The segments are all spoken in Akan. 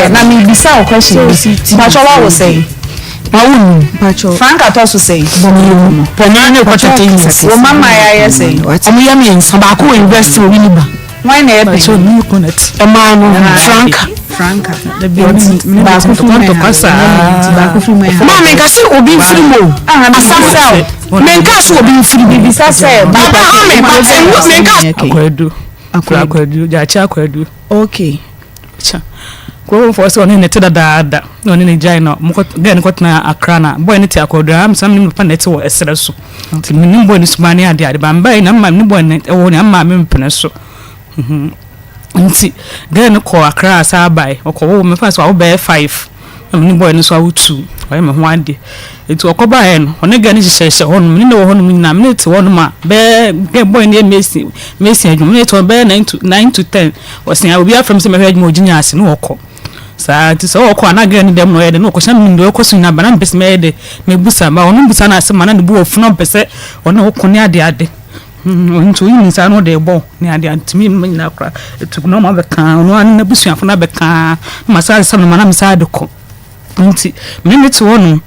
sɛ na mebisa wo question bi. Mpakyɛ woawo sɛn? Mawo num. Mpakyɛ Frank atɔ so sɛn? Mmienu. Panyin no kɔ 13 years. Wo mma mmaeɛ ayɛ sɛn? Ɔmo yɛ mmiɛnsa, baako wɔ university wɔ Winneba. Hwan na ɛyɛ panyin? Ɛmaa no Franka. Franka. Baako firi mu ha. Baako firi mu ha. Maa menka sɛ obi mfiri mu o. Asam sɛ menka sɛ obi mfiri mu. Bibisa sɛ Baba ame but menka. Akwadu. Akwadu. Gyaakye Akwadu. Okay. Kya. Kurowfoɔ sɛ ɔne ne te dadaada na ɔne ne gyae na gɛɛ no kɔtena Accra na bɔyɛ no te Akwadu a mesɛ me ne papa na ɛte wɔ ɛserɛ so. Nti menim bɔyɛ no suban ne adeɛ ade ba mbae na mma ne bɔyɛ no ɛwɔ ne ama me mpene so. Nti gɛɛ no kɔ Accra saa bae ɔkɔwo mefa sɛ wawo bɛyɛ 5 na me ne bɔyɛ no nso awo 2 ɔyɛ me ho adeɛ. Nti ɔkɔbaeɛ no ɔne gɛɛ no hyehyɛhyɛ hɔnom ne ne wɔ hɔnom nyinaa me ne te hɔnom a bɛyɛ gɛɛ bɔyɛ no yɛ mesi mesi adwuma me ne te hɔ bɛyɛ 9 to 10 Ɔse a obi afrɛ me sɛ mɛhwɛ adwuma ɔgye nya ase na ɔkɔ saa nti sɛ ɔkɔ a na girl no dɛm na ɔyɛ dɛ na ɔkɔ hyɛ menim deɛ ɔkɔ so nyinaa ba na mepɛ sɛ mɛyɛ dɛ mɛbusa ba ɔno busa no asɛm a na ne bo afu na ɔmpɛ sɛ ɔne wo ko ne ade ade nti oyi ne nsa na ɔde bɔ ne ade ade ntumi mma nyinaa kora ɛtu na ɔma bɛka ɔno ara ne n'abusuafo no abɛka na masa asɛm no ma na mesa de kɔ. Nti me ne no te hɔnom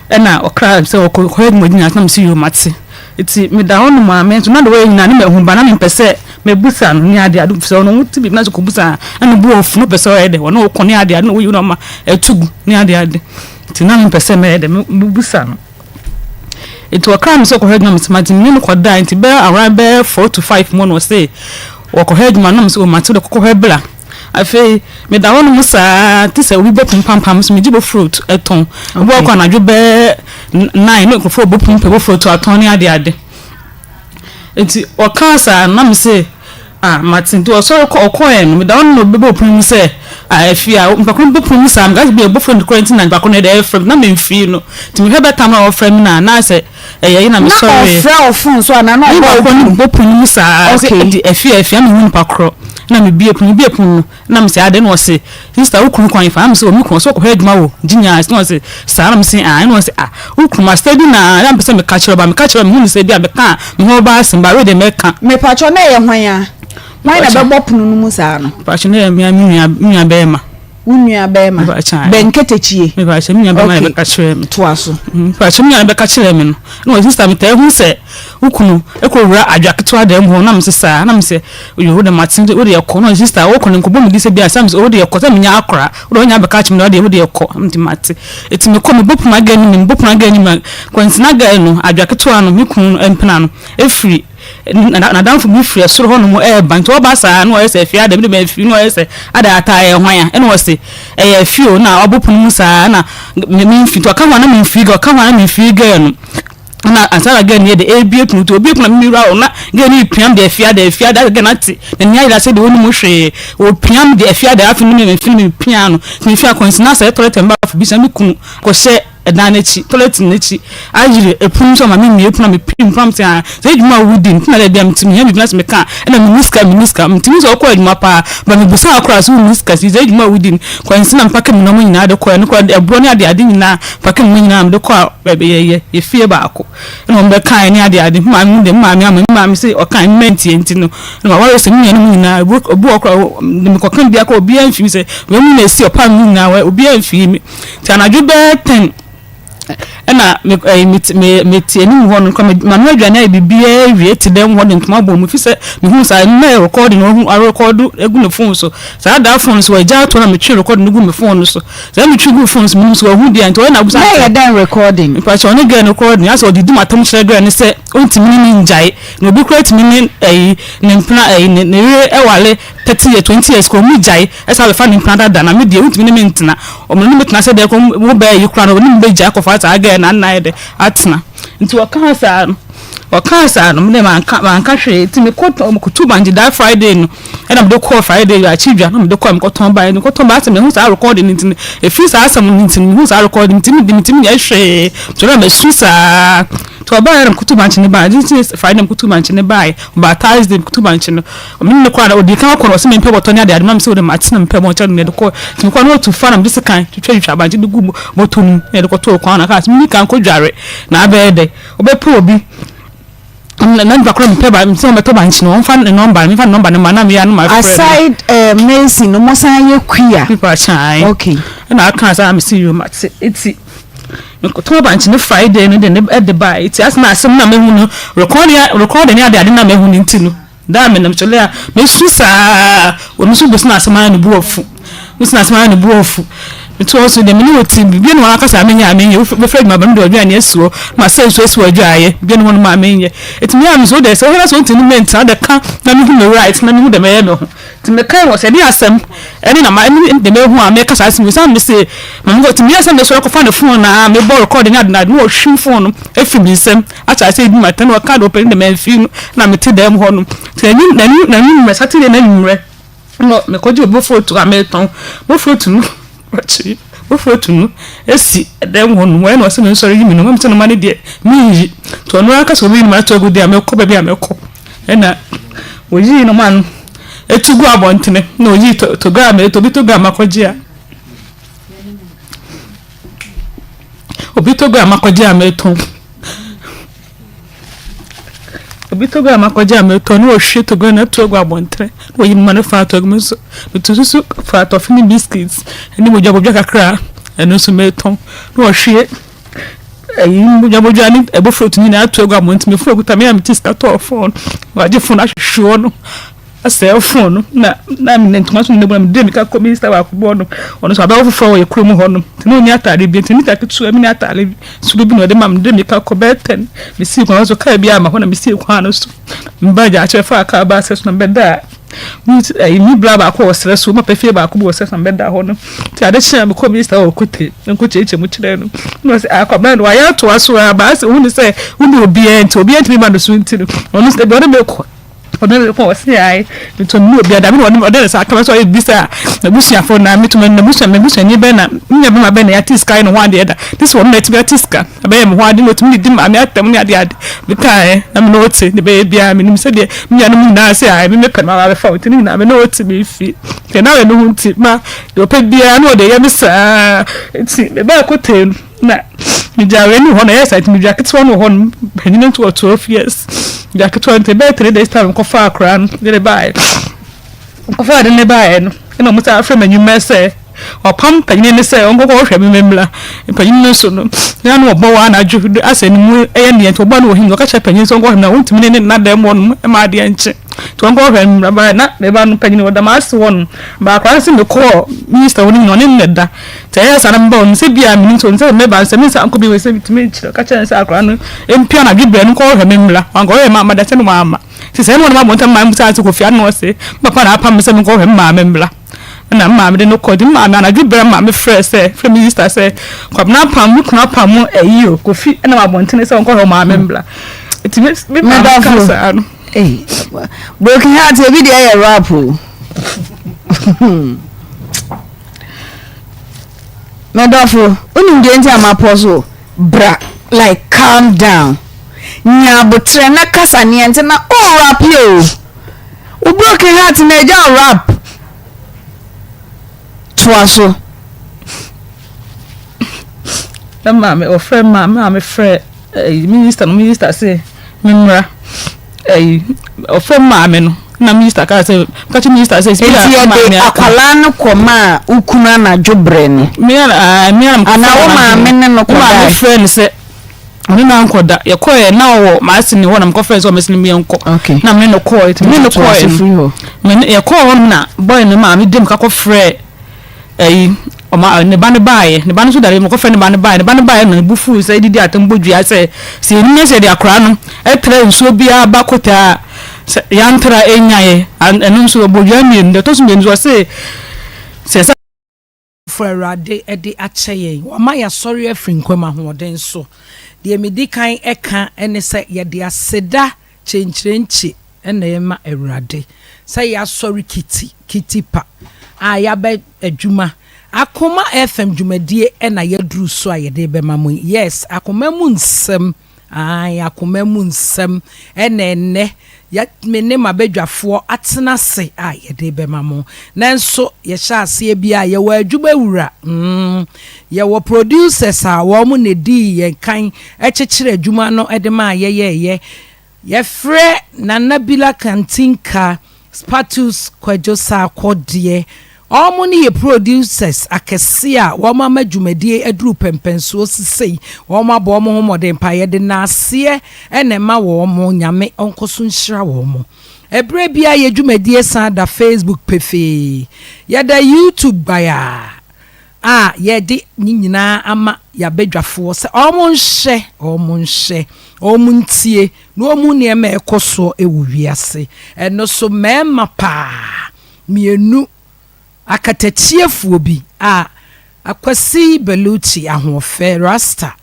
ɛna ɔkra sɛ ɔkɔ kɔyɛ adwuma gyina na mese yoo mate. Nti meda hɔnom a me nso na deɛ wɔyɛ nyinaa ne mahu ba na mempɛ sɛ mebusa no ne adeɛ ade sɛ ɔno wote biribi na sɛ kɔbusa a na ne bo afu na ɔpɛ sɛ ɔyɛ dɛ ɔne ɔkɔ ne adeɛ ade na woyi no ama ɛto gu ne adeɛ ade nti na mempɛ sɛ mɛyɛ dɛ mebusa no. Nti ɔkra me sɛ ɔkɔhwɛ adwuma mese mate me ne no kɔdae nti bɛyɛ around bɛyɛ 4 to 5 mu na ɔse wɔkɔhwɛ adwuma na mese o mate wode kɔkɔhwɛ bra. Afei meda hɔnom saa te sɛ obi bɔ pon pampam so megye bofrot tɔn. Obi wɔ kɔ anadwo bɛyɛ 9 na nkurɔfoɔ bɔ pon pɛ bofrot atɔn ne ade ade. Nti ɔkaa saa na me se ah mate. Nti ɔsɔre kɔ ɔkɔɛ no meda hɔnom na obi bɛbɔ pon mu sɛ ah afie a nipa ko no bɔ pon mu saa meka sɛ bi bofrot koraa nti na nipa ko no ɛde ɛfrɛ me na memfii no. Nti mehwɛ bɛtam na ɔfrɛ me na na sɛ ɛyɛ yi na Na mesɔre. ɔfrɛ wo phone so anaa na ɔbɔ Nipa wo korɔ no pon? bɔ pon no mu saa sɛ ɛdi afie afie na mehu nipa korɔ na mebie pon mebie pon no na mesɛ adɛn na ɔse sister wo kunu kwan fa na mesɛ o me kunu ɔsɛ ɔkɔhwɛ adwuma wɔ Ginya na ɔse saa na mesɛ ah ɛna ɔse ah wo kunu ma sɛ bi na na mepɛ sɛ meka kyerɛ ba meka kyerɛ mehu ne sɛ bi a meka a me ho bɛba asɛm ba wei deɛ mɛka. Mepakyɛw na ɛyɛ hwan a? Hwan na bɛbɔ pono no mu saa no? Mepakyɛw na ɛyɛ me nua bɛrima. Wo nua bɛrima? Bɛn ketekyie? Mepakyɛw me nua bɛrima na bɛka kyerɛ me. Toa so. Mepakyɛw me nua na bɛka kyerɛ me no na ɔse sister metaa hu sɛ wo kunu kɔ wura adwa ketewa dan mu hɔ na mese saa na mese yo wo de mate wo de kɔ na ɔse sister wo kɔ no nkɔbɔ me di sɛ bi a sɛ mese wo de kɔ sɛ menya akora wo de ɔnya bɛka kyerɛ me na wo de kɔ nti mate eti mekɔ mebɔ pono aga anim mebɔ pono aga anim kwantina girl no adwa ketewa no me kunu mpena no efiri n'adamfo bi firi soro hɔnom reba nti ɔba saa na ɔyɛ sɛ afie ada bi de ma afie na ɔyɛ sɛ ada ataa ɛyɛ hwan a ɛna ɔse ɛyɛ afie o na ɔbɔ pono mu saa na memfi nti ɔka ho a na memfiri gɛ ɔka ho a na memfiri gɛ no na ansa na gɛ no yɛ de ebie pono nti obie pono na mewura hɔ na gɛ no repiam de afie ada afie ada gɛ no ate n'ani ayera sɛ deɛ ɔnim hwee ɔpiam de afie ada afei no memfiri mepia no nti mefiri akɔnsina sɛ tɔlɛt mbaafo bi sɛ me kunu kɔhyɛ ɛdan no akyi, toilet no akyi, ayere ɛpono nso ama me mmue pono a mepim pono a mete a sɛ adwuma a wodi nti na dɛ bia metumi hia biribi na sɛ meka a ɛna menni sika menni sika metumi sɛ ɔkɔ adwuma paa ba mebusa akora sɛ wonni sika si sɛ adwuma a wodi no kwansi na mepake me nneɛma nyinaa de kɔ ɛno kora ɛboɔ ne ade ade nyinaa pake me nyinaa mede kɔ a baabi yɛyɛ yɛfie baako ɛna wɔn bɛkae ne ade ade maame de maame ama maame sɛ ɔkae mma ntie nti no na ma wɔyɛ sɛ me nuanom nyinaa obi wɔ kora mekɔka bi akɔ obiara mfii sɛ wɔn mu na esi ɔpam me nyinaa obiara mfii me. Nti anadwo bɛyɛ 10 ɛna me ɛyi me me me te anim hɔ no kora ma no aduane ayɛ biribiara awie te dɛm hɔ de ntoma bɔ mu fi sɛ mehu saa ɛno na yɛ recording na ɔhu arekɔdo egu ne phone so saa daa phone so wɔagya ato na metwe recording no gu me phone no so saa metwe gu phone so menim so wahu deɛ nti ɔyɛ na abusa Na ɛyɛ dɛn recording? Mpakyɛ ɔne girl no recording asɛ ɔde di matam kyerɛ girl no sɛ ɔntumi ne ne ngyae na obi koraa tumi ne ɛyi ne mpena ɛyi ne ne yere ɛwale 30 years 20 years koraa ɔmu gyae ɛsan bɛfa ne mpena dada na me deɛ wontumi ne me ntena ɔmo ne me tena sɛ deɛ kɔ wo bɛyɛ yi koraa no ɔne me bɛgya akɔfa saa girl na nna yɛ dɛ atena nti ɔkaa saa no ɔkaa saa no mede manka manka hwee nti mekɔ mekɔtu bankye daa Friday no ɛna mede kɔɔ Friday akyi dwa na mede kɔɔ mekɔtɔn baeɛ mekɔtɔn baeɛ asɛ mehu saa recording no nti no ɛfiri saa asɛm no nti no mehu saa recording nti mede metumi nyɛ hwee nti na masu saa nti ɔbaeɛ na mekɔtu bankye no baeɛ nti Friday mekɔtu bankye no baeɛ ɔbaa Thursday mekɔtu bankye no mene ne kɔ a ɔdi kan kɔ no ɔsɛ mempɛ bɔtɔ ne ade ade ma me sɛ wode mate na mepɛ bɔtɔ no yɛde kɔ nti mekɔ na ɔtu fa na mede sekan twitwa twitwa bankye de gu bɔtɔ no mu na yɛde kɔtoo kwan na kaa sɛ meni kan kɔdware na abɛyɛ dɛ wobɛpɛ obi. Na nipa korɔ mepɛ ba sɛ ɔbɛtɔ bankye no ɔmfa ne nɔmba no mefa ne nɔmba no ma na meyɛ ano ma frɛ no. Aside eh, Mason no mo san yɛ kuya. Nipa kyan. Okay. Ɛna aka saa mesi yo mate eti mekɔtɔn bankye no Friday no de ne ɛde ba eti asɛm asɛm na mehu no recording recording ne ade ade na mehu no nti no. Da a menam kyale a, mesu saa. Ɔno nso bɛsu n'asɛm ara ne bo afu. Mesu n'asɛm ara ne bo afu. Mete hɔ so deɛ me ne wɔ ti biribi ne wɔn akasa a menyɛ a menyɛ. Wofrɛ adwuma ba me de aduane asi hɔ. Ma sɛ nsuo asi hɔ adwaeɛ. Biribi ne wɔn ma menyɛ. Ɛti me a me so deɛ sɛ wohwɛ na sɛ wontumi mentena wode ka na mehu me right na mehu deɛ mɛyɛ me ho. Nti mekae wɔ sɛ ɛde asɛm ɛne na ma ɛne deɛ mehu a meka saa asɛm yi. Sɛ mese ma mekɔ nti meyɛ sɛ mesɔre kɔfa ne phone na mebɔ record ne ade na ade na ɔhwim phone no afiri me nsam. Akyɛ ase edi m'atɛn na ɔka deɛ ɔpɛ ne dɛm amfiri no na mete dɛm hɔ nom nti n'anim n'anim n'anwummerɛ Saturday n'anwummerɛ na mekɔgye obi bofrot a meretɔn bofrot no ɔkye bofrot no esi dɛm hɔ nom ɛna ɔsɛ mensɔre yi me noma mesɛ noma no deɛ menyi nti ɔno ara kasa obi noma ato agu deɛ a mekɔ baabi a mekɔ ɛna oyii noma no etu gu abɔntene na oyii to toga a meretɔ obi toga a makɔgye a Obi tɔ gua a makɔgye a meretɔn. Obi tɔ gua a makɔgye a meretɔn na ɔhwie tɔ gua no ato agu abɔntene na wayi mma no fa ato agu me nso metu nso fa tɔfe ne biscuit ne bodwabodwa kakra a ɛno nso meretɔn na ɔhwie ɛyi bodwabodwa ne ɛbofrot nyinaa ato agu abɔntene me fon kuta me a mete sika tɔɔ fon wagye fon ahwehwe hɔ no. Asɛe fon no na na me ntoma so na me de mika kɔ minista baako bi hɔ nom ɔno nso abɛwo foforɔ wɔ yɛ kurom hɔ nom nti na ɔnni ataade bi nti nika ketewa bi ne ataade soro bi na ɔde ma me de mika kɔ bɛyɛ tɛn mesii kwan so kaa bi ama hɔ na mesii kwan no so mba gya akyerɛ fa kaa ba asɛ so na mebɛda a me bra baako wɔ serɛ so mapa fie baako bi wɔ serɛ so na mebɛda hɔ no nti ade kye a mekɔ minista wɔ kote nkɔkyerɛkyerɛ mu kyerɛ no na ɔsɛ akwabena no wayɛ atoa so a baasɛ wohu ne sɛ wone obiara nti obiara ntumi ma no so nti no ɔno sɛ ɔne mekɔ Ɔno de kɔ ɔse ae meto me ne obi ada me na ɔne ɔde ne nsa aka me sɛ ɔyɛ bisa n'abusuafo na meto me n'abusua m'abusuani bɛn na me nua bɛma bɛn na yɛate sika ayɛ ne ho adeɛ da te sɛ ɔno na atumi ate sika abɛyɛ me ho ade na ɔtumi de di maame atɛm ne ade ade mekaeɛ na me ne ɔte ne bɛyɛ biara menim sɛdeɛ me nuanom nyinaa sɛ ae me mepɛ no ma bɛfa wo nti ne nyinaa me ne ɔte me fie deɛ na ayɛ ne ho nti ma deɛ ɔpɛ biara na ɔde yɛ me saa nti mebɛɛ kotee no Na megyaa wei no wɔ hɔ na ɛyɛ saa nti medua ketewa no wɔ hɔ no panyin no nso wɔ 12 years dua ketewa nti ɛbɛyɛ 3 days time nkɔfa akora no de ne baeɛ nkɔfa de ne baeɛ no ɛna wɔn san afrɛ me anwummerɛ sɛ ɔpam panyin no sɛ ɔnkɔkɔ hwɛ me mmla panyin no nso no na no ɔbɔ wɔ anadwo asɛ ne mu ɛyɛ neɛ nti ɔbɔ no wɔ him ɔka kyerɛ panyin sɛ ɔnkɔhwɛ me na ɔntumi ne ne nna dɛm hɔ nom ɛma adeɛ nkye nti ɔnkɔhwɛ me mmla baeɛ na meba no panyin ɔda m'ase hɔ nom baakora no sɛ mekɔɔ minista hɔ no nyina ɔne ne da Sɛ ɛyɛ saa na meba hɔ no, sɛ bi a menim sɛ sɛ meba no sɛ mensan nkɔ bio sɛ metumi nkyerɛ ka kyerɛ no sɛ akwadaa no mpia anadwo berɛ no nkɔhwɛ me mmra. Wankɔhwɛ me amma da sɛ no wamma. Nti sɛ ɛne wɔn abɔ ntam maa mmusa sɛ Kofi ano ɔse me papa na apam me sɛ menkɔhwɛ me maame mmra. Ɛna me maame de no kɔ. Nti me maame anadwo berɛ maame frɛ sɛ frɛ me sister sɛ Kwabena apam me kunu apam mo ayi o Kofi ɛnam abɔntene sɛ ɔnkɔhwɛ maame mmra. Nti me maame ka saa no. Broken heart ebi deɛ yɛ rap o. Me dɔfo, wonim deɛ nti a mapɔ so? Bra, like calm down. Nya abotrɛ na kasa neɛ nti na o rap yɛ o. Wo broken heart na agya o rap. Toa so. Na maame wɔfrɛ maame maame frɛ ɛyi minista no minista se memmra ɛyi ɔfrɛ maame no na minista kaa sɛ ka kyerɛ minista sɛ nti yɛde akwadaa no kɔ maa wo kunu anadwo berɛ no anaa wo maame ne no kɔdae maame frɛ no sɛ ɔne no ankɔda yɛkɔɛ na ɔwɔ maase ne hɔ na mekɔfrɛ sɛ ɔmɛsene meɛnkɔ na mene no kɔɛ nti mene no kɔɛ no yɛkɔɔ hɔ na bɔe no maame dem ka kɔfrɛ Ɛyi, ɔma ne ba no baeɛ. Ne ba no nso dare, mekɔfrɛ ne ba no baeɛ. Ne ba no baeɛ na ne bo fuu sɛ didi atɛm bɔ dua sɛ, sɛ yɛnim na sɛ yɛde akwadaa no tra nsuo biara ba kɔtaa a, sɛ yɛantra ɛnyaeɛ. Ɛno nso ɔbɔ dua mmienu. Deɛ ɛtɔ so mmienu nso ɔse sɛ sɛ. For Awurade de akyɛ yɛn. Wama yɛasɔre afiri nkwa mu ahoɔden so. Deɛ medi kan ka ne sɛ yɛde aseda kyenkyerenkye na yɛma Awurade sɛ yɛasɔre kiti kiti pa a yɛaba adwuma. Akoma FM dwumadie na yɛaduru so a yɛde rebɛma mo yi. Yes, akoma mu nsɛm, ae, akoma mu nsɛm na ɛnnɛ yɛ, me ne m'abadwafoɔ atena ase a yɛde rebɛma mo. Nanso yɛhyɛ aseɛ bi a yɛwɔ adwuma wura, mm, yɛwɔ producers a wɔn na ɛdii yɛn kan kyekyere adwuma no de maa yɛyɛeɛ. Yɛfrɛ Nana Bila Kantinka, Spatus Kwadwo Sarkor deɛ, wɔn ne yɛ producers akɛseɛ a wɔn ama dwumadie aduru pɛmpɛnsoɔ sisei. Wɔn abɔ wɔn ho mmɔden paa. Yɛde naaseɛ na ɛma wɔn. Nyame ɔnkɔso nhyira wɔn. Ɛberɛ biara yɛ dwumadie san da Facebook pefee. Yɛda YouTube bayaa a yɛde ne nyinaa ama y'abadwafoɔ sɛ wɔn nhwɛ, wɔn nhwɛ, wɔn ntie na wɔn hu nneɛma a ɛkɔ soɔ wɔ wiase. Ɛno so mmarima paa mienu, akatachiefoɔ bi a Akwasi Belucci ahoɔfɛ, Rasta,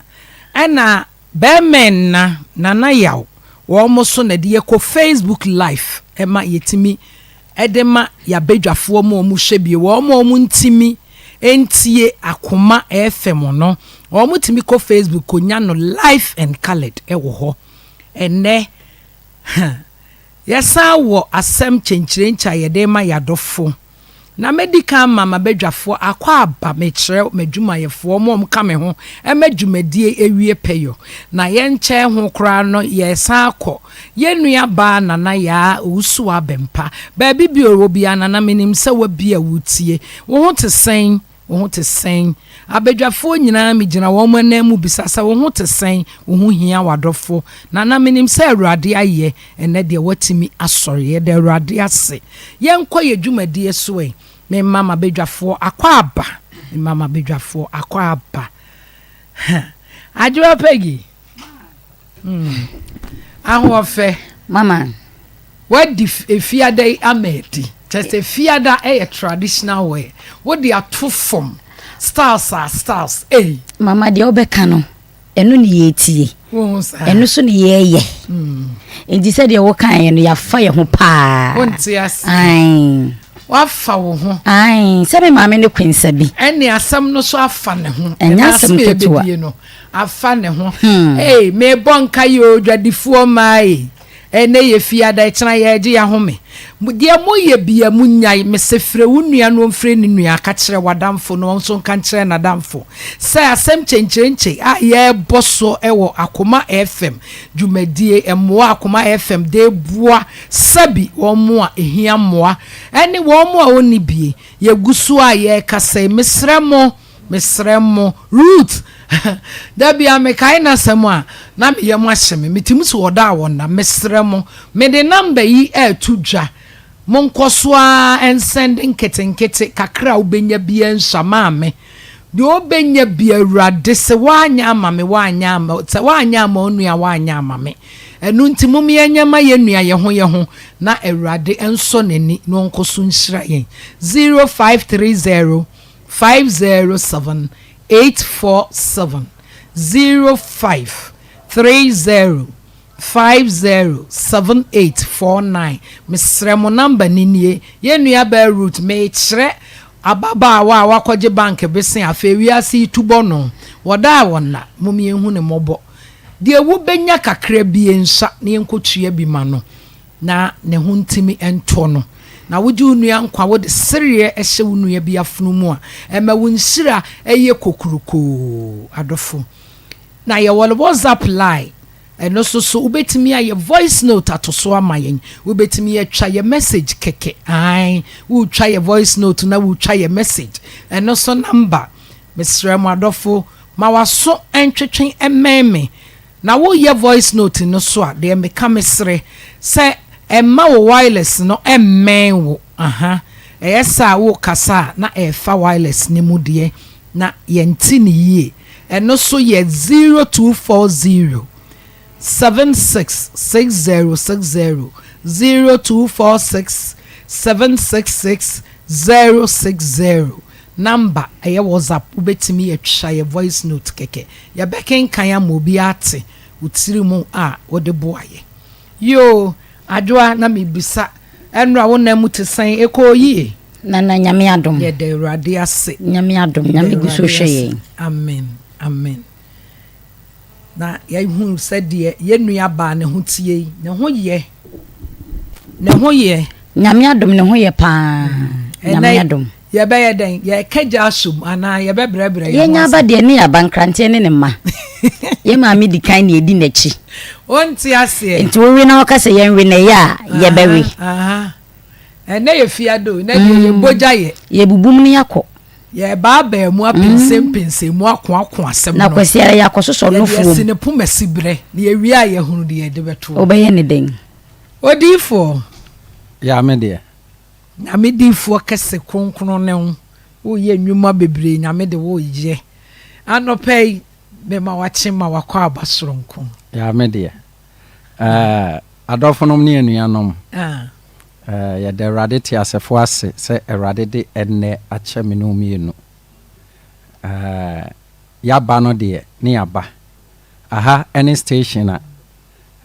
ɛna Bɛɛma nna, Nana Yaw, wɔn so na ɛde yɛkɔ Facebook live ɛma yɛtumi de ma y'abadwafoɔ ma wɔn hwɛ bie, wɔn a wɔn ntumi ntie Akoma FM no, wɔn tumi kɔ Facebook kɔ nya no live and coloured wɔ hɔ. Ɛnnɛ, huh, yɛsan wɔ asɛm kyenkyerenkye a yɛde ma y'adɔfo. Na mɛdi kan ama m'abadwafoɔ akwaaba, mekyerɛ m'adwumayɛfoɔ, wɔn a wɔka me ho ma dwumadie yi awie pɛyɔ. Na yɛnkyɛɛ ho koraa no, yɛresan akɔ yɛn nua baa Nana Yaa Owusu Abɛmpa. Baabi biara ɔwɔ biara, Nana, menim sɛ woabie a woretie. Wo ho te sɛn? Wo ho te sɛn? Abadwafoɔ nyinaa, megyina wɔn ananmu bisa sɛ, Wo ho te sɛn? Wo ho hia w'adɔfo? Nana, menim sɛ Awurade ayɛ. Ɛnnɛ deɛ woatumi asɔre. Yɛda Awurade ase. Yɛnkɔ yɛn dwumadie so ɛ. Memma m'abadwafoɔ akwaaba. Memma m'abadwafoɔ akwaaba. Ha. Adwoa Peggy. Hmm. Ahoɔfɛ. Mama. Wadi efiada yi ama adi. Kyerɛ sɛ fiada yɛ traditional wear. Wode ato fam. Styles a styles. Ei. Mama deɛ wobɛka no, ɛno ne yɛtie. Wohu saa. Ɛno so ne yɛyɛ. Nti sɛdeɛ wokaeɛ no, yɛafa yɛ ho paa. Wonte ase. Ae. Wafa wo ho. Ae, sɛ me maame ne kwensa bi. Ɛne asɛm no so afa ne ho. Ɛnyɛ asɛm ketewa. Ɛna asɛm no afa ne ho. Ee, mebɔ nka yi o, dwadifoɔ mmaa yi. Ɛnnɛ yɛ fiada, ɛkyena yɛregye yɛahome. Deɛ moyɛ bia monyae. Mese frɛ wo nua na ɔmfrɛ ne nua, ka kyerɛ w'adamfo na ɔnso nka nkyerɛ n'adamfo sɛ asɛm kyenkyerenkye a yɛrebɔ so wɔ Akoma FM dwumadie, mmoa a Akoma FM de reboa sɛbi wɔn a ɛhia mmoa ne wɔn a wɔnni bie. Yɛgu so a yɛrekasa yi, mesrɛ mo, Mesrɛ mo, Ruth! Da biara mekae n'asɛm a, na me yam ahye me. Metumi si hɔ da a wɔnna. Mesrɛ mo, mede namba yi reto dwa. Monkɔ so ara nsɛnde nketenkete, kakra a wobɛnya biara nsua. Maame, deɛ ɔbɛnya biara, Awurade, sɛ woanyɛ ama me, woanyɛ ama, sɛ woanyɛ ama wo nua a, woanyɛ ama me. Ɛno nti, mom yɛnyɛ mma yɛn nua yɛn ho yɛn ho, na Awurade nsɔ n'ani na ɔnkɔ so nhyira yɛn. 0530 507 847 05 30 50 7849 Mesrɛ mo number no nie Yɛn nua baa Ruth mekyerɛ ababaawa a wakɔgye bank bese afei wiase yi tu bɔ no wɔda a wɔnna mom yɛnhu no mmɔbɔ deɛ wobɛnya kakra bie nsa na yɛnkɔtua bi ma no na ne ho ntumi ntɔ no, na wogye wo nua nkwa, wode sereɛ hyɛ wo nua bi afono mu a, ɛma wo nhyira yɛ kokurokoo. Adɔfo, na yɛwɔ WhatsApp line, ɛno nso so wobɛtumi ayɛ voice note ato so ama yɛn, wobɛtumi atwa yɛ message kɛkɛ, ae, wotwa yɛ voice note na wotwa yɛ message, ɛno nso number, mesrɛ mo adɔfo, ma w'aso ntwetwe mmɛn me, Na wo yɛ voice note no so a deɛ meka mesrɛ sɛ ɛmma wo wireless no mmɛn wo aha ɛyɛ saa wo kasa a na ɛfa wireless no mu deɛ na yɛnte no yie ɛno so yɛ 0240 76 6060 0246 766 060 number ɛyɛ WhatsApp wobɛtumi atwa yɛ voice note kɛkɛ Yɛbɛkenkan ama obiara ate wo tiri mu a wode boa yɛ. Yoo, Adwoa na mebisa, ɛnora wo nna mu te sɛn? Ɛkɔɔ yie? Nana, Nyame adom. Yɛda Awurade ase. Nyame adom, Nyame gu so hwɛ yɛn. Amen, amen. Na yɛahu sɛdeɛ yɛn nua baa ne ho tie yi, ne ho yɛ, ne ho yɛ. Nyame adom ne ho yɛ paa, Nyame adom. Yɛbɛyɛ dɛn? Yɛka gya asom anaa yɛbɛbrɛbrɛ yɛn ho Yɛnya ase? aba deɛ ne yɛaba, nkranteɛ ne ne mma. Yɛ maame di kan na yɛdi n'akyi. Wonte aseɛ. Nti wowe na wɔka sɛ yɛnwe na ɛyɛ a yɛbɛwe. Ɛnɛ yɛ fiada o, ɛnɛ deɛ yɛ bogya yɛ. Yɛbubum ne yɛakɔ. Yɛbaabaa mu apɛnsɛmpɛnsɛn mu akoako asɛm no. Na kwasi ara yɛakɔsosɔ no fuom. Yɛde asi ne poma siberɛ na yɛwie a yɛahunu deɛ yɛde bɛto. Wobɛyɛ ne dɛn? Odiyifoɔ. Yaa me deɛ. Nyame diyifoɔ kɛse kronkron ne wo. Woreyɛ nnwuma bebree Nyame de wo reyɛ. Anɔpa yi mema wakye ma wakɔ aba soronko. Yaa me deɛ. Ɛɛ adɔfonom ne anuanom. Ah. Yɛda Awurade teasefo ase sɛ Awurade de ɛnnɛ akyɛ me ne wo mmienu. Yɛaba no deɛ, ne yɛaba. Aha ne station a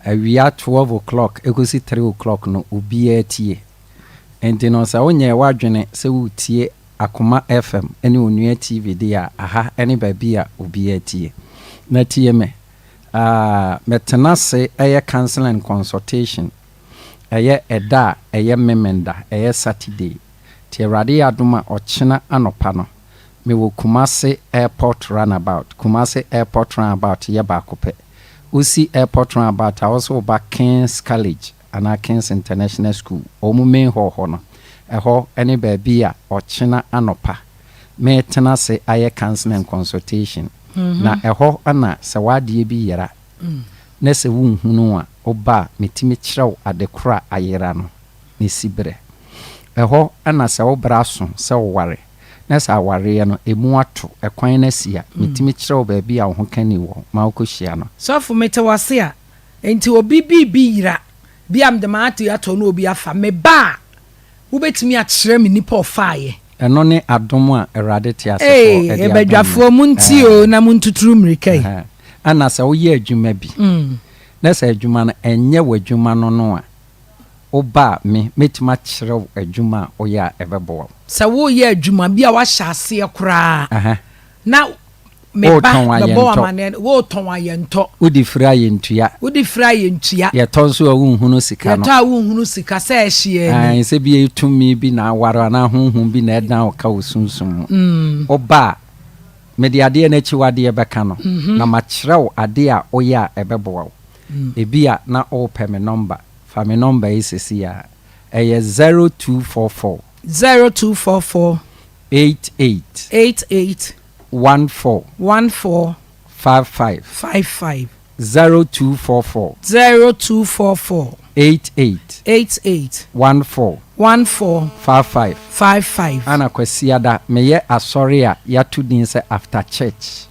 awia 12 o'clock ɛkɔsi 3 o'clock no obiara tie. Enti no sɛ wonyɛɛ w'adwene sɛ woretie Akoma FM ne Onua TV deɛ a, aha ne baabi a obiara tie. Na tie me, mɛtena ase yɛ counseling and consultation. Ɛyɛ ɛda a ɛyɛ Memenda, ɛyɛ Saturday. Nti Awurade yɛ adom a ɔkyena anɔpa no, mewɔ Kumasi Airport Runabout. Kumasi Airport Runabout yɛ baako pɛ. Wosi Airport Runabout a, wo nso woba King's College anaa King's International School, wɔn main hall hɔ no, ɛhɔ ne baabi a ɔkyena anɔpa meretena ase ayɛ counseling and consultation. Na ɛhɔ na sɛ w'adeɛ bi yera na sɛ wonhunu a, woba a, metumi kyerɛ wo ade korɔ a ayera no ne siberɛ. Ɛhɔ na sɛ wo berɛ aso sɛ woware, na sɛ awareɛ no, ɛmu ato, ɛkwan no asi a, metumi kyerɛ wo baabi a wo ho kani wɔ ma wokɔhyia no. Sɔfo, mete wo ase a, enti obi biribi yera, bi a mede m'ade atɔ na obi afa, meba a, wobɛtumi akyerɛ me nipa a ɔfaeɛ? Ɛno ne adom a Awurade teasefoɔ Ee, de adom me. badwafoɔ, montie o, na montuturu mmirika yi. Ɛna sɛ woyɛ adwuma bi, na sɛ adwuma no, ɛnyɛ w'adwuma no no a, woba a, me, mɛtumi akyerɛ wo adwuma a woyɛ a ɛbɛboa wo. Sɛ woreyɛ adwuma bi a woahyɛ aseɛ koraa, na Me ba, Woretɔn a bɛbɔ wo yɛntɔ. amanneɛ no, woretɔn a yɛntɔ. Wode firi a yɛntua. Wode firi a yɛntua. Yɛtɔ nso a wonhunu sika no. Yɛtɔ a wonhunu sika, sɛ ɛhye yɛn ani. Ae, sɛ bi tumi bi na aware wo anaa honhom bi na ɛdan wo ka wɔ sunsum mu. Woba a, mede adeɛ no akyiwadeɛ bɛka no, na makyerɛ wo adeɛ a woyɛ a ɛbɛboa wo. Ebia na worepɛ me nɔmba, fa me nɔmba yi seesei ara. Ɛyɛ 0244. 0244. 88. 88. 14. 14. 55. 55. 0244. 0244. 88. 88. 14. 14. 55. 55. Ana Kwasiada meyɛ asɔre a yɛato din sɛ After Church.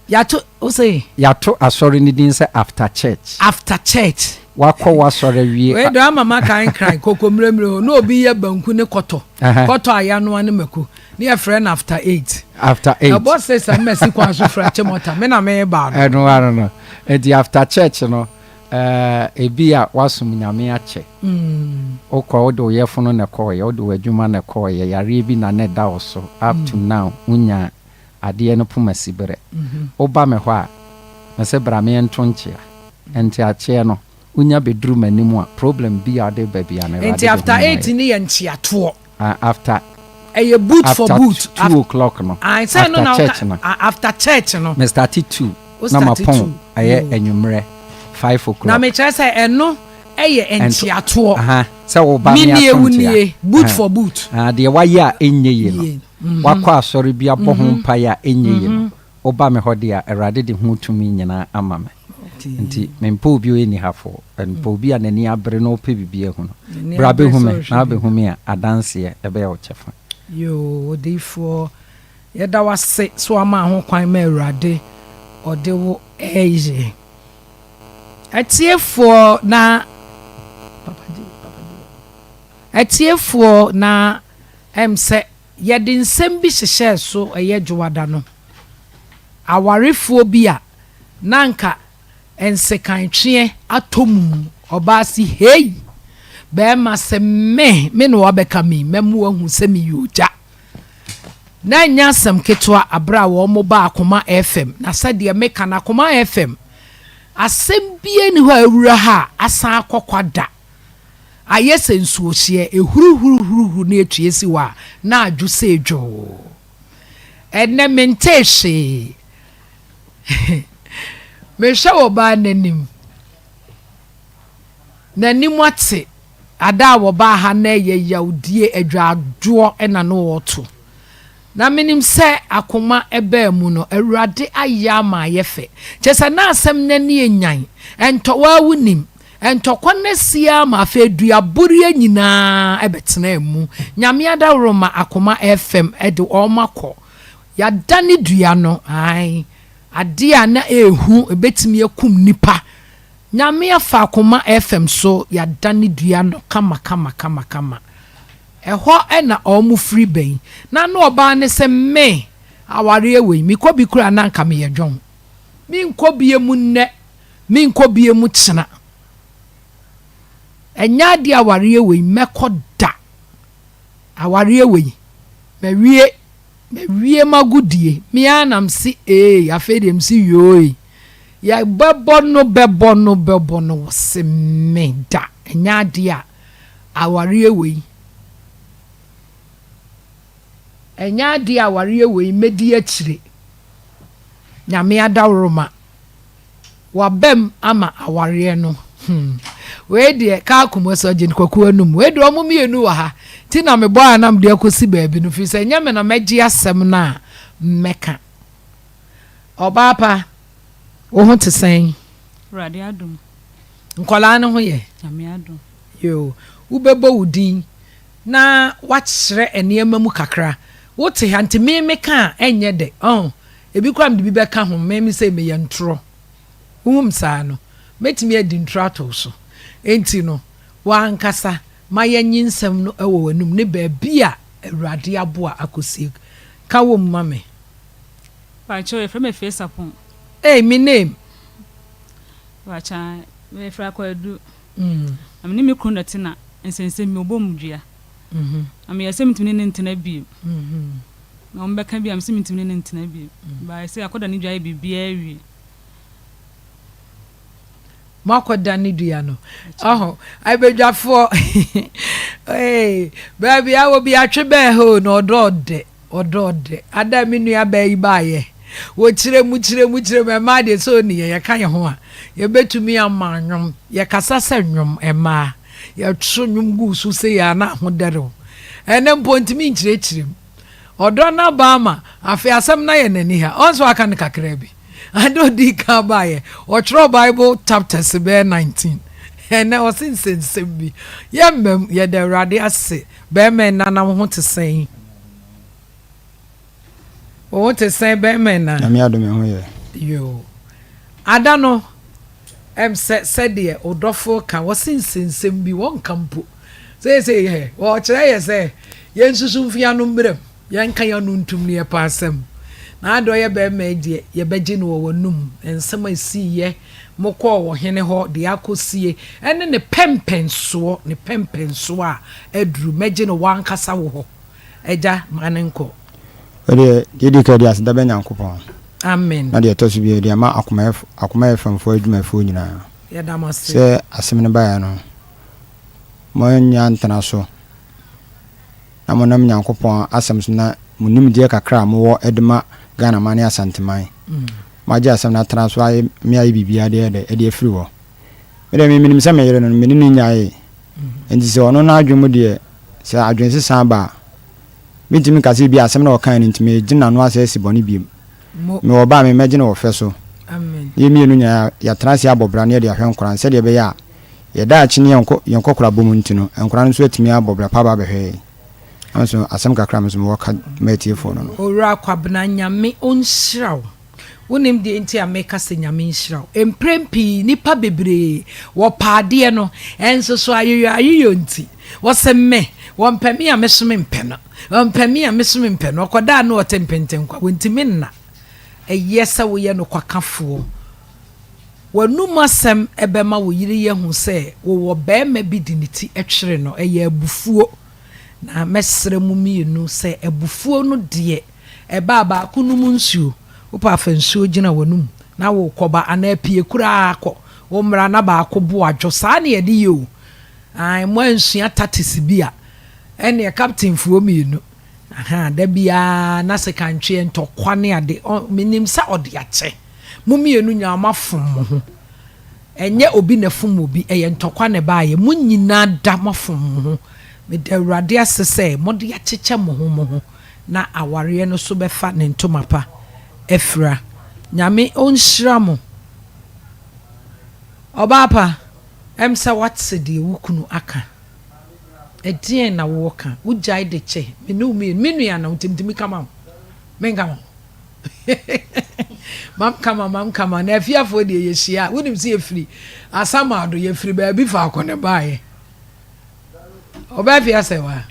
Yɛato, wo se? Yɛato asɔre no din sɛ After Church. After Church. Wakɔ w'asɔre awie. Wei deɛ ama maka nkran koko mmerɛmmerɛ hɔ na obi yɛ banku ne kɔtɔ. Kɔtɔ a yɛanoa ne mako ne yɛfrɛ no after eight. After eight. Ɛbɔ six a mmɛsi kwan so fira kyemɔta me na meba no. Ɛno ano no. Nti after church no ɛɛ ebi a wasom Nyame akyɛ. Wokɔ wode wo yɛfono na ɛkɔɔyɛ, wode w'adwuma na ɛkɔɔyɛ, yareɛ bi na na ɛda wo so up to now wonya adeɛ no poma siberɛ. Woba me hɔ a, mese bra meɛnto nkyea. Nteakyeɛ no, wonya bɛduru m'anim a, problem bi a wode ba biara no, Awurade Nti bɛhu after mu eight ayɛ. no yɛ nkyeatoɔ. Ah, after, Ɛyɛ boot for after boot. 2 o'clock no, Ah, sɛ ɛno after na church woka, no. ah, after church no. Me starte 2 Wo na starte mapɔn 2. ɛyɛ Yoo. anwummerɛ 5 Na o'clock. mekyerɛ sɛ ɛno ɛyɛ Ɛnto, nkyeatoɔ. aha, sɛ woba Me me nie ato wo nkyea. nie, boot Aha, for boot. ah, deɛ wayɛ a ɛnyɛ yie no, Yie. wakɔ asɔre bi abɔ ho mpaeɛ a ɛnyɛ yie no, Woba me hɔ deɛ a, Awurade de ho tumi nyinaa ama me. Nti mempɛ obi a ɔyɛ nihafoɔ, mepɛ obi a n'ani abere na ɔpɛ biribi ahu no. Bra bɛhu me, na wobɛhu me a, adanseɛ bɛyɛ wo kyɛfa. Yoo odiyifoɔ yɛda wo ase sɛ wama ho kwan ma Awurade ɔde wo ɛyɛ atiefoɔ na papa gye papa gye atiefoɔ na ɛm sɛ Yɛde nsɛm bi hyehyɛɛ so ɛyɛ Dwoada no. Awarefoɔ bi a na anka nsekantweɛ atɔ mu, ɔbaa se hei! Barima se me, me na woabɛka me yi, mɛma woahu sɛ meyɛ ogya. Na ɛnyɛ asɛm ketewa aberɛ a wɔn baa Akoma FM, na sɛdeɛ meka no Akoma FM, asɛm biara nni hɔ a awura ha a asan akɔ kwa da. Ayɛ sɛ nsuohyeɛ, ɛhuruhuruhuruhuru na ɛtue si hɔ a, na adwo sei dwoo. Ɛnnɛ mentee hwee. Mehwɛ ɔbaa no anim. N'anim ate. Ada a wɔbaa ha na ɛyɛ yawdie, adwaadwoɔ na na ɔreto. Na menim sɛ akoma baa mu no, Awurade ayɛ ama ayɛ fɛ. Kyerɛ sɛ na asɛm no ani anyan. Ɛntɔ, wo ara wonim. Ntɔkwa no asi ara ma afei duaboreɛ nyinaa bɛtenaa mu. Nyame adaworoma akoma FM de wɔn akɔ. Yɛadane dua no, ae, adeɛ a na ɛrehu, ɛbɛtumi akum nnipa. Nyame afa akoma FM so, yɛadane dua no kama kama kama kama. Ɛhɔ na wɔn firi bɛn. Na na ɔbaa no sɛ, Me, awareɛ wei, mekɔ bi koraa na anka meyɛ dwɔn. Menkɔ bie mu nnɛ. Menkɔ bie mu kyena. Ɛnyɛ adeɛ awareɛ wei mɛkɔ da. Awareɛ wei mawie mawie m'agodie. Me ara na mese ee afei deɛ mese yooe. Yɛbɛbɔ no bɛbɔ no bɛbɔ no wose me da. Ɛnyɛ adeɛ a awareɛ wei ɛnyɛ adeɛ awareɛ wei mɛdi akyire. Nyame adaworoma. Wabam ama awareɛ no hmm. Wei deɛ kaa kuma so agye kwaku anum. Wei deɛ ɔmo mmienu wɔ ha. Ti na mebɔ a na mede akɔsi baabi no firi sɛ nyɛ me na mɛgye asɛm no a mɛka. Ɔbaa pa, wo ho te sɛn? Awurade adom. Nkwadaa no ho yɛ? Nyame adom. Yoo, wobɛbɔ wo din na woakyerɛ nneɛma mu kakra. Wote ha nti me meka a ɛnyɛ dɛ. Ɔho? Ebi koraa mede bi bɛka ho, me me sei meyɛ ntorɔ. Wohu me saa no, mɛtumi adi ntorɔ ato wo so. Enti no, w'ankasa ma yɛnnye nsɛm no wɔ w'anom ne baabi a Awurade aboa akɔsie. Ka wom ma me. Pakyɛw yɛfrɛ me Afie Sapon. Ei me name. Pakyɛ mefrɛ Akwadu. Na me ne me kunu na ɛte na nsɛnsɛm mi ɔbɔ mu dua. Na meyɛ sɛ mentumi ne no ntena bio. Na wɔbɛka bi a mese mentumi ne no ntena bio. But sɛ akɔda ne dua ayɛ biribiara awie. Moakɔda ne dua no. Ɔho, abadwafoɔ. Hey, baabi a wɔ bi atwe bɛn hɔ na ɔdɔ ɔdɛ, ɔdɔ ɔdɛ. Ada me nua baa yi baayɛ. Wɔkyerɛ mu kyerɛ mu kyerɛ mu ɛmaa deɛ sɛ ɔni yɛ yɛka yɛn ho a yɛbɛtumi ama nnwom yɛkasa sɛ nnwom ɛmaa Yɛto nnwom gu wo so sei a na ahodɛre wo. Ɛnnɛ mpo ntumi nkyerɛkyerɛ mu. Ɔdɔ no aba ama afei asɛm no ayɛ n'ani ha. Ɔn sɛ waka no kakraa bi. Ade a ɔdii kan baeɛ, ɔtwerɛɛ Bible chapters bɛyɛ 19. Ɛnnɛ ɔse nsɛnsɛm bi. Yɛmma mu, yɛda Awurade ase. Bɛrima ɛnna na wo ho te sɛn? Wo ho te sɛn bɛrima ɛna? Nyame adom me ho yɛ. Yoo. Ada no, ɛm sɛ sɛdeɛ wo dɔfo ka, wɔse nsɛnsɛm bi wɔnka mpo. Seesei hɛ, wɔkyerɛ yɛ sɛ yɛnsusu mfi ano mmra mu, yɛnka yɛn ano ntum na yɛpɛ asɛm. Na ada ɔyɛ bɛrima yi deɛ, yɛbɛgye no wɔ w'anum. Nsɛm a ɛsiiɛ, mokɔɔ ɔhene hɔ, deɛ akɔsie, ɛne ne pɛmpɛnsoɔ, ne pɛmpɛnsoɔ a aduru, mɛgye no w'ankasa wo hɔ. Agya, ma no nkɔ. Wo deɛ, deɛ ɛdi kan, de aseda bɛ Nyankopɔn. Amen. Na deɛ ɛtɔ so bio, de ama akomayɛfo, akomayɛ famfoɔ adwumayɛfoɔ nyinaa. Yɛda mo ase. Sɛ asem no baeɛ no, moannya antena so, na monam Nyankopɔn asɛm so na mo nimdeɛ kakra a mowɔ de ma Ghanaman ne Asanteman, moagye asɛm no atena so ayɛ me ayɛ biribiara de ayɛ dɛ, de afiri hɔ. Me deɛ, me menim sɛ me yere no, me ne no nnyaee. Enti sɛ ɔno n'adwene mu deɛ, sɛ adwensesa ba a, mentumi nka sɛ ebia asɛm no a ɔkae no nti megye n'ano asɛ asi bɔne bio. Mewɔ ba a, memmɛgye no wɔ fɛ so. Na yɛn mmienu nyinaa yɛatena ase abɔ bra na yɛde ahwɛ nkwadaa no sɛdeɛ ɛbɛyɛ a yɛn daakye ne yɛn nkɔkorabɔ mu nti no, nkwadaa no nso atumi abɔ bra pa aba abɛhwɛ yɛn. Nanso asɛm kakra a me nso mewɔ ka ma atiefoɔ no no. Owura Kwabena Nyame ɔnhyira wo. Wonim deɛ nti a meka sɛ Nyame nhyira wo? Mprɛn pii nnipa bebree wɔpɛ adeɛ no nso so ayeyɔ ayeyɔ nti wɔse me wɔmpɛ me a me so mempɛ no, wɔmpɛ me a me so mempɛ no, ɔkɔda a na ɔte mpentenkwa, wɔntumi nna. Ɛyɛ sɛ woyɛ nokwakafoɔ. W'anum asɛm bɛma wo yere yi ahu sɛ wowɔ barima bi de ne ti twere no, ɛyɛ abufuo. Na mɛsrɛ mo mmienu sɛ abufuo no deɛ Ɛba a, baako nom nsuo. Wopɛ a fa nsuo gyina w'anum na wokɔba anaa pue koraa kɔ. Wo mmra na baako bo adwo. Saa na yɛde yɛ o. Ae, moansua tactics bi a, ɛnneɛ captain foɔ mmienu. Ahaa, da biara na sekantweɛ, ntɔkwa ne ade. Ɔ, menim sɛ ɔde akyɛ. Mo mmienu nyinaa moafom mo ho. Ɛnyɛ obi na ɛfom obi, ɛyɛ ntɔkwa na ɛbaeɛ. Mo nyinaa da moafom mo ho. Meda Awurade ase sɛ mode akyekyɛ mo ho mo ho na awareɛ no so bɛfa ne ntoma pa afira. Nyame ɔnhyira mo. Ɔbaa pa, ɛm sɛ woate deɛ wo kunu aka. Ɛdeɛn na wowɔ ka? Wogyae de kyɛ me ne wo mmienu. Me nua no, nti metumi ka ma wo. Menka ma wo. Mam kama, mam kama. Na afiafoɔ deɛ yɛhyia a, wonim sɛ yɛfiri Asamado, yɛfiri baabi faako na ɛbaeɛ. Ɔbaa fie asɛ wa.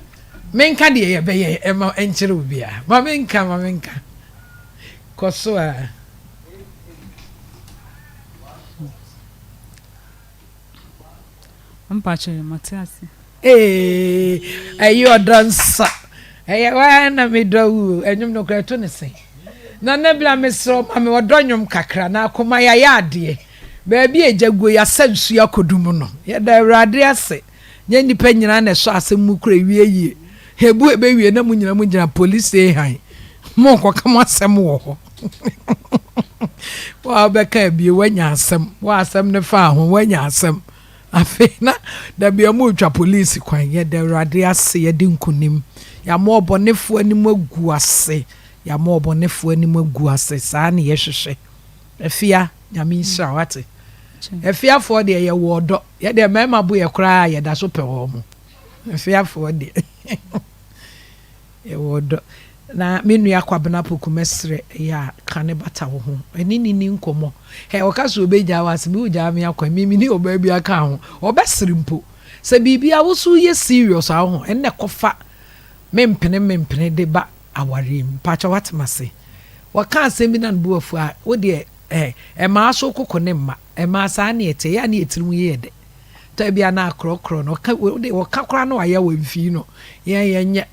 Menka deɛ yɛbɛyɛ ɛma ɛnkyerɛ obiara. Ma menka, ma menka. Kɔ so a. Mpakyɛ mate ase. Ee, ɛyɛ ɔdɔ nsa. Ɛyɛ waa na medɔ wo o. Ɛnwom no koraa ɛto ne sɛn? Nana Bla mesrɛ wo ma me ɔdɔ nwom kakra na akoma yɛayɛ adeɛ. Baabi a egya guo yɛasa nsuo akɔdu mu no. Yɛda Awurade ase. Nyɛ nnipa nyinaa na ɛsɔ asɛm mu kura ewie yie. Ebu ɛbɛwie na mo nyinaa mo gyina police station. Monkɔka mo asɛm wɔ hɔ. Wo a wobɛka abie woanya asɛm. Wo a asɛm no faa ho woanya asɛm. Afei na dabi ɔmo retwa police kwan. Yɛda Awurade ase yɛde nkunim. Yɛama ɔbɔnefoɔ anim agu ase. Yɛama ɔbɔnefoɔ anim agu ase. Saa ne yɛhwehwɛ. Afia, Nyame nhyira wo wate. Afiafoɔ deɛ yɛwɔ ɔdɔ. Yɛdeɛ mmarima bo yɛ koraa a yɛda so pɛ wɔn. Afiafoɔ deɛ yɛwɔ ɔdɔ. Na me nua Kwabena Poku mɛsrɛ ɛyɛ a ka ne bata wo ho ɛne ne ni nkɔmmɔ. Hɛ ɔka sɛ ɔbɛgyaa wo ase me wogyaa me akwan me meni ɔbaa bi aka ho ɔbɛsere mpo. Sɛ biribi a wo so woyɛ serious a wo ho ɛnna kɔfa mempene mempene de ba awareɛ mu. Mpakyɛ wate m'ase. Wɔka asɛm bi na ne bo afu a wo deɛ eh ɛmaa so koko ne mma. Ɛmaa saa ne ɛte ɛyɛ a ne yɛ tirim yɛ dɛ. Tɔ bi a na akorɔkorɔ no ɔka wo deɛ ɔka koraa na wayɛ wɔ mfii no yɛn yɛnyɛ.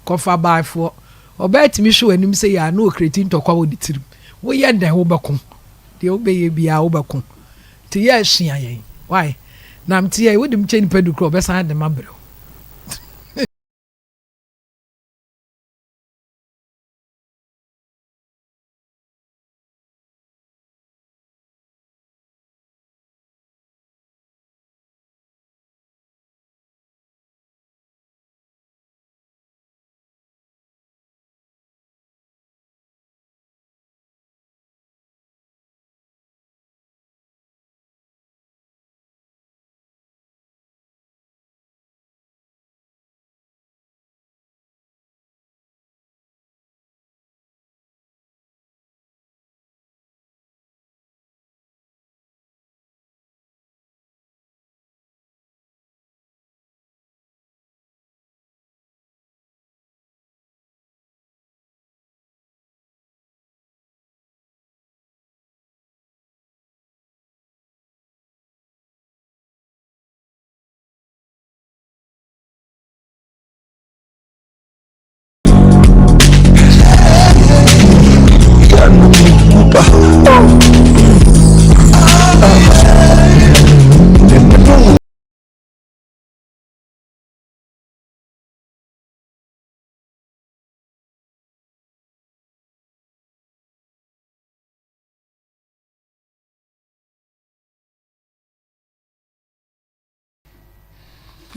Kɔfa baafoɔ. Ɔbaa tumi hwɛ w'anim sɛ yɛ a na ɔkreti ntɔkwa wɔ ne tirim. Woyɛ dɛn wobɛko. Deɛ wobɛyɛ biara wobɛko. Nti yɛ sua yɛn. Why? Na mte yɛ wode me kyɛ nipa du koraa ɔbɛsan de m'abrɛ wo.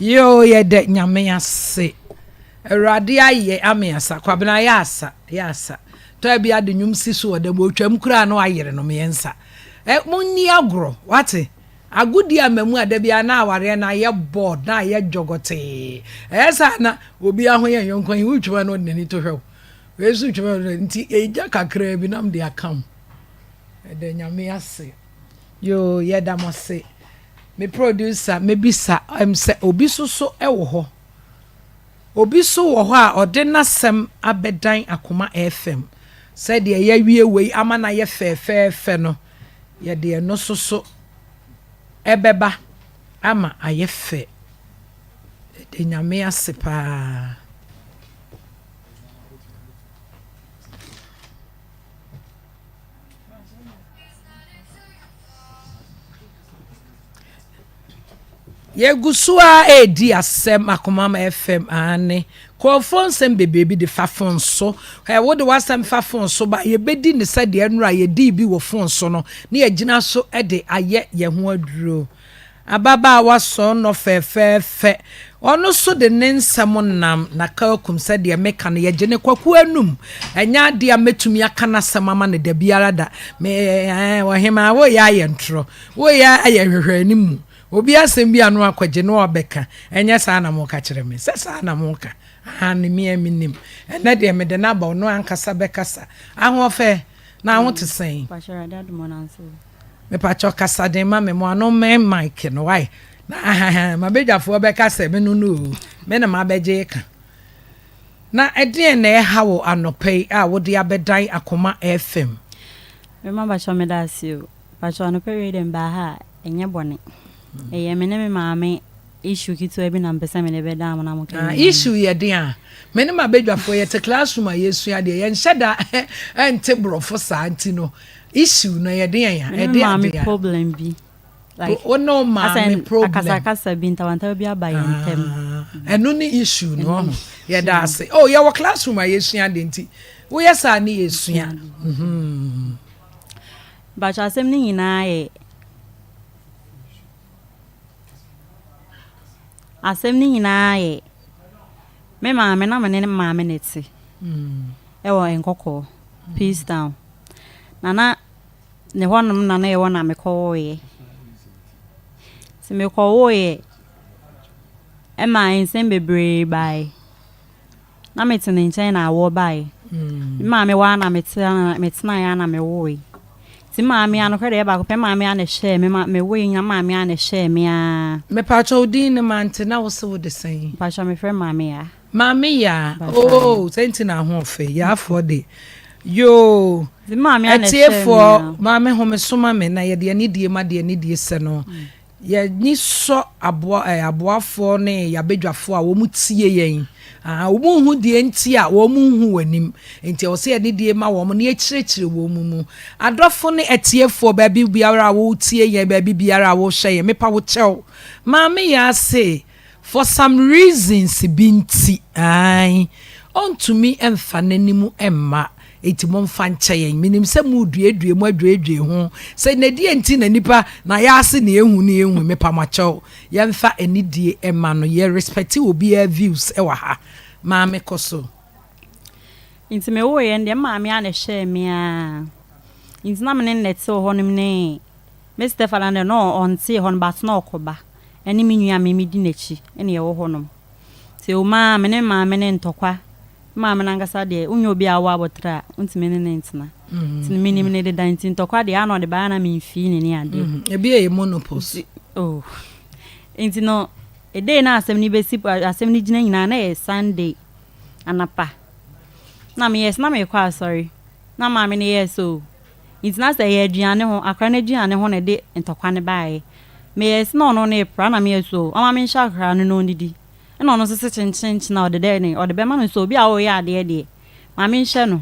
Yoo yɛda Nyame ase. Awurade ayɛ ame asa. Kwabena yɛ asa, yɛ asa. Tɔ bi ade nnwom si so wɔ dɛm otwam koraa na wayere no mmiɛnsa. Ɛ monni agorɔ, wate? Agodie ama mu a da biara na awareɛ no ayɛ bored na ayɛ dwɔgɔtee. Ɛyɛ saa na obiara ho yɛ nyɔnko yi wotwam a na ɔde n'ani to hwɛ wo. Wei nso twam a nti egya kakraa bi na mede aka ho. Ɛda Nyame ase. Yoo yɛda mo ase. Me producer mɛbisa ɛm sɛ obi so so wɔ hɔ. Obi so wɔ hɔ a ɔde n'asɛm abɛdan Akoma FM. Sɛdeɛ yɛawie wei ama no ayɛ fɛɛfɛɛfɛ no, yɛde ɛno so so ɛbɛba ama ayɛ fɛ. Yɛda Nyame ase paa. Yɛgu so ara redi asɛm Akomam FM aane. Nkurɔfoɔ nsɛm bebree bi de fa fon so. Ɛ wode w'asɛm fa fon so ba a, yɛbɛdi no sɛdeɛ nnora yɛdii bi wɔ fon so no na yɛagyina so de ayɛ yɛn ho aduro. Ababaawa sɔɔnɔ fɛɛfɛɛfɛ. Ɔno nso de ne nsɛm nam na Kalkum sɛdeɛ meka no yɛgye no kwaku anum. Ɛnyɛ adeɛ a mɛtumi aka n'asɛm ama no da biara da. Me ɛɛ ɔhemaa woyɛ ayɛ ntorɔ. Woyɛ ayɛ nhwehwɛanimu. Obi asɛm bi a na wakɔgye na wabɛka. Ɛnyɛ saa na moka kyerɛ me? Sɛ saa na moka? Aane, me ara menim. Ɛnnɛ deɛ mede no aba, ɔno ankasa bɛkasa. Ahoɔfɛ, na wo te sɛn? Mepakyɛw kasa den ma me, mo ano mmɛn mic no, wai? Na ahaha, m'abadwafoɔ bɛka sɛ me no no o, me na mabɛgye ka. Na ɛdeɛn na ɛha wo anɔpa yi a wode abɛdan Akoma FM? Mema pakyɛw meda ase o. Pakyɛw anɔpa wei deɛ mebaa ha a, ɛnyɛ bɔne. Ɛyɛ me ne me maame issue ketewa bi na mepɛ sɛ mede bɛdan mo na mo ka Ah, issue yɛ den a. Me ne m'abadwafoɔ yɛte classroom a yɛsua adeɛ, yɛnhyɛ da nte borɔfo saa nti no, issue no ɛyɛ den a, Me ne ɛde me maame adeɛ a. problem bi. Like, Wo ne wo maame asɛ problem. akasakasa bi, ntawantawa bi aba yɛn ntam. Ah, ɛno ne issue no Ɛno ɔho. ne Yɛda issue no. ase. Oh, yɛwɔ classroom a yɛsua adeɛ nti, woyɛ saa ne yɛsua. Mhm. Mpakyɛw asɛm no nyinaa yɛ Asɛm no nyinaa yɛ me maame na me ne maame na ɛte ɛwɔ Nkɔkɔɔ, Peace Town. Na na ne hɔnom na na ɛwɔ na mekɔwoeɛ. Nti mekɔwoeɛ ɛma nsɛm bebree baeɛ. Na mete ne nkyɛn na awoɔ baeɛ. Me maame hɔ ara na metenaeɛ ara na mewoeɛ. Nti me maame ara, nokorɛ deɛ ɛyɛ baako pɛ, me maame ara na ɛhwɛɛ me ma mewoeɛ nyinaa, me maame ara na ɛhwɛɛ me ara. Mepakyɛ wo din no mante na wose wode sɛn? Mepakyɛ mefrɛ me Maame Yaa. Maame Yaa, Mepakyɛ oh sɛ nti na ahoɔfɛ, Yaafoɔ de yoo. Nti me maame ara na ɛhwɛɛ me Atiefoɔ, ara. maame home so ma me na yɛde anidie ma deɛ anidie sɛ no. Yɛn ani sɔ aboa ɛɛ aboafoɔ ne yɛn abadwafoɔ a wɔtie yɛn. Ah, wɔnhu deɛ nti a wɔnhu w'anim. Nti ɛwɔ sɛ yɛde die ma wɔn na yɛkyerɛkyerɛ wɔn mu. Adɔfo ne atiefoɔ, baabi biara a wotie yɛn, baabi biara a wohwɛ yɛn, mepa wo kyɛw. Maame Yaa se, for some reasons bi nti, ae, ɔntumi mfa n'anim mma. Enti momfa nkyɛ yɛn. Menim sɛ moreduedue mo adweedwee ho sɛ, 'Na ɛdeɛn nti na nnipa na yɛase nea ɛhu ne yɛnhu? Mepa mo akyɛw, yɛmfa anidie mma no. Yɛ respect obiara views wɔ ha. Maame kɔ so. Nti mewoeɛ no deɛ, me maame ara na ɛhwɛɛ me ara. Nti na me ne no na ɛte wɔ hɔnom ne me stepfather no deɛ na ɔnte hɔ no but na ɔkɔba. Ɛne me nua a me medi n'akyi na yɛwɔ hɔnom. Nti ɛwom ara me ne me maame ne ntɔkwa Me maame no ankasa deɛ, wonyɛ obi a wowɔ aboterɛ a, wontumi ne no ntena. Nti no, menim no deda nti ntɔkwa deɛ, a na ɔde ba a na memfii no ne adeɛ. Ebi yɛ monopose. Nti, oh. Nti no, day no a asɛm no bɛsi, asɛm no gyina nyinaa, na ɛyɛ Sunday anapa. Na meyɛɛ sɛ na merekɔ asɔre. Na maame no yɛɛ sɛ oh, nti na sɛ ɛyɛ aduane ho, akwadaa no aduane ho na ɛde ntɔkwa no baeɛ. Meyɛɛ sɛ na ɔno no repra, na meyɛɛ sɛ oh, ɔmma menhyɛ akwadaa no na ɔnnidi. Ɛna ɔno nso se kyenkyenkyen a ɔde dɛn ɔde bɛma no sɛ obi a ɔreyɛ adeɛ deɛ ma menhyɛ no.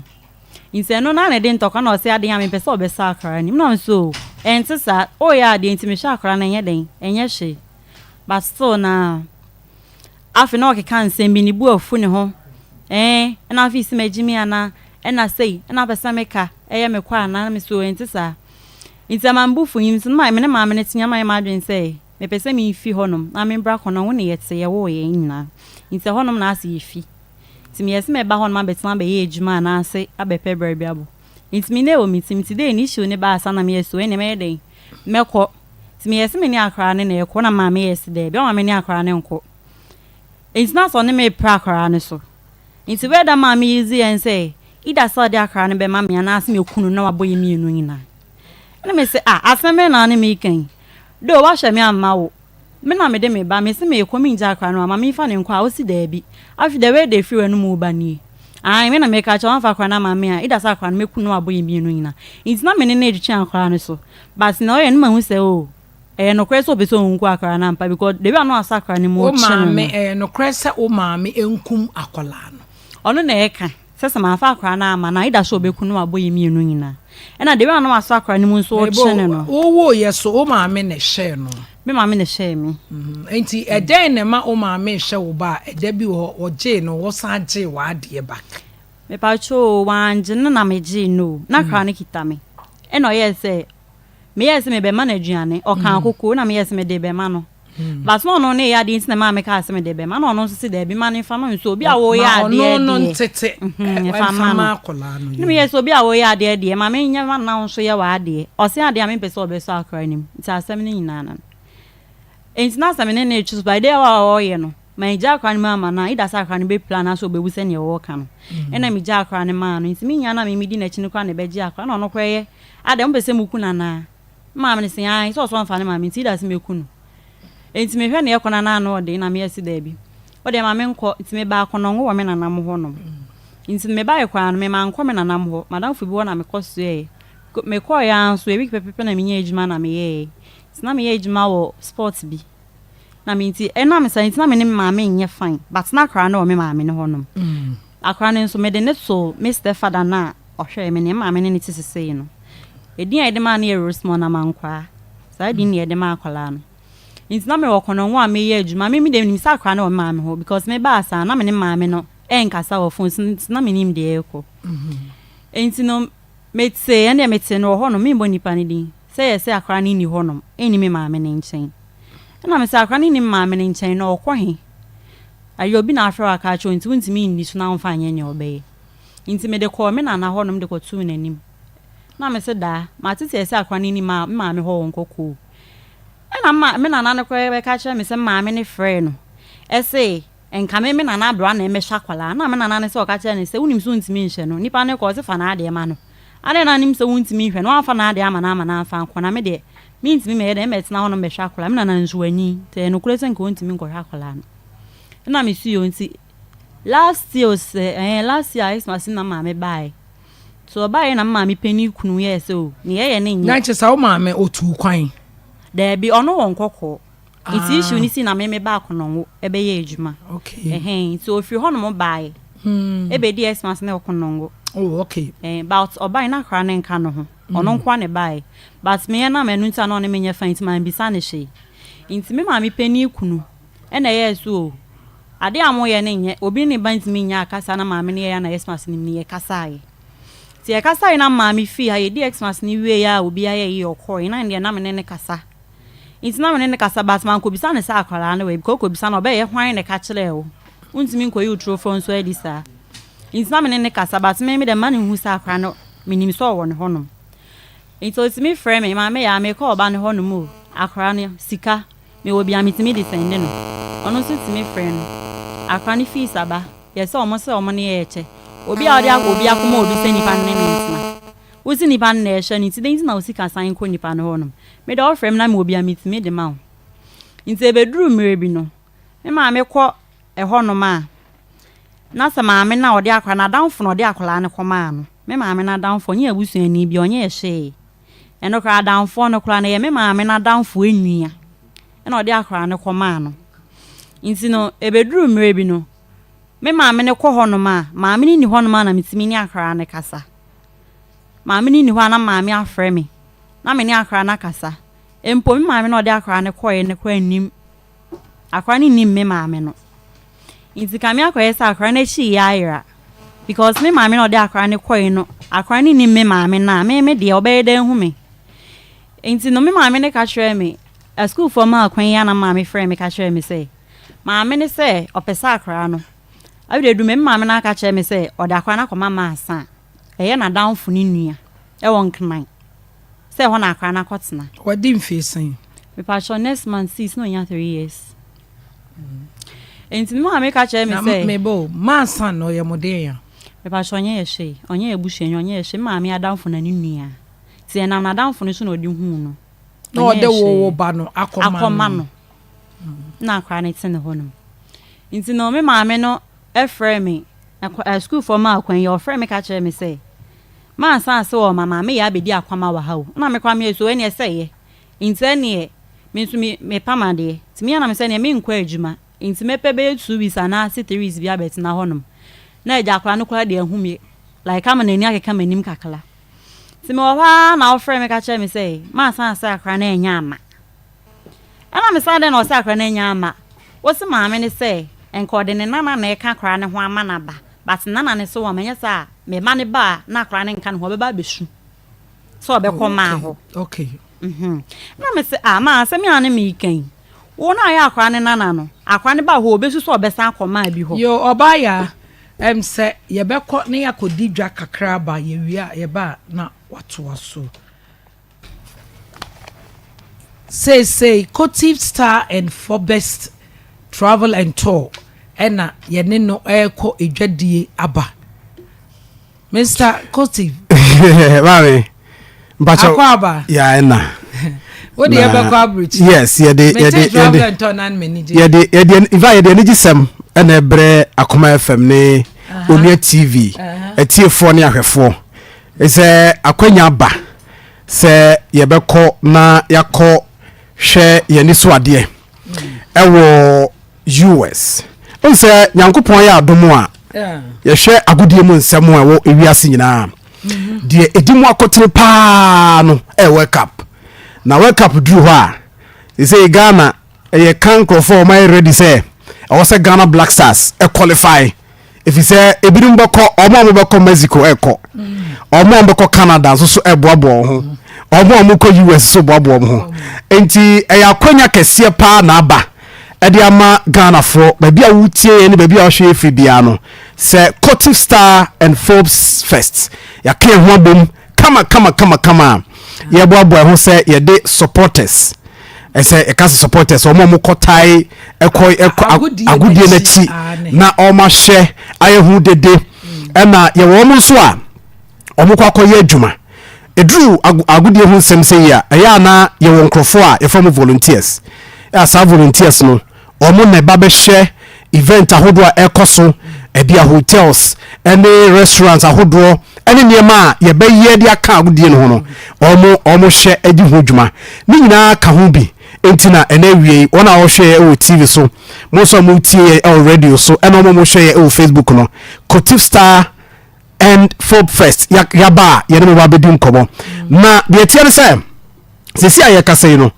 Nti ɛno no ara na ɛde ntɔkwa na ɔse adeɛ a mempɛ sɛ ɔbɛsɔ akwadaa no mu. Na ɔno oo ɛnte saa ɔreyɛ adeɛ nti mehyɛ akwadaa no ɛnyɛ dɛn ɛnyɛ hwee. But still na afei na ɔkeka nsɛm bi ne bo afu ne ho ɛɛ ɛna afei sɛ magye mi anaa ɛna sei ɛna apɛ sɛ meka ɛyɛ me kɔ anaa na mese oo ɛnte saa. Nti ɛma me bo fu nti na me ne maame no te nya ma yɛ m'adwene sɛ Mepɛ sɛ mifi hɔnom na mebra kɔ na wo ne yɛte, yɛwoo yɛn nyinaa. Nti ɛhɔnom na ase yɛfi. Nti meyɛɛ sɛ mɛba hɔnom abɛtena abɛyɛ adwuma anaase abɛpɛ bra bi abɔ. Nti me nɛ wɔ me tirim, nti dei ne issue no baa saa na meyɛɛ sɛ wei neɛ mɛyɛ dɛn? Mɛkɔ. Nti meyɛɛ sɛ me ne akwadaa no na ɛkɔ na maame yɛɛ sɛ daabi ɔmma me ne akwadaa no nkɔ. Nti na sɛ ɔne me repre akwadaa no so. Nti word a maame use yɛ ne sɛ either sɛ ɔde akwadaa no bɛma me anaase mɛku no na wabɔ yɛn mmienu nyinaa. Ɛna mese ah asɛm bɛn na wo ne me reka yi? Though woahwɛ me amma wo, me na mede me ba, mese meekɔ mengya akora no ama memfa no nkɔ a, wose daabi. Afei the way de firi w'anomu reba nie. Ae, me na meka akyerɛ wo, woamfa akora no amma me a, either sɛ akora no mɛku no na wabɔ yɛn mmienu nyinaa. Nti na me ne no retwetwe akora no so. But nea ɔyɛ no mahu sɛ oh, ɛyɛ nokorɛ sɛ ɔpɛ sɛ ɔnku akora no ampa because the way a na wasɔ akora no mu Wo rekye no maame, no. ɛyɛ nokorɛ sɛ wo maame nkum akwadaa no? Ɔno na ɛka. Sɛ sɛ mamfa akwadaa no amma no a, either sɛ ɔbɛku no na wabɔ yɛn mmienu nyinaa. Ɛna the way a na wasɔ akwadaa no mu nso Mebo, ɔrekye no no. wowooeɛ so, wo maame na ɛhyɛɛ no? Me maame na ɛhyɛɛ me. Nti ɛdɛn na ɛma wo maame rehwɛ wo ba a ɛda bi wɔ hɔ ɔgyee no wosan gyee w'adeɛ back? Mepakyɛw o, wangye no na megyee no o. Na akwadaa no kita me. Ɛna ɔyɛɛ sɛ, meyɛɛ sɛ mebɛma no aduane. Ɔkaa koko na meyɛɛ sɛ mede rebɛma no. But na ɔno ne yɛ adeɛ nti na ɛmaa mekaa sɛ mede rebɛma. Na ɔno nso se daabi ma no mfa ma me. So obi a woreyɛ Ma adeɛ ɔno no deɛ, ntete mhm, mfa mfa ma ma no. akwadaa no. Na meyɛɛ sɛ obi a woreyɛ adeɛ deɛ, ma menyɛ ma no na wo nso yɛ w'adeɛ. Ɔse adeɛ a mempɛ sɛ ɔbɛsɔ akwadaa no mu. Nti asɛm no nyinaa no no. Enti na sɛ me ne no retwe so by the way a ɔreyɛ no, mangya akwadaa no mu amma no a, either sɛ akwadaa no bɛpira anaasɛ ɔbɛwu sɛdeɛ ɔreka no. Ɛna megyaa akwadaa no maa no. Nti me nua no a me medi n'akyi no koraa na ɛbɛgyee akwadaa no. Ɛna ɔno koraa yɛ, adɛn mopɛ sɛ moku no anaa? Me maame no se, aane, sɛ ɔse ɔmfa ne maame nti either sɛ mɛku no. Enti mehwɛ nea ɛrekɔ no a na ano ɔden na meyɛ se daabi, wo deɛ ma menkɔ. Nti mebaa Konongo wɔ me nana mo hɔnom. Nti no mebaeɛ koraa no, me mankɔ me nana mo hɔ. M'adamfo bi hɔ na mekɔsoɛɛ. Mekɔeɛ ara nso, a week pɛpɛpɛ na menyaa adwuma na meyɛeɛ. Nti na meyɛ adwuma wɔ sport bi na me nti ɛnam saa nti na me ne me maame nyɛ fine but na akwadaa no wɔ me maame no hɔ nom. Akwadaa no nso mede no too me step father no a ɔhwɛɛ me no, me maame ne no te sesei no. Edin a yɛde maa no yɛ Rosemond Amankwaa. Saa din na yɛde maa akwadaa no. Nti na mewɔ Kɔnɔngo a meyɛ adwuma. Me me deɛ menim sɛ akwadaa no wɔ me maame hɔ because mebaa saa na me ne me maame no ɛnkasa wɔ phone so nti na menim deɛ ɛrekɔ. Nti no metee, ɛndeɛ metee no wɔ hɔ nom, membɔ nipa no din. Sɛ yɛ sɛ akora no nni hɔ nom, ɛnni me maame no nkyɛn. Ɛna me sɛ akora no nni me maame no nkyɛn na ɔkɔ he? Ayɛ obi na afrɛ wo aka akyerɛ wo nti wontumi nni so na womfa nyɛ nea ɔbɛyɛ. Nti mede kɔɔ me nana hɔ nom de kɔtoo n'anim. Na me se daa, mate sɛ yɛ sɛ akora no nni ma me maame hɔ wɔ Nkɔkɔɔ. Ɛna ma me nana no koraa bɛka kyerɛ me sɛ me maame no frɛɛ no ɛse Nka me me nana abrewa na ɛmɛhwɛ akwadaa na me nana no sɛ ɔka kyerɛ no sɛ wonim sɛ wontumi nhwɛ no nipa no kɔ ɔse fa n'adeɛ ma no adɛn na nim sɛ wontumi nhwɛ no wamfa n'adeɛ ama no ama no amfa ankɔ na me deɛ mentumi mɛyɛ dɛn mɛtena hɔ no mɛhwɛ akwadaa me nana nso wanyin nti ɛyɛ nokorɛ sɛ nka ɔntumi nkɔhwɛ akwadaa no ɛna me si o nti last year sɛ ɛɛ last year Xmas na maame baeɛ nti ɔbaeɛ na me maame panin kunu yɛɛ sɛ o ne yɛyɛ ne nyɛ na kyerɛ sɛ wo maame ɔtuu kwan daabi ɔno wɔ nkɔkɔɔ Nti issue no si na me me baa Konongo ɛbɛyɛ adwuma. Okay. Ɛhɛn nti ofiri hɔ nom baeɛ. Hmm. Ɛbɛdi Xmas ne wɔ Konongo. Oh okay. Ɛn but ɔbaeɛ na akwadaa no nka ne ho. Ɔno nkoa na ɛbaeɛ. But me ɛnam ɛno nti a na ɔne me nyɛ fine nti mambisa no hwee. Nti me maame panin kunu ɛna ɛyɛɛ so o adeɛ a moyɛ no nyɛ obi ne ne ba ntumi nyɛ akasa na maame no yɛeɛ a na Xmas no mu no yɛkasaeɛ. Nti yɛkasaeɛ na maame fii ha yɛdii Xmas no wieeɛ a obiara yɛɛ yie ɔkɔeɛ na ɛndeɛ na me ne no kasa. Nti na me ne no kasa but mankɔbisa no sɛ akwadaa no wɔ he because wokɔbisa no a ɔbɛyɛ hwan na ɛka kyerɛɛ wo? Wontumi nkɔyi wo torofoɔ nso adi saa. Nti na me ne no kasa but me me deɛ mma no nhu sɛ akwadaa no menim sɛ ɔwɔ ne hɔnom. Nti ɔtumi frɛ me, maame yaa mekɔ ɔba no hɔnom o, akwadaa no sika mewɔ bi a metumi de sɛnde no. Ɔno nso tumi frɛ no, akwadaa no fees aba, yɛ sɛ ɔmo sɛ ɔmo ne yɛ kyɛ. Obi a ɔde obi akɔma obi sɛ nipa no ne no ntena. Wo se nipa no na ɛhwɛ no nti dɛn nti na wo sika san kɔ nipa no hɔ nom? Me deɛ ɔfrɛ me na mewɔ bi a metumi de ma wo. Nti ɛbɛduru mmerɛ bi no, me maame kɔ ɛhɔ nom a, na sɛ maame no a ɔde akwadaa no, n'adamfo na ɔde akwadaa no kɔmaa no. Me maame no adamfo, ɔnyɛ abusuani bi, ɔnyɛɛ hwee. Ɛno koraa adamfoɔ no koraa no, ɛyɛ me maame no adamfo nua ɛna ɔde akwadaa no kɔmaa no. Nti no, ɛbɛduru mmerɛ bi no, me maame no kɔ hɔ nom a, maame no nni hɔ nom a na metumi ne akwadaa no kasa. Maame no nni hɔ a na maame afrɛ me na me ne akwadaa no akasa. Mpo me maame no a ɔde akwadaa no kɔeɛ no koraa nnim. Akwadaa no nnim me maame no. Nti ka me akɔyɛ sɛ akwadaa no akyi yɛ ayera. Because me maame no a ɔde akwadaa no kɔeɛ no, akwadaa no nnim me maame no a, me me deɛ ɔbɛyɛ dɛn ahu me? Nti no me maame no ka kyerɛɛ me, asukuufoɔ maa kwan yi a na maame frɛɛ me ka kyerɛɛ me sɛ, maame no sɛ ɔpɛ sɛ akwadaa no, afei deɛ me maame no aka kyerɛ me sɛ ɔde akwadaa no akɔma maasa a, Ɛyɛ n'adamfo no nua wɔ Nkran sɛ ɛhɔ na akora no akɔtena. Wadi mfie sɛn? Mepakyɛw, next month six na onya 3 years. Nti me maame ka kyerɛ me Na sɛ. meba o, Mansa no ɔyɛ mo den a? Mepakyɛw, ɔnyɛ yɛ hwee. Ɔnyɛ yɛ busuani, ɔnyɛ yɛ hwee. Me maame adamfo na ne nua. Nti ɛnam n'adamfo no so na ɔde huu no. Na Ɔnyɛ ɔde yɛ wo wo hwee. ba no akɔma Akɔma no. no. Na akora no te ne hɔnom. Nti no me maame no frɛɛ me, sukuufoɔ maa kwan yi, ɔfrɛɛ me ka kyerɛɛ me sɛ, mansan ase wɔ ma maame yɛ abɛdi akwama wɔ ha o. Ɛna me koraa meyɛ so ɛneɛ sɛ ɛyɛ. Nti ɛneɛ me nso me mepam adeɛ. Nti me ara na me sɛ ɛneɛ menkɔ adwuma. Nti mɛpɛ bɛyɛ 2 weeks anaase 3 weeks bi abɛtena hɔnom. Na agya akwadaa no koraa deɛ ahu me like ama n'ani akeka m'anim kakra. Nti mewɔ hɔ ara na ɔfrɛɛ me ka kyerɛɛ me sɛ mansan ase akwadaa no ɛnyɛ ama. Ɛna me sɛ adɛn na ɔsɛ akora no anya ama. Ɔse maame no sɛ nka ɔde ne nana na ɛka akora no ho ama no aba but nana no se wama nyɛ saa a me ba no ba a na akora no nka ne ho ɔbɛba abɛsu sɛ ɔbɛkɔ maa hɔ. Okay. Mhm. Na me se ah maa asɛm yi a ne meka yi wo na ayɛ akora no nana no akora no ba hɔ ɔbɛsu sɛ ɔbɛsan akɔ maa bi hɔ. Yoo ɔbaa yaa ɛm sɛ yɛbɛkɔ na yɛakɔdi dwa kakra aba yɛwie a yɛba a na watoa so. Seesei Kotif Star and Forbest Travel and Tour na yɛne no rekɔ dwadie aba. Mister Kotif. Maame, mpakyɛw. Akɔ aba. Ya ɛna. Wo de yɛbɛkɔ aburukyi. Yes, yɛde yɛde yɛde. Travel and Tour nan m'ani gye. Yɛde yɛde in fact yɛde anigye sɛm ɛna ɛbrɛ Akoma FM ne Onua TV atiefoɔ ne ahwɛfoɔ. Sɛ akwanya ba sɛ yɛbɛkɔ na yɛakɔ hwɛ yɛn ani so adeɛ ɛwɔ US. Wohu sɛ Nyankopɔn yɛ adom a yɛhwɛ agodie mu nsɛm a ɛwɔ ewiase nyinaa. Deɛ ɛdi mu akotene paa no ɛyɛ World Cup. Na World Cup duru hɔ a, sɛ Ghana ɛyɛ ka nkurɔfoɔ a wɔayɛ ready sɛ ɛwɔ sɛ Ghana Black Stars qualify Efisɛ ebinom bɛkɔ, wɔn a wɔbɛkɔ Mexico rekɔ, wɔn a wɔbɛkɔ Canada nso so reboaboa wɔn ho, wɔn a wɔkɔ US nso boaboa wɔn ho. Nti ɛyɛ akwanya kɛseɛ paa na aba ɛde ama Ghanafoɔ, baabi a wotie yɛn ne baabi a wohwɛ yɛn firi biara no, sɛ Kotif Star and Forbes Fest, yɛaka yɛn ho abom kama kama kama kama a yɛboaboa ho sɛ yɛde supporters ɛsɛ yɛka sɛ supporters wɔn a wɔkɔ tae ɛkɔ ɛkɔ agodie n'akyi na wɔn ahyɛ ayɛ ho dede ɛna yɛwɔ wɔn nso a wɔn kɔ akɔyɛ adwuma eduru agodie ho nsɛm sɛ yi a ɛyɛ ana yɛwɔ nkurɔfoɔ a yɛfrɛ wɔn volunteers a saa volunteers no Wɔn na ɛba bɛhwɛ event ahodoɔ a ɛrekɔ so, ɛbi a hotels ne restaurants ahodoɔ ne nneɛma a yɛbɛyɛ de aka agodie no ho no, wɔn wɔn hwɛ di ho dwuma. Ne nyinaa ka ho bi nti na ɛnɛ awie yi, wɔn a wɔhwɛ yɛ wɔ TV so, mo nso a motie yɛ wɔ radio so, ɛna wɔn a wɔhwɛ yɛ wɔ Facebook no, Kotif Star and Folk Fest yaba a yɛne mo ba bɛdi nkɔmmɔ. Na deɛ ɛteɛ ne sɛ, Seesei a yɛrekasa yi no,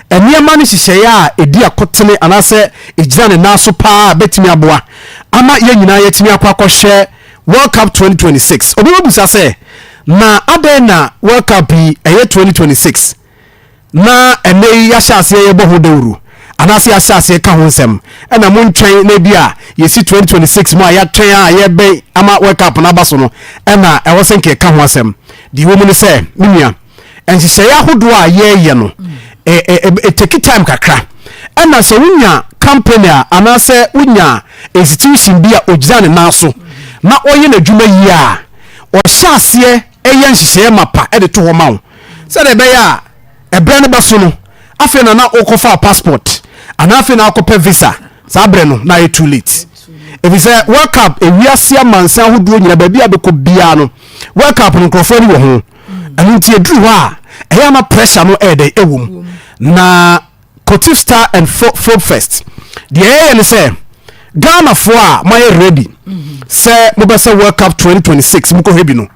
nneɛma ne nhyehyɛe a edi akotene anaasɛ egyina ne nan so paa a ebetumi aboa ama yɛn nyinaa yɛatumi akɔ akɔhwɛ World Cup 2026. Obi bɛbisa sɛ, na adɛn na World Cup yi ɛyɛ 2026 na ɛnnɛ yi yɛahyɛ aseɛ yɛbɔ ho dawuro anaasɛ yɛahyɛ aseɛ ka ho nsɛm? Ɛna montwɛn na ebi a yɛsi 2026 mu a yɛatwɛn a yɛbɛn ama World Cup no aba so no ɛna ɛwɔ sɛ nka yɛka ho asɛm. Deɛ ɛwɔ mu ne sɛ, me nua, nhyehyɛeɛ ahodoɔ a yɛreyɛ no ɛtake time kakra ɛna sɛ wonya company a anaasɛ wonya institution bi a ɔgyina ne nan so na ɔyɛ n'adwuma yie a ɔhyɛ aseɛ ɛyɛ nhyehyɛeɛ mapa ɛde to hɔ ma wo sɛdeɛ ɛbɛyɛ a ɛberɛ no bɛso no afei na na wokɔfa passport anaa afei na wokɔpɛ visa saa berɛ no na ayɛ too late ɛfiri sɛ World Cup ewiase amansan ahodoɔ nyina baabi a bɛkɔ biara no World Cup no nkurɔfoɔ ani wɔ ho ɛno nti ɛduru hɔ a ɛyɛ ama pressure no ɛyɛ dɛn ɛwɔ mu na Kotif Star and Folk Fest deɛ ɛyɛ ne sɛ Ghanafoɔ a moayɛ ready sɛ mobɛsɛ World Cup 2026 mokɔhwɛ bi no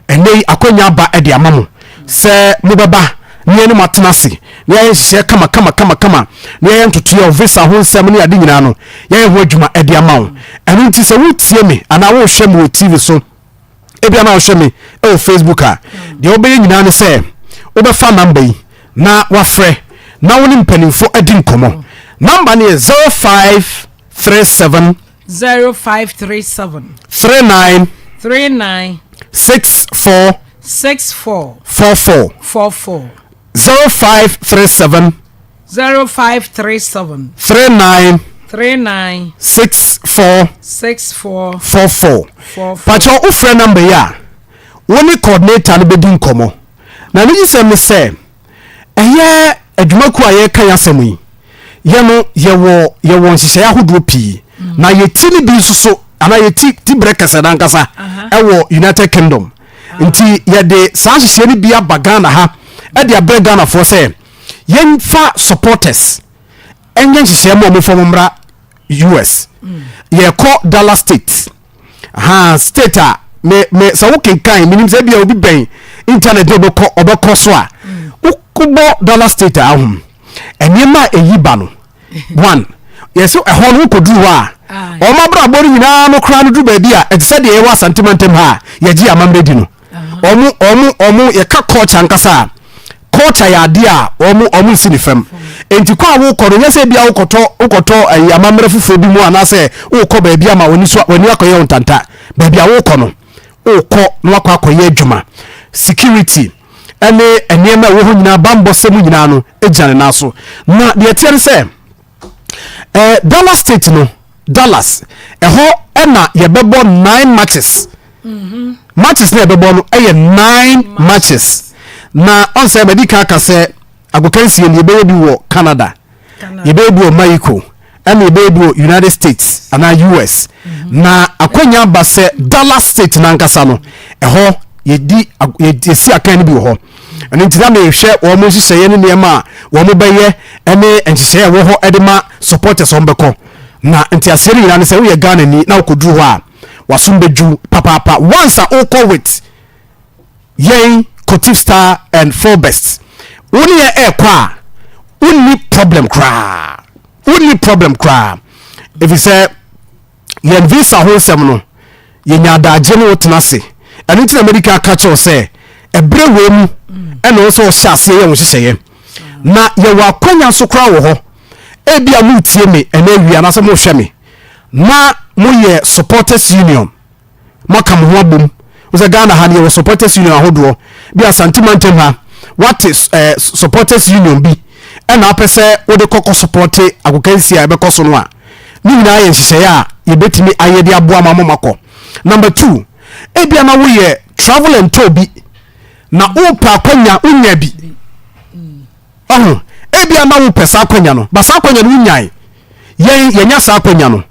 ɛnɛ yi akwanya aba ɛde ama mo sɛ mobɛba ne yɛne mo atena ase na yɛayɛ nhyehyɛɛ kama kama kama kama na yɛayɛ ntotoeɛ visa ho nsɛm ne ade nyinaa no yɛayɛ ho adwuma ɛde ama wo ɛno nti sɛ wotie me anaa wohwɛ me wɔ TV so ebia na wohwɛ me wɔ Facebook a, deɛ wobɛyɛ nyinaa ne sɛ wobɛfa namba yi na wafrɛ na wo ne mpanimfoɔ adi nkɔmmɔ. Namba no yɛ 0537 0537 39 39 64 64 44 44 0537 0537. 39. 39. 64. 64. 44. 44. Pakyɛ wofrɛ number yi a, wo ne coordinator no bɛdi nkɔmmɔ. Na anigyesɛm ne sɛ, ɛyɛ adwumakuo a yɛreka yɛn asɛm yi, yɛ no yɛwɔ yɛwɔ nhyehyɛeɛ ahodoɔ pii, na yɛti no bi nso so, anaa yɛti ti berɛ kɛsɛ no ankasa ɛwɔ United Kingdom. Nti yɛde saa nhyehyɛeɛ no bi aba Ghana ha ɛde abrɛ Ghanafoɔ sɛ, Yɛnfa supporters ɛnyɛ nhyehyɛɛ ma ɔmo fa ɔmo mmra US. Yɛkɔ Dallas state. Ha state a me me sɛ wo kenkan menim sɛ ebia obi bɛn internet na ɔbɛkɔ ɔbɛkɔ so a wobɔ Dallas state a ahom. Nneɛma a ɛyi ba no, one, yɛsɛ ɛhɔ no wokɔduru hɔ a, wɔn abrabɔ no nyinaa no koraa no duru baabi a ɛte sɛ deɛ yɛwɔ Asante mantam ha a yɛgye amammerɛ di no. Wɔn wɔn wɔn yɛka culture ankasa a, culture yɛ adeɛ a wɔn wɔn nsi ne fam. Enti kɔ a wokɔ no nyɛ sɛ ebia wokɔtɔ wokɔtɔ ɛyi amammerɛ foforɔ bi mu anaasɛ wokɔ baabi ama w'ani so w'ani akɔyɛ wo ntanta. Baabi a wokɔ no, wokɔ na wakɔ akɔyɛ adwuma. Security ɛne nneɛma a ɛwɔ hɔ nyinaa bammɔ sɛm nyinaa no gyina ne nan so. Na deɛ ɛteɛ ne sɛ eh, Dallas state no, Dallas, ɛhɔ ɛna yɛbɛbɔ nine matches. Mm-hmm. Matches na yɛbɛbɔ no ɛyɛ nine matches. Na ɔn sɛ madi kan aka sɛ agokansie no yɛbɛyɛ bi wɔ Canada, yɛbɛyɛ bi wɔ Mexico, ɛna yɛbɛyɛ bi wɔ United States anaa US. Mm-hmm. Na akwanya aba sɛ Dallas state n'ankasa no ɛhɔ yɛdi yɛsi akan no bi wɔ hɔ. Ɛno nti na mehwɛ wɔn nhyehyɛeɛ ne nneɛma a wɔn bɛyɛ ne nhyehyɛeɛ a ɛwɔ hɔ de ma supporters wɔn bɛkɔ. Na nteaseɛ no nyinaa ne sɛ woyɛ Ghanani na wokɔduru hɔ a wasom bɛdwu papaapa. Once a wokɔ with yɛn Kotif Star and Fullbest wo ne yɛn ɛrekɔ a wonni problem koraa, wonni problem koraa ɛfiri sɛ yɛn visa ho nsɛm no yɛnya adagye ne wotena ase. Ɛno nti na madi kan aka kyerɛ wo sɛ ɛberɛ wei mu ɛna wo sɛ ɔhyɛ aseɛ yɛ wo nhyehyɛeɛ. Na yɛwɔ akwanya nso koraa wɔ hɔ, ebia moretie me ɛnɛ awia anaasɛ mohwɛ me na moyɛ supporters union, moaka mo ho abom. Wo sɛ Ghana ha no yɛwɔ supporters union ahodoɔ bi, Asante mantam ha wate eh, supporters union bi ɛna apɛ sɛ wode kɔkɔ supporte agokansie a ɛbɛkɔ so no a, ne nyinaa yɛ nhyehyɛeɛ a yɛbɛtumi ayɛ de aboa ma mo makɔ. Number two, ebia na woyɛ travel and tour bi na wopɛ akwanya wonya bi. Ɔho, ebia na wopɛ saa akwanya no, ba saa akwanya no wonyae. Yɛn yɛnya saa akwanya no.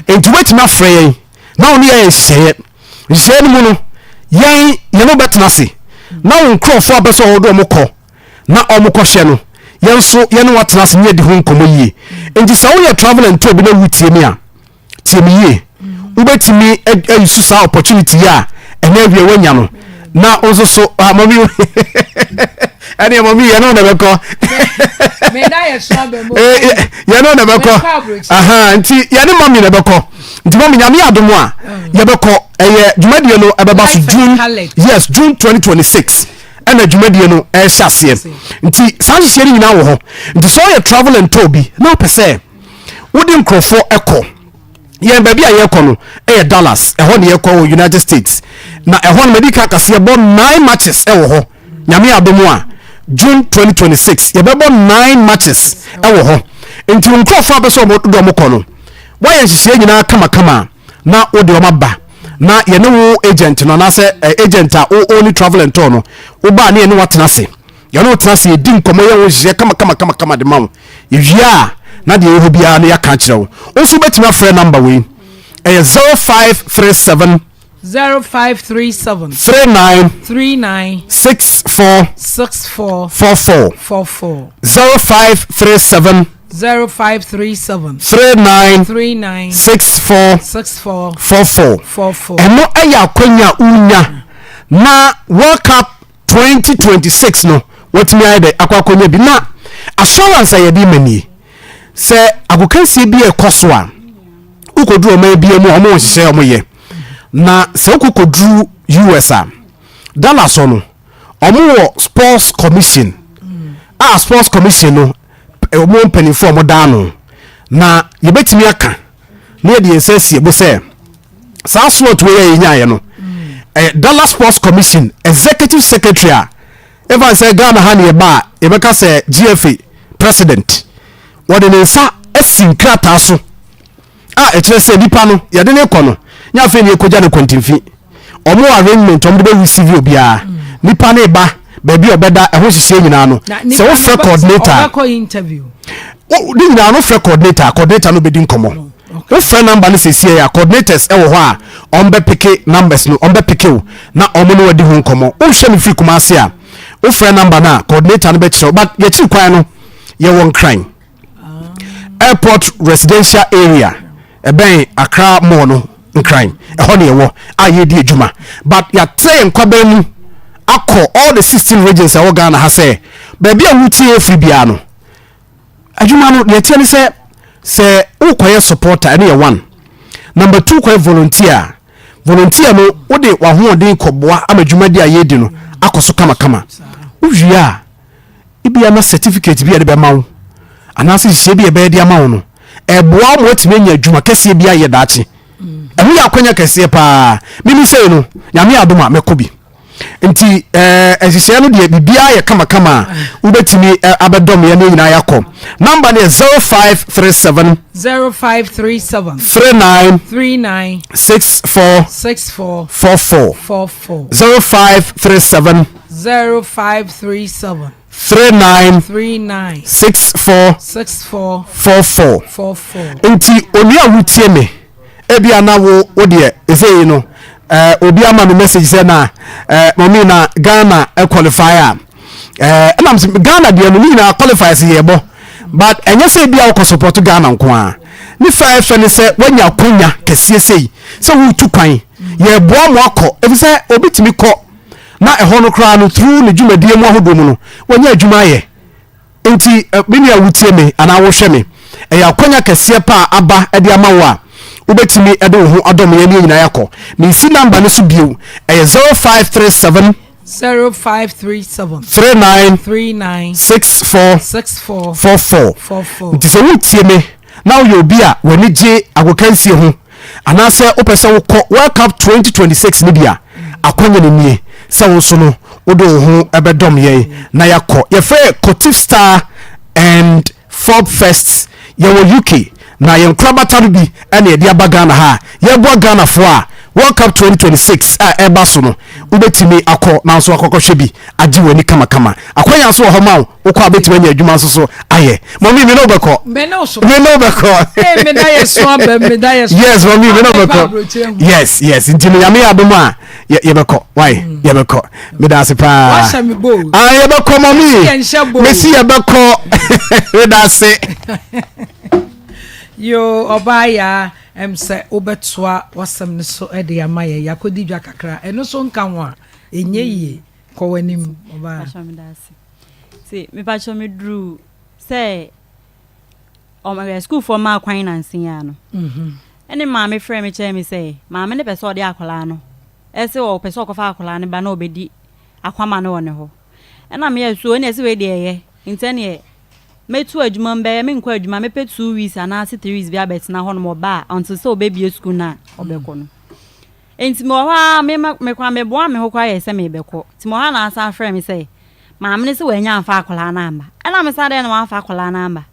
Enti wobɛtumi afrɛ yɛn na wo ne yɛn ayɛ nhyehyɛeɛ. Nhyehyɛeɛ no mu no, yɛn yɛne wo bɛtena ase na wo nkurɔfoɔ a wopɛ sɛ wode wɔn kɔ na wɔkɔhwɛ no, yɛn nso yɛne wo atena ase ne yɛadi ho nkɔmmɔ yie. Enti sɛ woyɛ travel and tour bi na woretie me a, tie me yie. Wobɛtumi ayusu saa opportunity yi a ɛnɛ awie woanya no na wo nso so ah, mami ɛne mami yɛne wo na ɛbɛkɔ yɛne wo na ɛbɛkɔ nti yɛne mami na ɛbɛkɔ nti mami nyame adom a yɛbɛkɔ ɛyɛ dwumadie no ɛbɛba so June, yes, June 2026 ɛna dwumadie no ɛhyɛ aseɛ. Nti saa nhyehyɛ no nyinaa wɔ hɔ. Nti sɛ ɔyɛ travel and tour bi na wopɛ sɛ wode nkurɔfoɔ ɛkɔ, yɛn baabi a yɛkɔ no ɛyɛ Dallas, ɛhɔ ne yɛkɔ wɔ United States. Na ɛhɔ no madi ka kase yɛbɔ nine matches ɛwɔ hɔ. Nyame adom a June 2026 yɛbɛbɔ nine matches ɛwɔ hɔ. Nti nkurɔfoɔ a bɛ sɛ wɔde wɔn kɔ no, woayɛ nhyehyɛeɛ nyinaa kamakama a na wode wɔn aba na yɛne wo agent no anaasɛ eh, agent a wo ne travel and tour no wobaa ne yɛne watena ase, yɛne wo tena ase, yɛdi nkɔmmɔ, yɛ wo nhyehyɛ kama kama kama kama de ma wo. Yɛwie a na deɛ ɛwɔ hɔ biara no yɛaka akyerɛ wo. Wo nso wobɛtumi afrɛ number wei, ɛyɛ 0537 0537 39 39 64 64 44 44 0537 0537 39 39 64 64 44. 44. Ɛno ɛyɛ akwanya a wonya na World Cup 2026 no watumi ayɛ dɛ akɔ akɔnya bi. Na assurance a yɛde ma nie sɛ agokansie bi a ɛkɔ so a wokɔduru ɔman bia mu a wɔn nhyehyɛ wɔn yɛ. Na sɛ wokɔkɔduru US a, Dallas hɔ no wɔn wɔ sports commission a sports commission no wɔn mpanimfoɔ a wɔn da ano na yɛbɛtumi aka na yɛde yɛn nsa asi ɛbo sɛ saa slot wei a yɛnyaeɛ no ɛyɛ Dallas Sports Commission executive secretary a ɛfa sɛ Ghana ha ne yɛba a yɛbɛka sɛ GFA president wɔde ne nsa asi nkrataa so a ɛkyerɛ sɛ nipa no yɛde ne kɔ no nyɛ afei ne yɛkɔgya no kwantimfi. Ɔmo arrangement ɔmo de bɛ receive obiara, nipa ne ba baabi a ɔbɛda ɛho nhyehyɛ nyinaa no sɛ wofrɛ coordinator ne nyinaa no frɛ coordinator, coordinator no bɛdi nkɔmmɔ. Wofrɛ number no sɛsie a coordinators ɛwɔ hɔ a ɔmo bɛ peke numbers no, ɔmo bɛ peke wo na ɔmo ne wadi ho nkɔmmɔ. Wohwɛ me firi Kumase a wofrɛ number no a coordinator no bɛkyerɛ wo. But yɛkyiri kwan no yɛwɔ Nkran Airport residential area ɛbɛn Accra Mall no, Nkran ɛhɔ ne yɛwɔ a yɛredi adwuma. But yɛatrɛ yɛn kwaban mu akɔ all the 16 regions ɛwɔ Ghana ha sɛ baabi a wotie afiri biara no. Adwuma no deɛ ɛteɛ ne sɛ sɛ wokɔyɛ supporter ɛno yɛ one. Number two kɔyɛ volunteer a, volunteer no wode w'ahoɔden kɔboa ama dwumadi a yɛredi no akɔ so kamakama. Wowie a, ebia na certificate bi a yɛde bɛma wo anaasɛ nhyehyɛe bi a yɛbɛyɛ de ama wo no, ɛboa wo ma woatumi anya adwuma kɛseɛ bi ayɛ daakye. Ɛho yɛ akwanya kɛseɛ paa. Mimi sei no, Nyame adom a mɛkɔ bi. Nti eh, nhyehyɛeɛ no deɛ biribiara yɛ kamakama a wobɛtumi eh, abɛdɔm yɛn ne nyinaa yɛakɔ. Namba no yɛ 0537 0537 39 39 64 64 44 44 0537 0537 39 39 64 64 44 44. Nti onua a wotie me ebia na wo wo deɛ ɛsɛ yi no eh, obi ama me message sɛ na eh, mɔmi na Ghana eh, qualify a eh, ɛnam sɛ Ghana deɛ no ne nyinaa qualify sɛ yɛbɔ but ɛnyɛ sɛ ebia wokɔ support Ghana nko a ne fa ɛfɛ ne sɛ woanya akonya kɛseɛ sei sɛ woretu kwan yɛboa mo akɔ ɛfiri sɛ obi tumi kɔ na ɛhɔ no koraa no through ne dwumadie mu ahodoɔ mu no wanya adwuma ayɛ nti me nua wotie me anaa wohwɛ me ɛyɛ akwanya kɛseɛ pa a aba de ama wo a wobɛtumi de wo ho adɔm yɛn ne nyinaa yɛakɔ mensi namba no so bio ɛyɛ 0537 0537 39 39 64 64 44 44. Nti sɛ wotie me na woyɛ obi a w'ani gye agokansie ho anaasɛ wopɛ sɛ wokɔ World Cup 2026 no bi a, akwanya no nie sɛ wo nso no wode wo ho bɛdɔm yɛn na yɛakɔ. Yɛfrɛ yɛ Kotif Star and Fob Fest. Yɛwɔ UK na yɛn nkorabata no bi na yɛde aba Ghana ha a yɛreboa Ghanafoɔ a World Cup 2026 a ɛreba so no wobɛtumi akɔ na nso akɔkɔhwɛ bi agye w'ani kamakama. Akwanya nso wɔ hɔ ma wo, wokɔ a bɛtumi anya adwuma nso so ayɛ. Mɔmi, me ne wo bɛkɔ. Me ne wo so. Me ne wo bɛkɔ. Ee, me da yɛ so aba, me da yɛ so. Yes, mɔmi, me ne wo bɛkɔ. Yes, yes. Nti me nyame yɛ adom a yɛbɛkɔ. Why? Mm. Yɛbɛkɔ. Me da ase paa. Wahyɛ me bo. Ah, yɛbɛkɔ mɔmi. Mesi yɛbɛkɔ. Me da ase. Yo, ɔbaa yaa ɛm sɛ wobɛtoa w'asɛm no so de ama yɛn. Yɛakɔdi dwa kakra. Ɛno so nka ho a, ɛnyɛ yie. Kɔ w'anim ɔbaa. Pakyɛ meda ase. Nti mepakyɛ meduru sɛ ɔmo ɛ sukuufoɔ maa kwan nansa yi ara no. Ɛne maame frɛ me kyerɛ me sɛ maame no pɛ sɛ ɔde akwadaa no ɛsɛ ɔpɛ sɛ ɔkɔfa akwadaa no ba na ɔbɛdi akwama no wɔ ne hɔ. Ɛna meyɛ so ɛne ɛsɛ wei deɛ ɛyɛ nti ɛneɛ mɛtu adwuma mu bɛyɛ menkɔ adwuma mɛpɛ 2 weeks anaasɛ 3 weeks bi abɛtena hɔ nom ɔba a until sɛ ɔbɛbie sukuu no a ɔbɛkɔ no. Enti mewɔ hɔ ara, me me koraa meboaa me ho koraa yɛɛ sɛ merebɛkɔ. Nti mewɔ hɔ ara na asan frɛɛ me sɛ, maame no sɛ wannya amfa akwadaa no amma. Ɛna me sɛ adɛn na wamfa akwadaa no amma?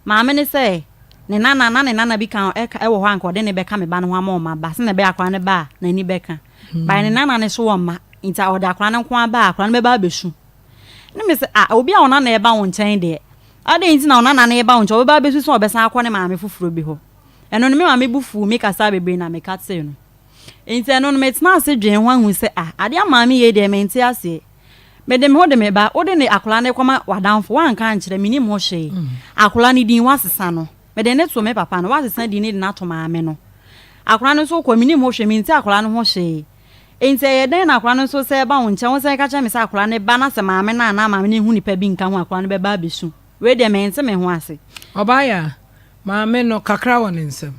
Maame no sɛ ne nana, na ne nana bi ka ɛka ɛwɔ hɔ a anka ɔde no bɛka me ba no ho ama wɔn aba sɛnea ɛbɛyɛ akwadaa no ba a n'ani bɛka. But ne nana no so wɔ mma, nti ɔde akwadaa no nko ara ba a akwadaa no bɛba abɛsu. Ɛna me sɛ ah, obi a wo nana reba wo nkyɛn deɛ, adɛn nti na wo nana no reba wo nkyɛn, ɔbɛba abɛsu sɛ ɔbɛsan akɔ ne maame foforɔ bi hɔ. Ɛno no, me maame bo fuu me kasaa bebree na meka tee no. Enti ɛno no, metenaa ase dwen ho ahu sɛ, ah, adeɛ a maame yɛ yi deɛ, mente aseɛ. Mede me ho de me ba, wode ne akwadaa no rekɔma w'adamfo, woanka ankyerɛ, mennim ho hwee. Akwadaa no din, woasesa no. Mede no too me papa no, woasesa din no de no ato maame no. Akwadaa no nso wokɔ, mennim ho hwee, mente akwadaa no ho hwee. Enti ɛyɛ dɛn na akwadaa no nso sɛ ɛba wo nkyɛn, wosan ka kyerɛ me sɛ akwadaa no ba na sɛ maame no anaa maame no nhu nipa bi nka ho a, akwadaa no bɛba abɛsu. Wei deɛ, mente me ho ase. Ɔbaeɛ a, Maame no, kakra wɔ ne nsam.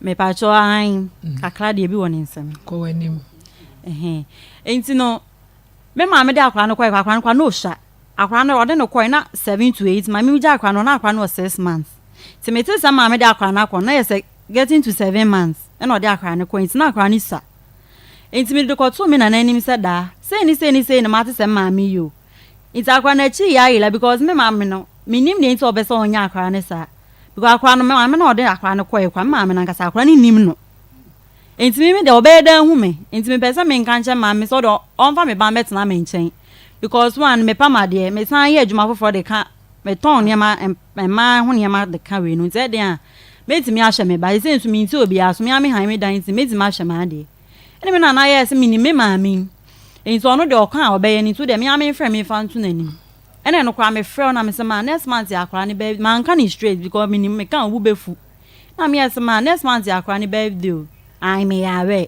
Mepakyɛw, aane, kakra deɛ bi wɔ ne nsam. Kɔ w'anim. Ɛhɛn. Nti no, me maame de akwadaa no kɔe, akwadaa no koraa na ɔsua. Akwadaa no, ɔde no kɔe na 7 to 8, maame mi gya akwadaa no, na akwadaa no wɔ 6 months. Nti mete sɛ maame de akwadaa no akɔ no, na yɛ sɛ getting to 7 months ɛna ɔde akwadaa no kɔe, nti na akwadaa no sua. Nti mede kɔtoo me nana anim sɛ daa, sei ne sei ne sei na mate sɛ maame yi o. Nti akwadaa no akyi yɛ ayela because me maame no mennim deɛ nti a ɔpɛ sɛ ɔnyɛ akwadaa no saa because akwadaa no me maame no a ɔde akwadaa no kɔɛ koraa me maame no ankasa akwadaa no nnim no nti me me deɛ ɔbɛyɛ dɛn ahu me nti mepɛ sɛ menka nkyɛ maame sɛ ɔde ɔmfa me ba mmɛtena me nkyɛn because one mepam adeɛ mesan yɛ adwuma foforɔ de ka metɔn nneɛma mmaa ho nneɛma de ka wei no nti ɛdeɛn a mɛtumi ahwɛ me ba sɛ nso mente obiara so me ara me han me dan nti mɛtumi ahwɛ m'adeɛ. Ɛna me nana yɛɛ sɛ menim me maame yi nti ɔno deɛ ɔka a ɔbɛyɛ no nti wodeɛ me ara memfrɛ memfa nto n'anim. Ɛna ɛno koraa mefrɛ wo na mesɛ ma next month yɛ akwadaa ne birthday, manka no straight because menim meka a wo bo bɛfu. Na meyɛɛ sɛ ma next month yɛ akwadaa ne birthday o, ae meyɛ aware.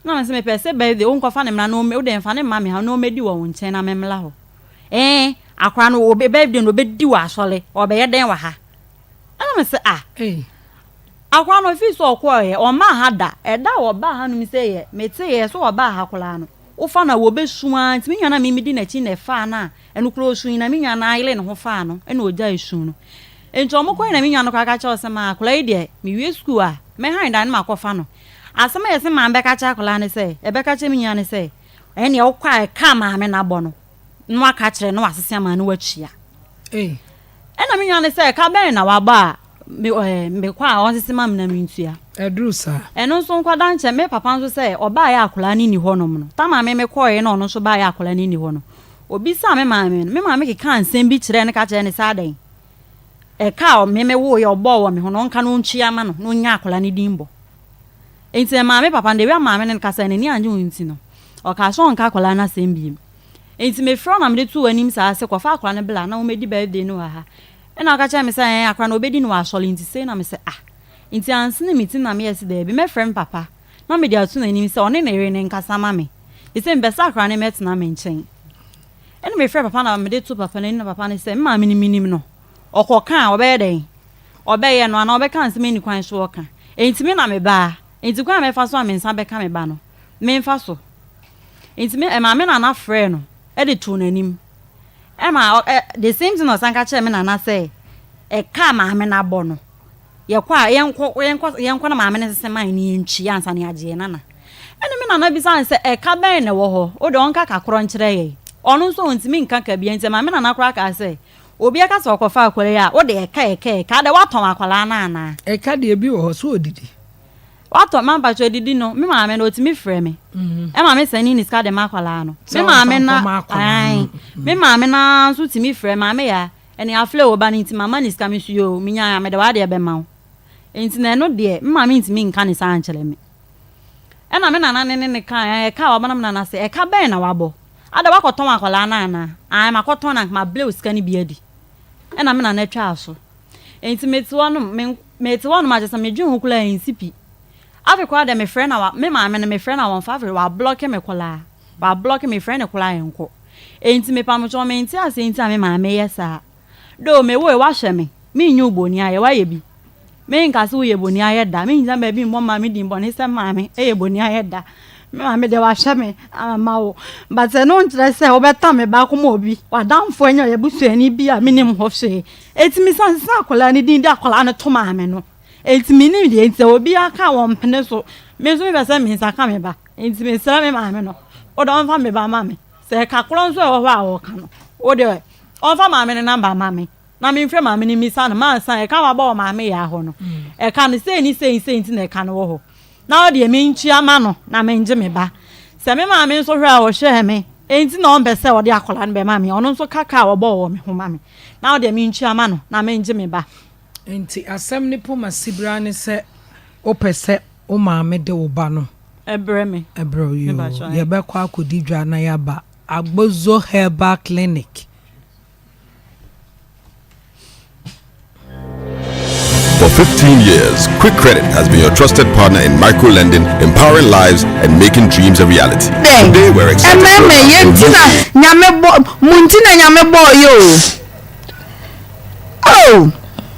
Na mesɛ mepɛ sɛ birthday wonkɔfa no mmra na ɔmmɛ wodeɛ mfa no mma me ha na ɔmmɛdi wɔ wo nkyɛn na memmra hɔ. Ɛɛ. Akwadaa no ɔbɛ birthday no ɔbɛdi wɔ asɔre, ɔbɛyɛ dɛn wɔ ha? Ɛna me sɛ ah. Akwadaa no ɔfii sɛ ɔkɔeɛ, ɔmmaa ha da. Ɛda a ɔbaa hanom sɛ yɛ, meteeɛ sɛ ɔbaa ha koraa no, wofa no a wɔbɛsu ara nti me nua no a me medi n'akyi na ɛfaa no a, ɛno koraa ɔsui na me nua no ara yeree ne ho faa no ɛna ɔgyae su no. Nti wɔn kɔeɛ na me nua no koraa ka kyerɛɛ sɛ maa akwadaa yi deɛ mewie sukuu a, mɛhan dan no makɔfa no. Asɛm a yɛse maa bɛka kyerɛ akwadaa no sɛ, ɛbɛka kyerɛ me nua no sɛ, ɛnneɛ wokɔ a ɛka maame no abɔ no na waka akyerɛ no na wasese ama no watua. Ɛna me nua no sɛ ɛka bɛn na wabɔ a me ɛɛ mekɔ a ɔnsese ma me na mentua. Ɛduru saa. Ɛno nso nkɔda nkyɛn me papa nso sɛ ɔbaeɛ a akwadaa no nni hɔnom no tam a me mekɔeɛ na ɔno nso baeɛ a akwadaa no nni hɔ no obisaa me maame no me maame kekaa nsɛm bi kyerɛɛ no ka kyerɛɛ no sɛ adɛn ɛka a me mewoeɛ ɔbɔɔ wɔ me ho no ɔnka na ɔntua ma no na ɔnya akwadaa no din bɔ. Enti ɛmaa me papa no, the way a maame ne no kasae no, n'ani annye ho nti no, ɔkaa sɛ ɔnka akwadaa no asɛm bio. Enti mefrɛɛ wo na mede too w'anim saa sɛ kɔfa akwadaa no bra na wɔmmɛdi birthday no wɔ ha. Ɛnna ɔka kyerɛɛ me sɛ ɛɛ akwadaa no wɔbɛdi no wɔ asɔre nti sei na mesɛ ah. Enti ansene me ti na meyɛɛ sɛ daabi mɛfrɛ me papa na mede ato n'anim sɛ ɔne ne yere no nkasa ma me. Seesei mepɛ sɛ akwadaa no mmɛtena me nkyɛn. Ɛnna mefrɛɛ papa na mede too papa no anim na papa no sɛ me maame no menim no, ɔkɔka a ɔbɛyɛ dɛn? Ɔbɛyɛ no anaa ɔbɛka nsɛm a enni kwan so ɔka. Enti me na mebaa. Enti kwan a mɛfa so a me nsa bɛka me ba no, memfa so. Enti me, ɛmaa me nana frɛɛ no de too n'anim. Ɛma ɔ, ɛ, the same thing na ɔsan ka kyerɛɛ me nana sɛ, ɛka a maame no abɔ no, yɛkɔ a, yɛnkɔ, yɛnkɔ, yɛnkɔ na maame no nsese man no yɛntwi ansa na yɛagye yɛn nana. Ɛnna me nana bisaa no sɛ, ɛka bɛn na ɛwɔ hɔ? Wo deɛ ɔnka ka korɔ nkyerɛ yɛn. Ɔno nso ɔntumi nka ka biara, enti ɛmaa me nana koraa kaa sɛ, Obi aka sɛ ɔkɔfa akwadaa yi a, wo deɛ ɛka ɛka ɛka, adɛn woatɔn akwadaa no anaa? Ɛka deɛ ebi wɔ hɔ, so ɔdidi? Watɔ, mampakyɛ ɔdidi no, me maame no ɔtumi frɛ me, ɛma me sɛne ne sika de ma akwadaa no. Me maame no, ae, me maame no ara nso tumi frɛ, maame ya, ɛne aflɛ wo ba no nti mama ne sika, me nso yoo, menyae a mede w'adeɛ bɛma wo. Nti na ɛno deɛ, me maame ntumi nka ne saa nkyerɛ me. Ɛna me nana ne ne no kae, ɛka a wabɔ na me nana se, ɛka bɛn na wabɔ? Ada woakɔtɔn akwadaa no anaa? Ae makɔtɔn no anka mabrɛ wo sika no bi adi. Ɛna me nana twaa so. Enti mete hɔ nom, me mete hɔ nom a kyerɛ sɛ medwen ho koraa ɛnsi pi. Afei koraa deɛ mefrɛ no a wa me maame no mefrɛ no a wɔmfa afei wablɔke me koraa. Wablɔke me mefrɛ no koraa a ɛnkɔ. Enti mepamokyɛw mente aseɛ nti a me maame yɛ saa. Though me woe woahwɛ me, menyɛ wo boni ayɛ, woayɛ bi. Menka sɛ woyɛ boni ayɛ da, mengyina baabi mmɔ maame din bɔne sɛ maame yɛ boni ayɛ da. Me maame deɛ wahwɛ me ama wo. But ɛno nkyerɛ sɛ wobɛtam me ba akɔma obi, w'adamfo ɛnyɛ ɔyɛ busuani bi a menim ho hwee. Enti mesan sesa akwadaa no din de akwadaa no to maame no. Enti menim deɛ nti sɛ obi aka a wɔmpene so. Me nso mepɛ sɛ me nsa ka me ba. Enti mesrɛ me maame no, wode ɔmfa me ba ma me. Sɛ ɛka korɔ nso a ɛwɔ hɔ a ɔka no, wode Ɔmfa maame no number mma me na menfrɛ maame no mmisa no mansa ɛka wabɔ wɔ maame yaa hɔ no ɛka no sei ne sei sei nti na ɛka no wɔ hɔ na ɔdeɛ mentua ma no na mengye me ba sɛ me maame nso hwɛ a ɔhwɛɛ me enti na ɔmpɛ sɛ ɔde akwadaa no bɛma me ɔno nso ka ka a ɔbɔɔ wɔ me ho ma me na ɔdeɛ mentua ma no na mengye me ba. Nti asɛm no poma sibira ne sɛ wopɛ sɛ wo maame de wo ba no Ɛbrɛ me. Ɛbrɛ wo yoo. Yɛbɛkɔ akɔdi dwa na yɛaba. Agbozo Herbal Clinic. For 15 years, Quick Credit has been your trusted partner in micro-lending, empowering lives and making dreams a reality. Dɛn? Today, we're excited to Ɛmɛɛmɛ, announce yɛn a nti new na Nyame bɔ, mo nti na Nyame bɔɔ yɛ o. Oh!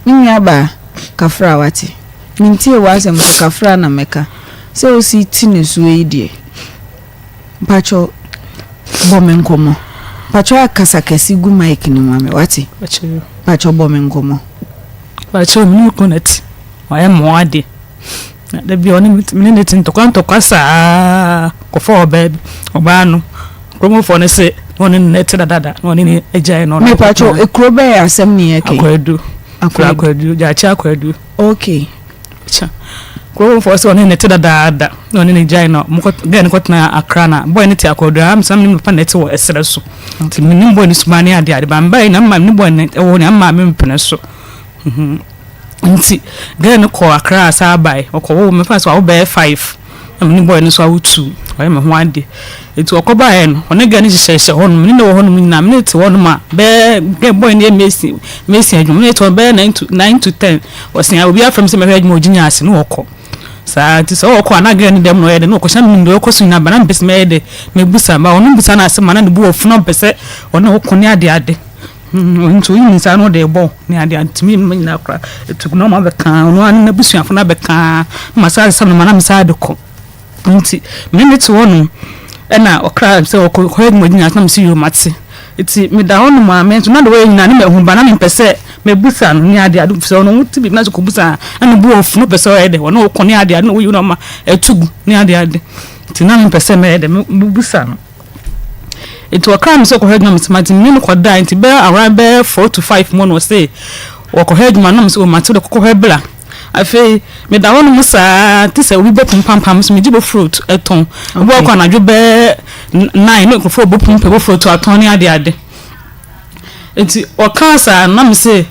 Me nua baa, kafra wate. Mentie w'asɛm so kafra na mɛka. Sɛ wosi te nisuo yi deɛ. Mpakyɛw bɔ me nkɔmmɔ. Mpakyɛw a kasa kɛse gu mic no ma me wate. Mpakyɛw bɔ me nkɔmmɔ. Mpakyɛw me ne wo kunu te wayɛ mmoa ade na da bi ɔne me ne ne te ntɔkwa ntɔkwa saa kɔfa ɔbaa bi ɔbaa no kuromfoɔ no se na ɔne ne te dadada na ɔne ne agyae na ɔne Mepakyɛw ekuro bɛyɛ asɛm ne yɛ kɛ. Akwadu. Akwadu Gyaakye Akwadu. Okay. Kya. Kurom foɔ sɛ ɔne ne te dadaada na ɔne ne gyae na ɔmo kɔ gɛɛ no kɔtena Accra na boy no te Akɔdua ha mesɛ me papa na ɛte wɔ ɛserɛ so nti menim boy no suban ne adeɛ ade ba mbae na mma ne boy no ɛwɔ na mma me mpene so nti gɛɛ no kɔ Accra saa bae ɔkɔ wo mefa sɛ wawo bɛyɛ 5 na me ne boy no nso awo 2 ɔyɛ me ho ade nti ɔkɔ baeɛ no ɔne gɛɛ no hyehyɛhyɛ hɔ nom ne ne wɔ hɔ nom nyinaa me ne te hɔ nom a bɛyɛ gɛɛ boy no yɛ mason mason adwuma me ne te hɔ bɛyɛ 9 to 9 to 10 Ɔse a obi afrɛ me sɛ mɛhwɛ adwuma ɔgye nya ase na ɔkɔ saa nti sɛ ɔkɔ a na girl no dɛm na ɔyɛ dɛ na ɔkɔ hyɛ menim deɛ ɔkɔ so nyinaa ba na mepɛ sɛ mɛyɛ dɛ mɛbusa ba ɔno busa no asɛm a na ne bo afu na ɔmpɛ sɛ ɔne wo ko ne ade ade. Nti oyi ne nsa na ɔde rebɔ ne ade a ntumi mma nyinaa koraa ɛtu gu na ɔma abɛka ɔno ara ne n'abusuafo no abɛka na masan asesa no ma na mesan de kɔ nti me ne te hɔnom ɛna ɔkra sɛ ɔkɔ kɔyɛ adwuma gyina na mese yoo mate nti meda hɔnom a me nso na de wɔyɛ nyinaa ne mahu ba na mempɛ sɛ mebusa no ne ade ade sɛ ɔno wote biribi na sɛ kɔbusa a na ne bu ɔfu no pɛ sɛ ɔyɛ dɛ ɔne ɔkɔ ne ade ade na woyi no ɔma ɛtu gu ne ade ade nti na mempɛ sɛ mɛyɛ dɛ mebusa no. Nti ɔkaa me sɛ ɔkɔhwɛ adwuma mese mate me ne no kɔdae nti bɛyɛ around bɛyɛ 4 to 5 mu no ɔse wɔkɔhwɛ adwuma na mese o mate wode kɔkɔhwɛ bra. Afei meda hɔ nom saa te sɛ obi bɔ pon pampam so megye bofrot tɔn. Obi wɔ kɔ anadwo bɛyɛ 9 na nkurɔfoɔ bɔ pon pɛ bofrot atɔn ne ade ade. Nti ɔkaa saa na mese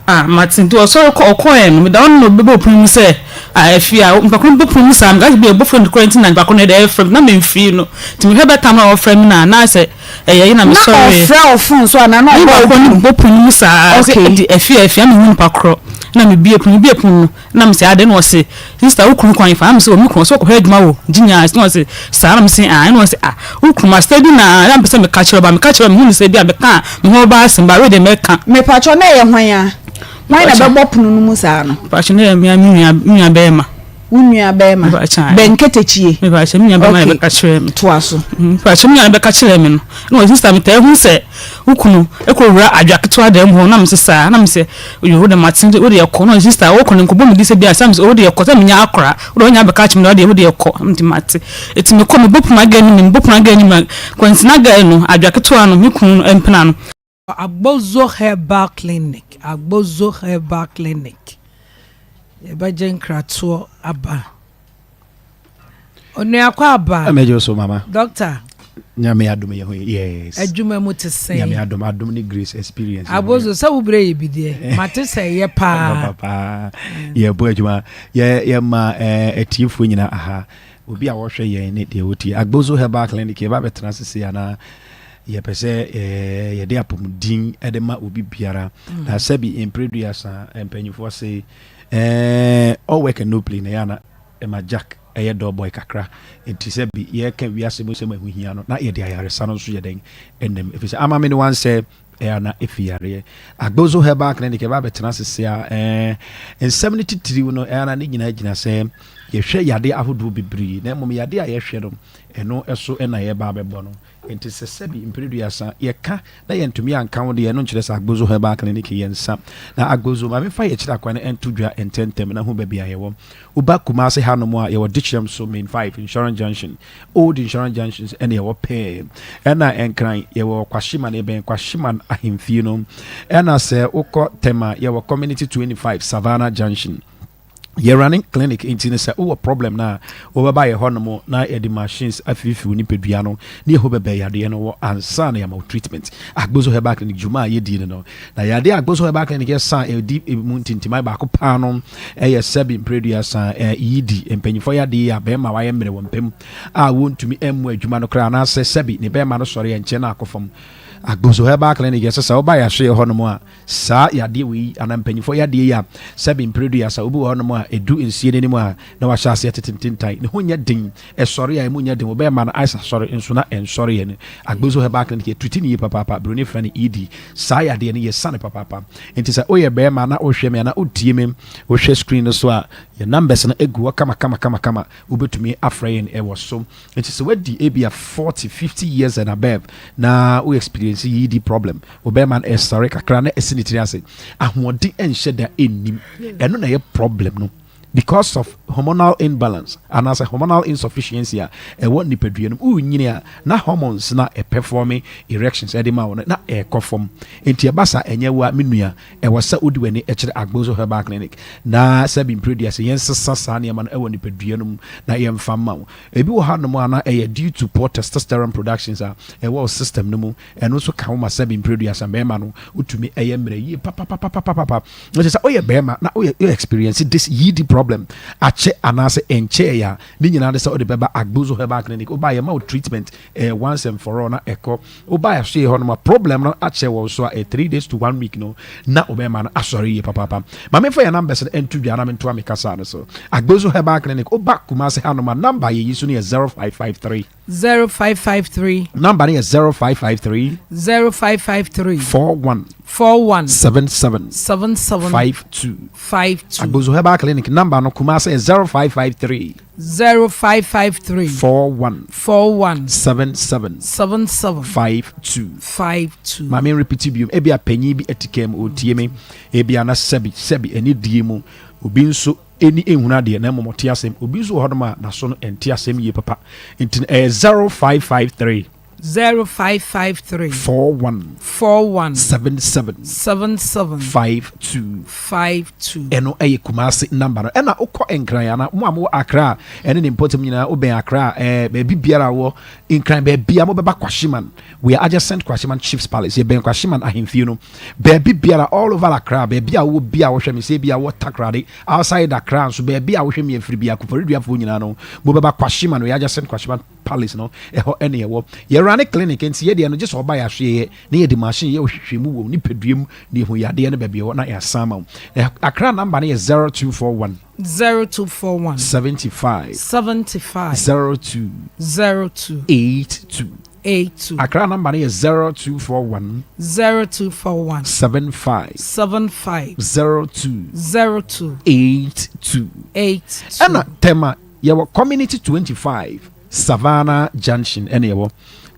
ah mate. Nti ɔsɔre kɔ ɔkɔɛ no meda hɔ nom na obi bɛbɔ pon mu sɛ ah afie a nipa ko no bɔ pon mu saa meka sɛ bi bofrot koraa nti na nipa ko no ɛde ɛfrɛ me na memfii no. Nti mehwɛ bɛ tam na ɔfrɛ me na na sɛ ɛyɛ yi na Na mesɔre. ɔfrɛ wo phone so anaa na ɔbɔ Nipa wo korɔ no pon? bɔ pon no mu saa sɛ ɛde afie afie na mehu nipa korɔ na mebue pon mebue pon no na mesɛ adɛn na ɔse sister wo kunu kwan fa na mesɛ o me kunu ɔse ɔkɔhwɛ adwuma wɔ Ginyas na ɔse saa na mese ae na ɔse ah wo kunu ma steady na na mepɛ sɛ meka kyerɛ wo ba meka kyerɛ wo a mehu no sɛ bi a meka a me ho bɛba asɛm ba wei deɛ mɛka. Mepakyɛw na ɛyɛ hwan a? Hwan na bɛbɔ pono no mu saa no? Mepakyɛw na ɛyɛ me nua me nua bɛɛma. Wo nua bɛɛma? Bɛn ketekyie? Mepakyɛw me nua bɛɛma na bɛka kyerɛɛ me. Toa so. Mepakyɛw me nua na bɛka kyerɛɛ me no na ɔse sister metaa hu sɛ wo kunu kɔ wura adwa ketewa dan mu hɔ na mese saa na mese yoo wode mate wode kɔ na ɔse sister wokɔ no nkɔbɔ me din sɛ bi a sɛ mese wode kɔ sɛ menya akora wode ɔnya abɛka akyerɛ me deɛ wode kɔ nti mate eti mekɔ mebɔ pono aga anim mebɔ pono aga anim kwansina aga no adwa ketewa no me kunu no mpena no. Agbozo Herbal Clinic, Agbozo Herbal Clinic, yɛbɛgye nkratoɔ aba. Onuakɔ aba. Mɛgye so mama. Doctor. Nyame adom yɛ ho yes. Adwuma mu te sɛn? Nyame adom adom ne grace experience. Agbozo sɛ wo brɛ yɛ bi deɛ mate sɛ ɛyɛ paa. Paa yɛ bɔ adwuma yɛ yɛ ma atiefoɔ nyinaa aha obi a wɔhwɛ yɛn ne deɛ wɔtie Agbozo Herbal Clinic yɛba bɛtena sese anaa yɛpɛ sɛ yɛde apɔmuden de ma obi biara mm. Na sɛbi mprɛduasa mpanyinfoɔ se all work and no play na yɛ ana ɛma Jack ɛyɛ dull boy kakra nti sɛ bi yɛka wiase mu sɛm ɛho hia no na yɛde ayaresa no nso yɛ dɛn ɛnam ɛfiri sɛ ama me ne wansɛ ɛyɛ ana ɛfi yareɛ. Agbozo Herbal Clinic ɛba bɛtena sese a ɛɛ nsɛm no titiriw no ɛyɛ ana ne nyinaa gyina sɛ yɛhwɛ yadeɛ ahodoɔ bebree na mmom yadeɛ a yɛhwɛ no ɛno ɛso ɛna yɛba abɛbɔ no. Enti sɛ sɛbi mpereduasa yɛka na yɛntumi anka wo deɛ, ɛno nkyerɛ sɛ Agbozo Herbal Clinic yɛ nsa. Na Agbozo, ma memfa yɛkyerɛ akwan no nto dwa ntɛntɛm na hu baabi a yɛwɔ. Woba Kumasi hanom a, yɛwɔ Dikyerɛm so, Main 5, Insurance Junction, Old Insurance Junction ɛna yɛwɔ pɛɛ. Ɛna Nkran, yɛwɔ Kwashiman, yɛbɛn Kwashiman ahemfie no. Ɛna sɛ wokɔ Tema, yɛwɔ Community 25, Savannah Junction. Yɛ running clinic nti no sɛ wowɔ problem no a wobɛba yɛ hɔ nom na yɛde machines afiifi wo nipadua no ne yɛhu bɛbɛ yadeɛ no wɔ ansa na yɛama wo treatment. Agbozo Herbal Clinic dwuma a yɛdi no no na yadeɛ Agbozo Herbal Clinic yɛsa ɛdi mu ntintiman baako paa no ɛyɛ sɛbi mprɛduasa yidi mpanyinfoɔ yadeɛ a bɛrima wayɛ mmerɛ wɔ mpam a wɔntumi mmu adwuma no koraa anaasɛ sɛbi ne bɛrima no sɔre ɛnkyɛ na akɔ fam. Agbozo Herbal Clinic yɛsɛ sɛ woba yɛahwɛ hɔ nom a Saa yadeɛ wei anaa mpanyinfoɔ yadeɛ yi a sɛbe mprɛ duasa obi wɔ hɔnom a ɛdu nsie no anim a na wahyɛ aseɛ tete ntentan, ne ho nyɛ den, ɛsɔre a ɛmu nyɛ den, wobɛma no ice asɔre nso na ɛnsɔreɛ no. Agbozo Herbal Clinic yɛ treati no yie papaapa, broni frɛ no ED. Saa yadeɛ no yɛsa no papaapa. Nti sɛ woyɛ bɛɛma na wohwɛ me anaa wotie me, wohwɛ screen no so a, yɛn numbers no gu hɔ kama kama kama kama, wobɛtumi afrɛ yɛn wɔ so. Nti sɛ wadi ebia 40, 50 years and above na wo experience ED problem, Wo bɛrima no ɛsɔre kakra na ɛsi ne tiri ase. Ahoɔden nhyɛ da nnim. Ɛno na ɛyɛ problem no. Because of hormonal imbalance anaasɛ hormonal insufficiency a ɛwɔ nipadua no mu. Wonyini a na hormones na ɛpɛfɔme erections ɛde ma wo no na ɛkɔ fam. Nti ɛba saa ɛnyɛ wo a me nua ɛwɔ sɛ wode w'ani kyerɛ Agbozo Herbal Clinic na sɛbi mprɛdua sɛ yɛnsesa saa nneɛma no ɛwɔ nipadua no mu na yɛmfa mma wo. Ebi wɔ hanom a na ɛyɛ due to poor testosterone productions a ɛwɔ wo system no mu. Ɛno nso ka ho ma sɛbe mprɛ aduasa bɛɛma no wotumi yɛ mmerɛ yie papapapapapa. Na kyerɛ sɛ woyɛ bɛɛma na woyɛ woyɛ experience this yiidi problem akyɛ anaasɛ ɛnkyɛɛ a, ne nyinaa ne sɛ wode bɛba Agbozo Herbal Clinic. Woba a yɛma wo treatment ɛyɛ once and for all na ɛkɔ. Woba yɛasoɛ hɔ nom a problem no akyɛ wɔ wo so a ɛyɛ 3 days to one week no na wo bɛɛma no asɔre yie papaapa. Ma memfa yɛn numbers no nto dwa na mentoa me kasa no so. Agbozo Herbal Clinic woba Kumasi hanom a number a yɛyi so no yɛ 0553. 0553. Number no yɛ 0553. 0553. 41. 41. 77. 77. 52. 52. Agbozo Herbal Clinic number no Kumasi yɛ 0553. 0553. 41. 41. 77. 77. 52. 52. Maame repeat bio ebia panyin bi ati kam otie me ebia na sɛbi sɛbi ɛne die mu obi nso Ani nhunu adeɛ na mmom ɔte asɛm. Obi nso wɔ hɔnom a n'aso no nte asɛm yie papa. Nti no ɛyɛ 0553. 0553. 41. 41. 77. 77. 52. 52. Ɛno ɛyɛ Kumasi number no. Ɛna wokɔ Nkran anaa mo a mowɔ Accra ɛne ne mpɔtam nyinaa wobɛn Accra ɛɛ baabi biara wɔ Nkran baabi a mobɛba Kwashiman. We are adjacent Kwashiman Chiefs Palace. Yɛbɛn Kwashiman ahemfie no. Baabi biara all over Accra baabi a wowɔ bi a wɔhwɛ me sɛ bi a wɔ Takoradi Outside Accra nso, baabi a wohwɛ me afiri biara, Koforidua-foɔ nyinaa no, mobɛba Kwashiman, wei adjacent Kwashiman Palace no, ɛhɔ ɛne ɛwɔ. Yɛ runne clinic, nti yɛ deɛ no, gye sɛ ɔba yɛ ahweɛyɛ, na yɛde machine yɛ ɔhwehwɛmu wɔ wo nipadua mu, na yɛhu yadeɛ no baabi ɛwɔ, na yɛasan ama wo. Accra number no yɛ 0241. 0241. 75. 75. 02. 02. 82. 82. Accra number no yɛ 0241. 0241. 75. 75. 02. 02. 82. 82. Ɛna Tema yɛwɔ Community 25 Savannah Junction ɛna yɛwɔ.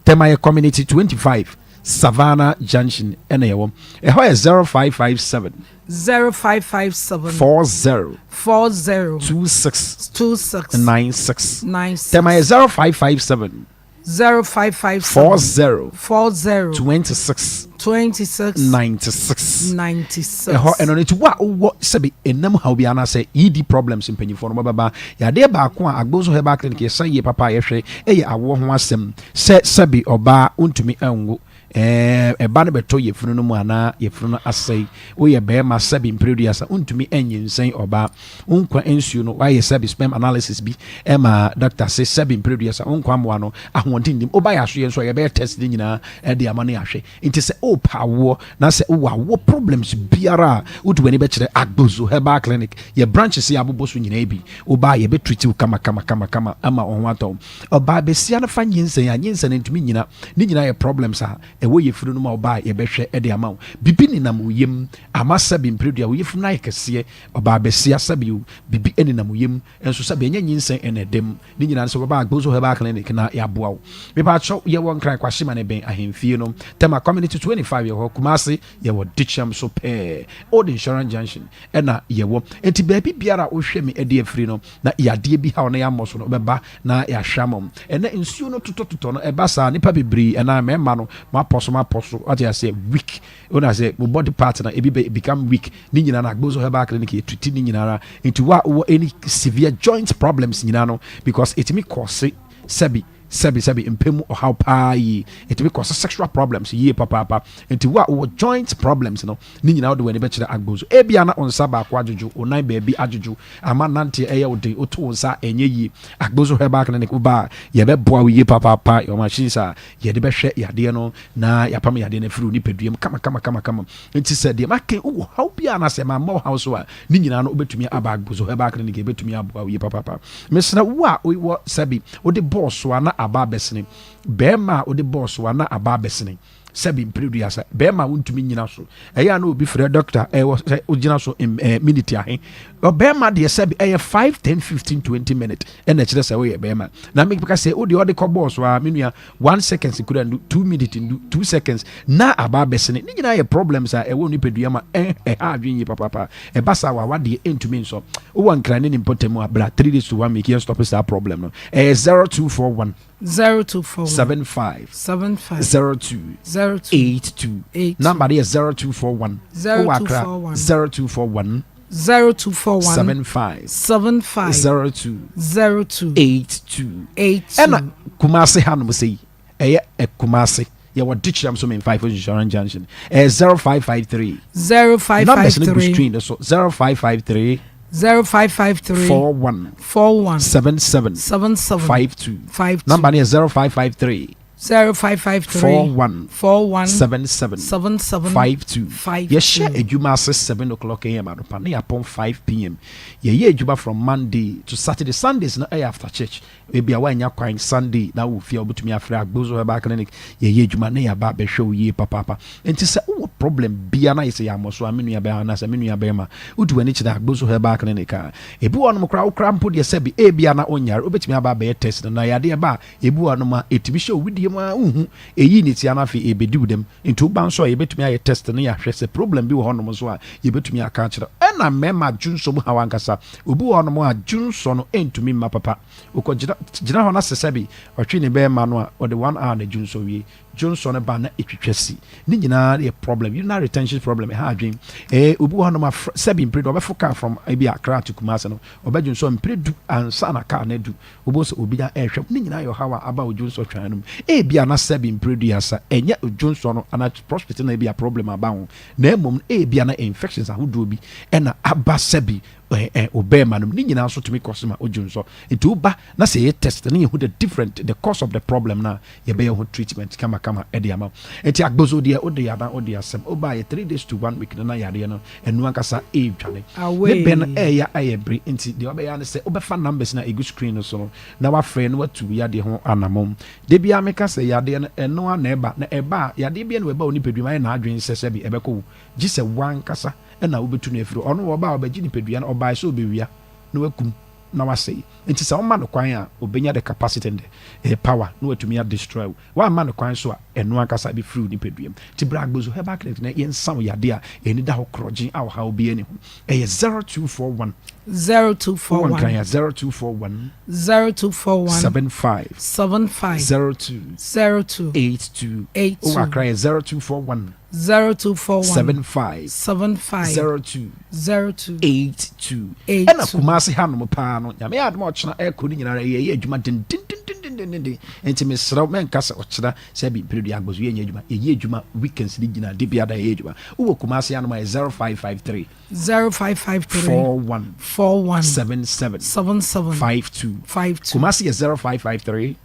Tema yɛ Community 25 Savannah Junction ɛna yɛwɔ. Ɛhɔ yɛ 0557. 0557. 40. 40. 26. 26. 96. 96. Tema yɛ 0557. 0557. 40. 40. 26. 26. 96. 96. Ɛhɔ ɛno no nti wo a wowɔ sɛbi ɛnam haw bi anaasɛ ED problems mpanyinfoɔ no wɔbɛba yadeɛ baako a Agbozo Herbal Clinic yɛsa yie papa a yɛhwɛ ɛyɛ awoɔ ho asɛm sɛ sɛbi ɔbaa wontumi nwo Ɛɛ, ɛba no bɛtɔ yafunu no mu anaa yafunu no asɛe. Woyɛ barima sɛbe mprɛduasa, wontumi nnyinsɛn ɔbaa. Wo nkwa nsuo no, woayɛ sɛbe sperm analysis bi ma dɔkta se sɛbe mprɛduasa, wo nkwa mmoa no ahoɔden nnim. Woba yɛ asoyɛ nso a, yɛbɛyɛ test no nyinaa de ama no yɛahwɛ. Nti sɛ wopɛ awoɔ na sɛ wowɔ awoɔ problems biara a, wode w'ani bɛkyerɛ Agbozo Herbal Clinic. Yɛ branches yi a abobɔ so nyinaa bi, woba a yɛbɛ treat wo kama kama kama kama ama wo ho atɔ wo. Ɔbaa basia no fa nyinsɛn a, nyinsɛn no ntumi nnyina. Ne nyinaa yɛ problems a ɛwɔ yafunu no mu a ɔbaa a yɛbɛhwɛ de ama wo. Bibi nenam wo yam ama sɛbi mperedua, wo yafunu no ayɛ kɛseɛ. Ɔbaa basia sɛbi o, bibi nenam wo yam nso sɛbi ɛnyɛ nyinsɛn na ɛda mu. Ne nyinaa no sɛ wobɛba Agbozo Herbal Clinic na yɛaboa wo. Mepaakyɛw yɛwɔ Nkran Kwashimane bɛn ahemfie no, Tema Community 25 yɛwɔ hɔ, Kumasi yɛwɔ Dikyem so pɛɛ, Old Insurance Junction ɛna yɛwɔ. Enti baabi biara a wohwɛ me de afiri no, na yadeɛ bi haw na yɛammɔ so no, wobɛba na yɛahwɛ ama wo. Ɛnɛ nsuo no totɔtotɔ no, ɛba saa nnipa bebree ɛnaa mmarima no, moapɔ so moapɔ so, wate aseɛ, weak, wone aseɛ, mo body part no ebi bɛ become weak, ne nyinaa no Agbozo Herbal Clinic yɛ treat ne nyinaa ara. Nti wo a wowɔ any severe joint problems nyinaa no, because ɛtumi kɔse sɛbi Sɛbi sɛbi mpɛ mu ɔhaw paa yie. Ɛtumi kɔse sexual problems yie papaapa. Nti wo a wowɔ joint problems no, ne nyinaa wode w'ani bɛkyerɛ Agbonso. Ebia na wo nsa baako adwodwo, wo nan baabi adwodwo, ama nanteɛ ɛyɛ wo den, woto wo nsa a ɛnyɛ yie. Agbonso Herbal Clinic woba a, yɛbɛboa wo yie papaapa. Yɛwɔ machines a yɛde bɛhwɛ yadeɛ no na yɛapam yadeɛ no afiri wo nipadua mu kama kama kama kama. Nti sɛ deɛ maka yi wowɔ haw bi a anaasɛ mammɔ wo haw so a, ne nyinaa no wobɛtumi aba Agbozo Herbal Clinic yɛbɛtumi aboa wo yie papaapa. Mesrɛ wo a wowɔ sɛbi wode bɔɔ so a na aba abɛsene, bɛrima a wode bɔɔ so a na aba abɛsene, sɛbi mpereduasa, bɛrima a wontumi nyina so. Ɛyɛ a na obi frɛ dɔkta ɛwɔ sɛ wogyina so miniti ahe. Ɔbɛrima deɛ sɛbi ɛyɛ 5, 10, 15, 20 minute ɛna ɛkyerɛ sɛ woyɛ bɛrima. Na meka sɛ wode ɔde kɔ bɔɔ so a me nua 1 seconds kura ndu, 2 minute ndu, 2 seconds na aba abɛsene. Ne nyinaa yɛ problems a ɛwɔ nipadua ma ɛha adwene yie papaapa. Ɛba saa a w'awadeɛ ntumi nsɔ. Wowɔ Nkran ne ne mpɔtam a, bra 3 days to 1 week yɛn stop saa problem no. Ɛyɛ 0241 0241 75 75 02 02 82. 82. Number no yɛ 0241. Wowɔ Accra 0241 0241 0241 75 75 02 02 82. 82. Ɛna Kumasi hanom sɛ yi. Ɛyɛ ɛ Kumasi. Yɛwɔ Dikyerɛm so Memfae for Insurance Junction. Ɛyɛ 0553. 0553. Numbers no gu screen no so. 0553. 0553. 41. 41. 77. 77. 52. 52. Number no yɛ 0553. 0553 41 41 77 77 52. 52. Yɛhyɛ adwuma ase 7 o'clock am anɔpa na yɛapɔn 5 pm. Yɛyɛ adwuma from Monday to Saturday. Sundays no ɛyɛ after church. Ebi a woannya kwan Sunday na wowɔ fie a wobɛtumi afrɛ Agbozo Herbal Clinic. Yɛyɛ adwuma na yɛaba abɛhwɛ wo yie papaapa. Nti sɛ wowɔ problem bia na ayɛ sɛ yɛammɔ so a me nua bɛa anaasɛ me nua bɛrima wode w'ani kyerɛ Agbozo Herbal Clinic a ebi wɔ hɔnom koraa wo koraa mpo deɛ sɛbi ebia na wonyare wobɛtumi aba abɛyɛ test no na yadeɛ ba a ebi wɔ hɔnom a ɛtumi hyɛ wo wedeɛ mu a wonhu ɛyi ne ti a na afei ɛbɛdi wo dɛm nti woba nso a yɛbɛtumi ayɛ test no yɛahwɛ sɛ problem bi wɔ hɔnom nso a yɛbɛtumi aka akyerɛ ɛna mmarima dwonsɔ mu haw ankasa obi wɔ hɔnom a dwonsɔ no ɛntumi mma papa wokɔ gyina gyina hɔ na sɛ sɛbi ɔtwe ne bɛrima no a ɔde one hour na dwonsɔ wie dwonsɔ no ba na ɛtwitwa si ne nyinaa yɛ problem urinary retention problem ɛha adwen ɛɛ obi wɔ hɔnom a sɛbi mpere do ɔbɛfo car from ebi Accra to Kumasi no ɔbɛdwonsɔ mpere du ansa na car no adu wobɛhu sɛ obi a ɛrehwɛ ne nyinaa yɛ ɔhaw a aba odwonsɔ twan no mu ebi ana sɛbi mpere du asa ɛnyɛ odwonsɔ no ana prostate na ebi a problem aba ho na mmom ebi ana infections ahodoɔ bi ɛna aba sɛbi ɛɛ ɔbɛɛma no mu ne nyinaa nso tumi kɔ so ma odwonsɔ nti woba na sɛ yɛ test ne yɛhu the different the cause of the problem na yɛbɛyɛ ho treatment kamakama ɛde ama nti agbozo deɛ wode yada wode asɛm woba yɛ 3 days to 1 week no na yareɛ no ɛno ankasa ɛredwane ne bɛ no ɛɛya ayɛ bere nti deɛ wobɛyɛ ne sɛ wobɛfa numbers na ɛgu screen no so no na wafrɛ no watu yadeɛ ho anammɔm da biara meka sɛ yadeɛ no ɛno a na ɛba na ɛba a yadeɛ bia na ɛba wɔ nipadua mu ayɛ n'adwene sɛ sɛbi ɛbɛkɔ wo gye sɛ wankasa ɛna wobɛtu no afiri ɔno ɔba a ɔbɛgye nipadua no ɔbae sɛ ɔbɛwia na wakum na wasɛe nti sɛ woma no kwan a ɔbɛnya the capacity and the power na watumi adestroy wo woamma no kwan so a ɛno ankasa bɛfiri wo nipadua mu nti bra Agbozo Herbal Clinic na yɛnsa wo yadeɛ a ɛni da hɔ korɔgye a ɔhaw bi ani ho ɛyɛ 0241 0241 wowɔ nkran a 0241 0241 75 75 02 02 82 82 wowɔ Accra yɛ 0241 0241 75 75 02 02 82 82. ɛna Kumase hanom paa no nyame yɛ adom a ɔkyena ɛkɔ no nyinara yɛyɛ adwuma dendendendendenden nti mesrɛ wo mɛnka sɛ ɔkyena sɛ bi mprɛdua agbozo yɛnyɛ adwuma yɛyɛ adwuma weekends no nyinaa de biada yɛyɛ adwuma wowɔ Kumase hanom a yɛ 0553 0553 41 41 77 77 52 52 Kumase yɛ 0553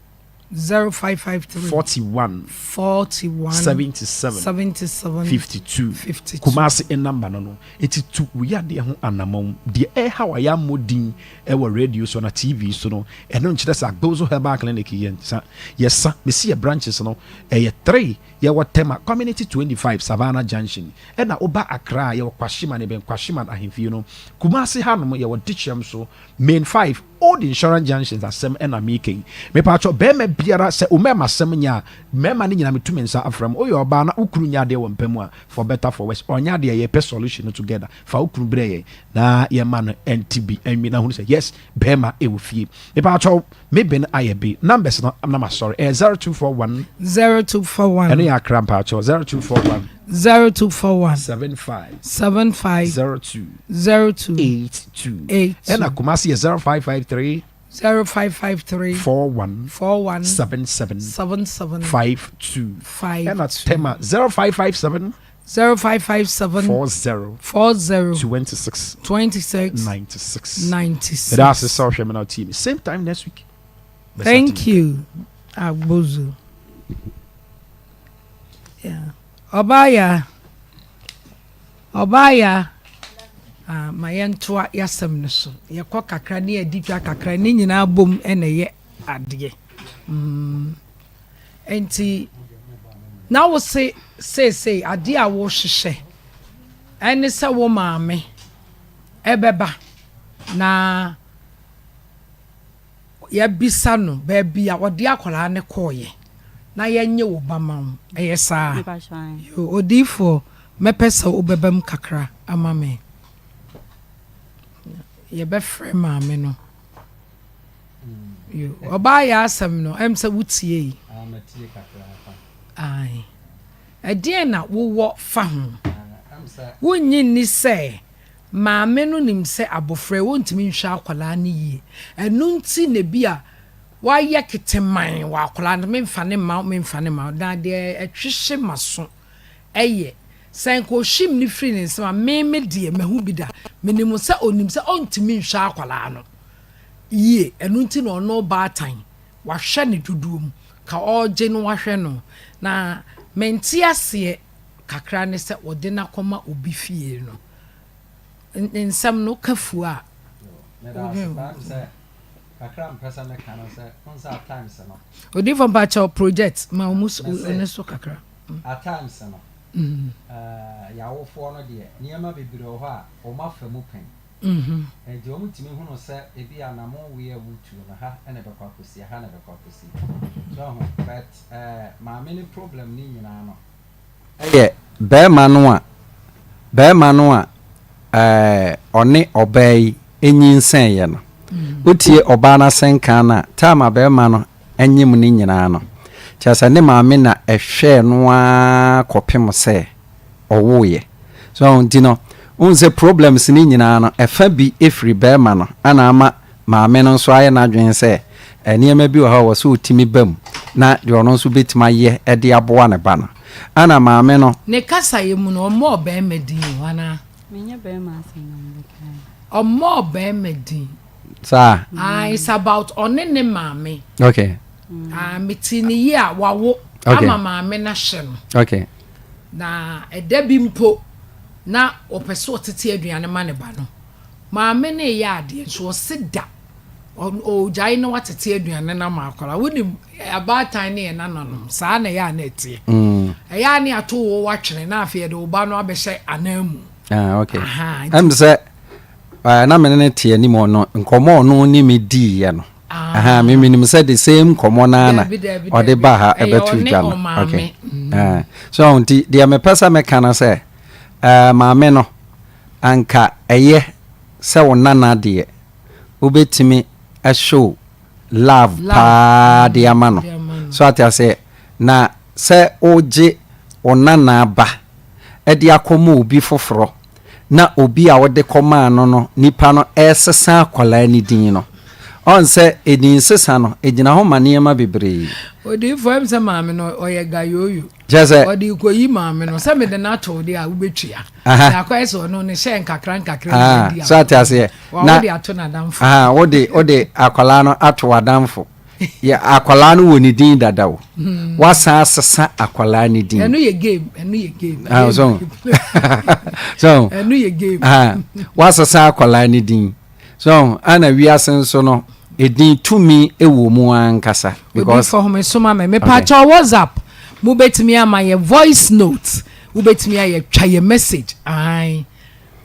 0553 41 41 77 77 52 52. Kumase number no ɛti tu wo yadeɛ ho anammɔn deɛ ɛha wa yɛammɔ din ɛwɔ radio so na TV so no ɛno nkyerɛ sɛ Agbozo Herbal Clinic yɛ nsa yɛsa mesi yɛ branches no ɛyɛ 3 yɛwɔ Tema Community 25 Savannah Junction ɛna woba Accra a yɛwɔ Kwashiman ɛbɛn Kwashiman ahemfie no Kumase hanom yɛwɔ Dikyɛm so Main 5 Old Insurance Junctions asɛm ɛna meka yi mepatwɔ bɛrima biara sɛ wo mmarima asɛm nyɛ a mmarima no nyinaa metu me nsa afrɛ mu woyɛ ɔbaa na wo kunu nyɛ adeɛ wɔ mpa mu a for better for worse ɔnyɛ adeɛ yɛpɛ solution no together fa wo kunu brɛ yɛn na yɛma no ɛnti bi ɛnwi na hunu sɛ yes bɛrima ɛwɔ fie mepatwɔ me ben ayɛ bi numbers no nam asɔre ɛyɛ 0241 0241 ɛno yɛ Accra mpatwɔ 0241 0241 75 75 02 02 82 82. ɛna Kumasi yɛ 0553 0553 41 41 77 77 52 52. ɛna Tema 0557 0557 40 40 26 26 96 96. That's the social media team. Same time next week. Thank you, Agbozo. Yeah. Ɔbaaya ɔbaaya ah, ma yɛntoa yɛasɛm no so yɛkɔ kakra ne yɛdi dwa kakra ne nyinaa bom ɛna ɛyɛ adeɛ nti na wo se seesei adeɛ a wohyehyɛ ɛne sɛ wo maame ɛbɛba na yɛbisa no baabi a ɔde akwaraa ne kɔɔyɛ na yɛnyɛ wo ba ma wo ɛyɛ saa. Yo, odiyifoɔ mɛpɛ sɛ wobɛba mu kakra ama me yɛbɛfrɛ maame no Yo, ɔbaa yɛ asɛm no ɛm sɛ wotie yi Ae. Ɛdeɛn na wowɔ fa ho wonnye nni sɛ maame no nim sɛ abɔfra yi wɔntumi nhwɛ akwadaa no yie ɛno nti na bi a wayɛ keteman wɔ akwadaa no memfa ne ma wo memfa ne ma wo na deɛ ɛtwehye ma so ɛyɛ sɛ nka ɔhwim ne firi ne nsam a me me deɛ mahu bi da menim sɛ ɔnim sɛ ɔntumi nhwɛ akwadaa no yie ɛno nti na ɔno baatan wahwɛ ne dodoɔ mu. ka ɔregye no wahwɛ no. Na mente aseɛ kakra ne sɛ ɔde no akɔma obi fie no. Ne nsɛm no ka fua a. Meda ase paa sɛ kakra mpɛ sɛ meka no sɛ wohu sɛ at times no. Odiyifo mpakyɛw project ma ɔmo ne so kakra. At times no yɛawofoɔ no deɛ nneɛma bebree wɔ hɔ a wɔn afa mu pɛn. Enti wɔn tumi hunu sɛ ebi anamon wei a wotuo no ha na ɛbɛkɔ akɔsi aha na ɛbɛkɔ akɔsi. So ho but maame no problem no nyinaa no yɛ barima no a barima no a ɔne ɔbaa yi nyinsɛneeɛ no. Wotie ɔbaa no asɛnka no a, time a barima no nyem no nyinaa no, kyerɛ sɛ ne maame na ɛhwɛɛ no ara kɔpem sɛ ɔwoeɛ. So nti no, wohu sɛ problems no nyinaa no, ɛfa bi firi barima no ana ama Maame no nso ayɛ n'adwene sɛ nneɛma bi wɔ hɔ a ɛwɔ sɛ ɔtumi ba mu na deɛ ɔno nso bɛtumi ayɛ de aboa ne ba no. Ɛna maame no. Ne kasaeɛ mu no, ɔmmɔɔ barima din o, anaa? Menyɛ barima asɛm na mebɛkae. Ɔmmɔɔ barima din. Saa? Ah, it's about ɔne ne maame. Okay. Ah, mete ne yie a, wawo okay. ama maame no ahyɛ no. Okay. Na ɛda bi mpo, na ɔpɛ sɛ ɔtete aduane ma ne ba no. Maame no reyɛ adeɛ nso ɔse da ɔgyae na watete aduane no ama akwadaa. Wonim abaatan ne yɛn nananom saa na ɛyɛ a na ɛteɛ. Ɛyɛ a ne ato wo watwene na afei yɛde wo ba no abɛhyɛ ananmu. Ah, okay. Ɛm sɛ eh, na mene ne te anim ɔno nkɔmmɔ ɔno ne me diiɛ no. Ah. Aha, me menim sɛ the same nkɔmmɔ no ara na ɔde ba ha ɛbɛto dwa no. Okay. Mm. So nti deɛ mepɛ sɛ meka no sɛ eh, maame no Anka ɛyɛ sɛ wo nana deɛ wobɛtumi show love paa de ama no so ate aseɛ na sɛ wogye wo nana ba de akɔma obi foforɔ na obi a wode kɔmaa no no nipa no ɛresesa akwadaa no din no ɔn sɛ edin sesa no egyina hɔ ma nneɛma bebree. Odiyifoɔ ɛm sɛ maame no ɔyɛ gayoyo. Kyerɛ sɛ. Ɔde rekɔyi maame no sɛ mede no ato wo deɛ a wobɛtua. Na akɔyɛ sɛ ɔno ne hyɛ nkakra nkakra na adi So ate aseɛ. Na wode ato n'adamfo. Wode wode akwadaa no ato w'adamfo. Yɛ akwadaa no wɔ ne din dada o. Hmm. Wasan asesa akwadaa ne din. Ɛno yɛ game ɛno yɛ game. Ah, so so. Ɛno yɛ game. Wasesa akwadaa ne din. So ana wiase nso no edin tumi wɔ mu ankasa. Because Odi fɔ soma me. Mepa kyɛw WhatsApp. Mo betumi ama yɛ voice note. Wobetumi ayɛ twa yɛ message. Ae.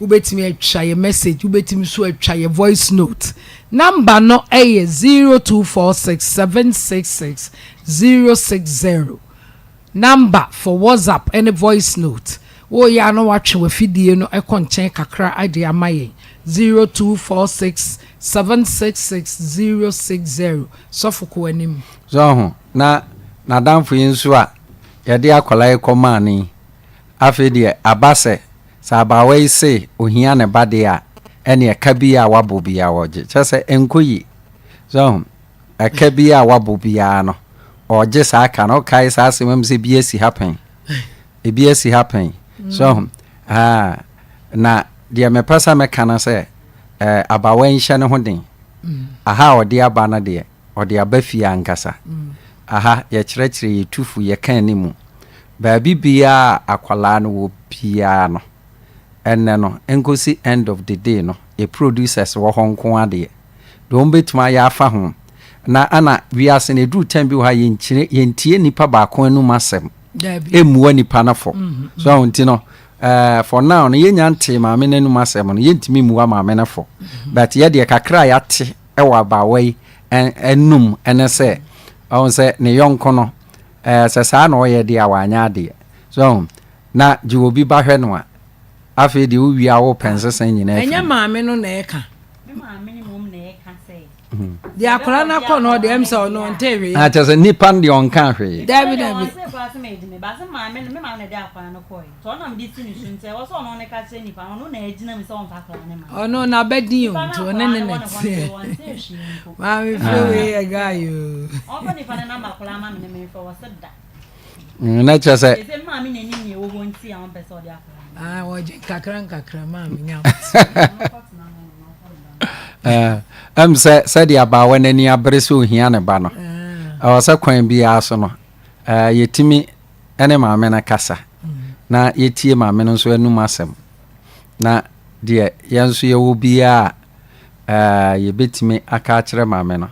Wobetumi atwa yɛ message. Wobetumi so atwa yɛ voice note. Number no ɛyɛ 0246 766 060. Number for WhatsApp ne voice note. Woreyɛ a na woatwe w'afidie no kɔ nkyɛn kakra de ama yɛn. 0246 766 060. Sɔfo kɔ w'anim. So ahu? Na n'adamfo yi nso a yɛde akwadaa yi kɔmaa no yi, afei deɛ aba sɛ, sɛ abaawa yi se ohia ne ba deɛ a, ɛnneɛ ka bi a wabɔ biara ɔgye. Kyerɛ sɛ, ɛnkɔ yie. So ahu? Ɛka biara a wabɔ biara no, ɔregye saa ka no. Wokae saa asɛm mu sɛ ebi asi ha pɛn. Ebi asi ha pɛn. So ahu? Ah, na deɛ mepɛ sɛ meka no sɛ, eh, abawa yi nhyɛ ne ho den. Aha a ɔde aba no deɛ, ɔde aba fie ankasa. Aha, yɛkyerɛkyerɛ, yɛtu fo, yɛka anim. Baabi biara a akwadaa no wɔ biara no, ɛnnɛ no, nkosi end of the day no, yɛ producers wɔ hɔ nko ara deɛ, deɛ wɔn bɛtumi ayɛ afa ho. Na ana wiase no ɛduru time bi wɔ ha yɛnkyerɛ yɛntie nipa baako anum asɛm ɛmmua nipa no fɔ mm-hmm. so ahun ti no uh, for now no yɛnya ntee maame no anum asɛm no yɛntumi mmua maame no fɔ mm-hmm. but yɛdeɛ kakra a yɛate ɛwɔ abaawa yi anum ɛne sɛ ɔhun sɛ ne yɔnko no ɛɛ sɛ saa na ɔyɛ deɛ a wanyɛ adeɛ so ahun na gye obi ba hwɛ no a afei deɛ wowie a wopɛ nsesa nyinaa ɛnyɛ maame no na ɛka Me maame ne mmom na ɛka sɛ. Deɛ akwadaa no akɔ no ɔdeɛ ɛm sɛ ɔno ɔnte hwee. Ah, kyerɛ sɛ nipa no deɛ ɔnka hwee. Dabi dabi. Ɔse koraa sɛ mɛgye me ba sɛ maame no me maame na ɛde akwadaa no kɔɛ nti ɔno na mede si ne so nti ɛwɔ sɛ ɔno ne ka kyerɛ nipa no ɔno na agyina mu sɛ ɔmfa akwadaa no ma. Ɔno n'abɛdin o nti ɔne ne na teɛ. Maame fie wei yɛ guy o. Ɔmfa nipa no namba koraa ma me ne memfrɛ wɔ se da. Mm, na kyerɛ sɛ. Sɛ maame na anim nea ɛwɔ hɔ nti a ɔmpɛ sɛ ɔde akwadaa no. Ah, wɔgye nkakra nkakra maame nya. Ɛm sɛ sɛdeɛ abaawa n'ani abere sɛ ohia ne ba no. Ɛwɔ sɛ kwan biara so no, yɛtumi ne maame no kasa na yɛtie maame no nso anum asɛm. Na deɛ yɛn nso yɛwɔ biara a, yɛbɛtumi aka akyerɛ maame no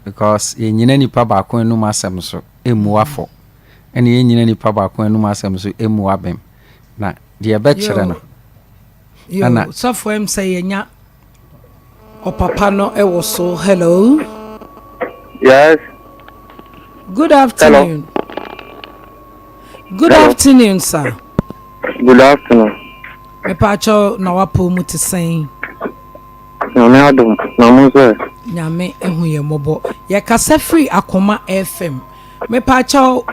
because yɛnnyina nipa baako anum asɛm so mmu afɔ, ɛna yɛnnyina nipa baako anum asɛm so mmu abem. Na deɛ ɛbɛkyerɛ no Yo, ɛna. sɔfo ɛm sɛ yɛnya ɔpapa no ɛwɔ so. Hello. Yes. Good afternoon. Hello. Good Hello. afternoon, sir. Good afternoon. Mepaakyɛw na wapɔw mu te sɛn? Nyame adom, na mo nso ɛ? Nyame ehu yɛn mmɔbɔ. Yɛkasa firi Akoma FM. Mepaakyɛw,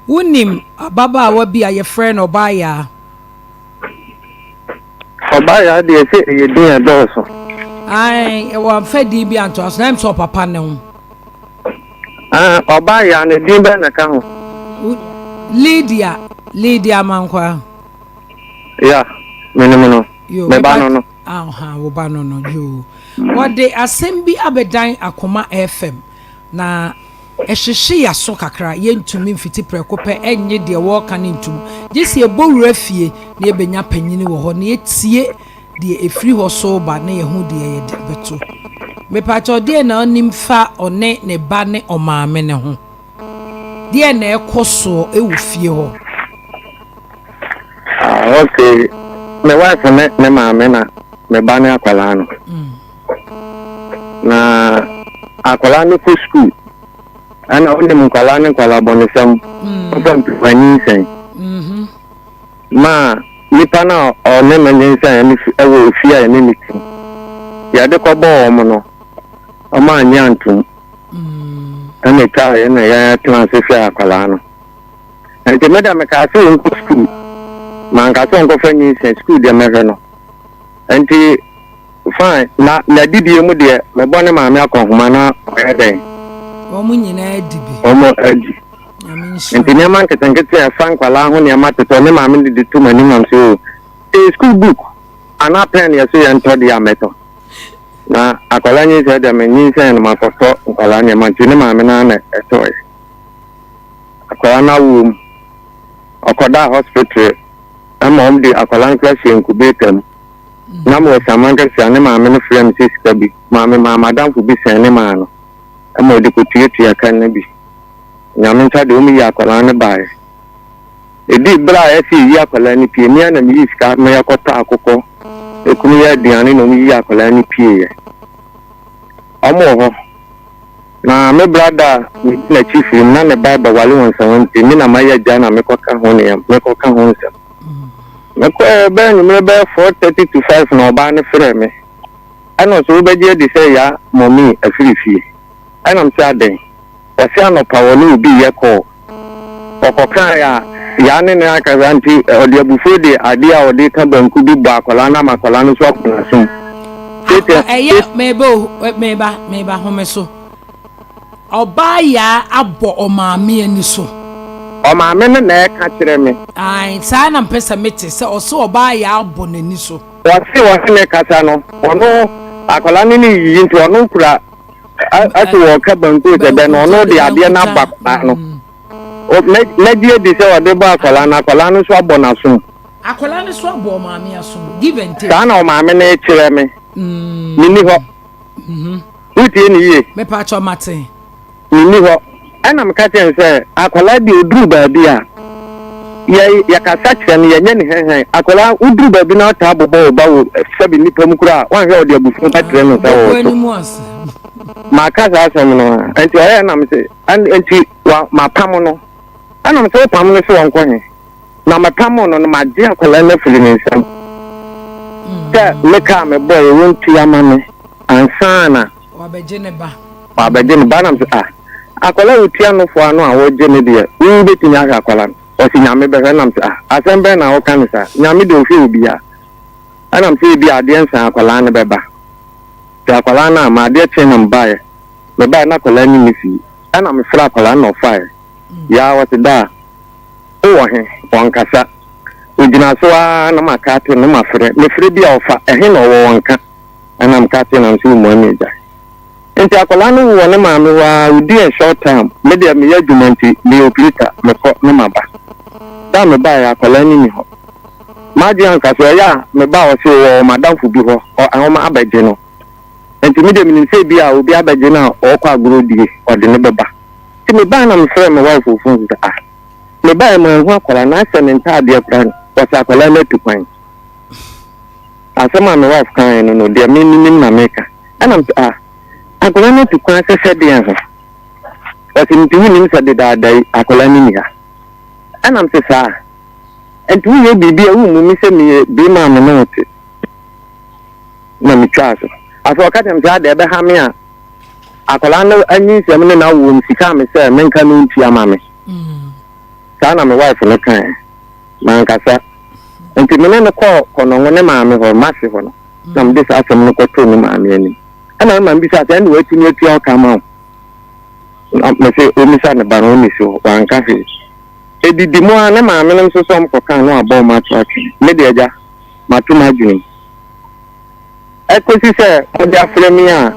wonim ababaawa bi a yɛfrɛ no Ɔbaayaa? Ɔbaayaa deɛ sɛ ɛyɛ din a ɛdɔɔso. Ae, wɔamfa din bi antoa so, na ɛm sɛ ɔpapa ne ho. Ah, Ɔbaayaa no din bɛn na ɛka ho? Lydia, Lydia Amankwaa. Ya, menim no. Yo, Me ba no no. Aha, wo ba no no, yoo. Wɔde asɛm bi abɛdan Akoma FM, na ɛhyehye yɛn aso kakra. Yɛntumi mfiti prɛko pɛ nnye deɛ wɔreka no ntom, gye sɛ yɛbɔ wura fie na yɛbɛnya panyini wɔ hɔ na yɛtie deɛ ɛfiri hɔ so reba na yɛahu deɛ yɛde bɛto. Mepakyɛw, deɛn na wonim fa ɔne ne ba ne ɔmaame no ho? Deɛn na ɛkɔ soɔ wɔ fie hɔ? Ah, okay. Me wife ne ne maame na me ba ne akwadaa no. Na akwadaa no kɔ sukuu. Ɛna wonim nkwadaa ne nkwadaa bɔnesɛm. Ɔfa mpema nyinsɛn. Ma nipa no a ɔne no nyinsɛn no wɔ ofie a ɛne ne ti. Yɛde kɔbɔɔ wɔn no, wɔn annye antom. Ɛna ɛtwaeɛ na yɛtena ase hwɛɛ akwadaa no. Nti me deɛ mekaa sɛ ɔnkɔ sukuu. Manka sɛ ɔnkɔfa nyinsɛn, sukuu deɛ mɛhwɛ no. Nti fine, na n'adidie mu deɛ mebɔ ne maame akɔnhoma na ɔyɛ dɛn? Wɔn nyinaa adi bi. Wɔn adi. Nyame nhyira. Nti nneɛma nketenkete a ɛfa nkwadaa ho nneɛma te sɛ ne maame de de to m'anim nam sɛ o, sɛ sukuu book anaa pɛn yɛ so yɛntɔ deɛ a mɛtɔ. Na akwadaa nyinsɛn deɛ menyinsɛn no makɔtɔ nkwadaa nneɛma nti ne maame no ara na ɛtɔeɛ. Akwadaa no awoɔ mu, ɔkɔdaa hospital ma wɔn de akwadaa no koraa hyɛɛ incubator mu. Na mewɔ Saman kɛse a ne maame no frɛɛ me sɛ sika bi maa me maa m'adamfo bi sɛn ne maa no ma ɔde kɔtuatua ka no bi. Nyame nsa deɛ wɔn yii akwadaa no baeɛ. Ɛdii berɛ a ɛsɛ yɛyi akwadaa no pie, me ara na meyii sika ma yɛkɔtɔ akokɔ, ɛkum yɛ aduane na wɔn yii akwadaa no pieeɛ. Wɔn wɔ hɔ. Na me brada a medi n'akyi firi mu na ne ba rebɛware wɔ nsɛm nti, me na mayɛ agya na mekɔka ho nneɛma, mekɔka ho nsɛm. Mekɔɛ bɛyɛ anwummerɛ bɛyɛ 4:30 to 5 na ɔbaa no frɛɛ me. Ɛna ɔsɛ wobɛgye adi sɛ ya mɔmi afiri fie. Ɛna mese adɛn? Ɔse anɔpa wɔne obi reyɛ call. Ɔkɔkaeɛ a, Yaa ne no akasa nti ɔde abufuo de adeɛ a ɔde ka banku bi bɔɔ akwadaa no ama akwadaa no nso abɔ n'asom. Seesei. Ɛyɛ meba o, meba, meba home so. Ɔbaa Yaa abɔ ɔmaame ani so. Ɔmaame no na ɛreka kyerɛ me. Ae, saa na mpɛ sɛ mete, sɛ ɔse ɔbaa Yaa abɔ n'ani so. Ɔse ɔne me kasa no, ɔno akwadaa no ne yiyi nti ɔno kura Ase wɔka banku sɛ dɛn no, ɔno de adeɛ no abɔ akwadaa no. Mɛgye adi sɛ ɔde bɔ akwadaa no, akwadaa no nso abɔ n'asom. Akwadaa no nso abɔ ɔmaame asom. Give and take. Saa na ɔmaame no kyerɛ me. Menni hɔ. Wotie ne yie? Mepa kyɛw mate. Menni hɔ. Ɛna meka kyerɛ no sɛ, akwadaa bi ɔduru baabi a, yɛ yɛkasa kyerɛ no, yɛnyɛ ne hɛnhɛn. Akwadaa, woduru baabi na wotaa bobɔ wo ba wɔ sɛbi nnipa mu koraa a, woanhwɛ a ɔde abufuo bɛkyerɛ no sɛ Ɔbɛgu ɔreto. anim ase. Maka saa asɛm no a, nti ɔyɛɛ na mese, ɛn nti wa mapam no. Ɛna mese wopam no sɛ ɔnkɔ he? Na mepam no no, magye akwadaa no afiri ne nsam. Sɛ me ka a mebɔeɛ, wɔntua ma me ansa na. Wabɛgye ne ba. Wabɛgye ne ba nam sɛ ah akwadaa a wotua nofo ano a wogye ne deɛ wo bɛtumi ahwɛ akwadaa no ɔsi nyame bɛhwɛ nam sɛ ah asɛm bɛn na woka ne saa nyame deɛ ɔhwɛ obiara ɛnam sɛ ebi adeɛ nsa akwadaa no bɛba sɛ akwadaa no ama adeɛ kye na mebaeɛ mebaeɛ na akwadaa no nni fie ɛna mefrɛ akwadaa no na ɔfaeɛ yaa ɔse daa wowɔ he ɔnkasa ogyina so ara na maka ate no mafrɛ mefrɛ bi a ɔfa ɛhe na ɔwɔ ɔnka Ɛna meka kyerɛɛ no sɛ ɔmmua me agya. Nti akwadaa no wɔ ne maame hɔ ara, ɔdi a short time, me deɛ meyɛ adwuma nti meyɛ operator, mekɔ na maba. Da a mebaeɛ akwadaa no nni hɔ. M'adwene anka so, ɛyɛ a meba a ɔse ɔwɔ m'adamfo bi hɔ, ɔ, wɔn abɛgye no. Nti me deɛ menim sɛ ebi a obi abɛgye no a ɔrekɔ agorɔ die, ɔde no bɛba. Nti mebaeɛ na mefrɛɛ me wife wɔ phone so sɛ ah, mebaeɛ manhu akwadaa no, asɛ ne ntaadeɛ koraa no, ɔse akwadaa no atu kwan. Asɛm a me wife kaeɛ no no, deɛ me menim na meka. Ɛna mese ah, akwadaa no atu kwan sɛ sɛdeɛn ho? Ɔse nti wonim sɛ dedaada yi akwadaa no nni ha? Ɛna mese saa. Nti woyɛ biribi a wommu me sɛ meyɛ bema a me ne wo te. Na metwaa so. Afei ɔka kyerɛ me sɛ adɛn ɛbɛha me a akwadaa no anyinsɛm ne n'awoɔ mu sika a me sɛ menka no ntua ma me. Saa na me wife no kaeɛ. Mankasa. Nti me ne no kɔɔ Kɔnɔngo ne maame hɔ, Mase hɔ no, na mede saa asɛm no kɔtoo ne maame anim. Ɛna me maame bisaa sɛ, ɛnde watumi atua wo ka ama wo? Na mese ɔmmisa ne ba no, ɔnni so, wanka hwee. Ɛdidi mu ara, ne maame no nso sɛ ɔmkɔkaa na wabɔ wɔn ato atwene. Me deɛ agya, mato m'adwene mu. Ɛkɔsi sɛ mode afrɛ me a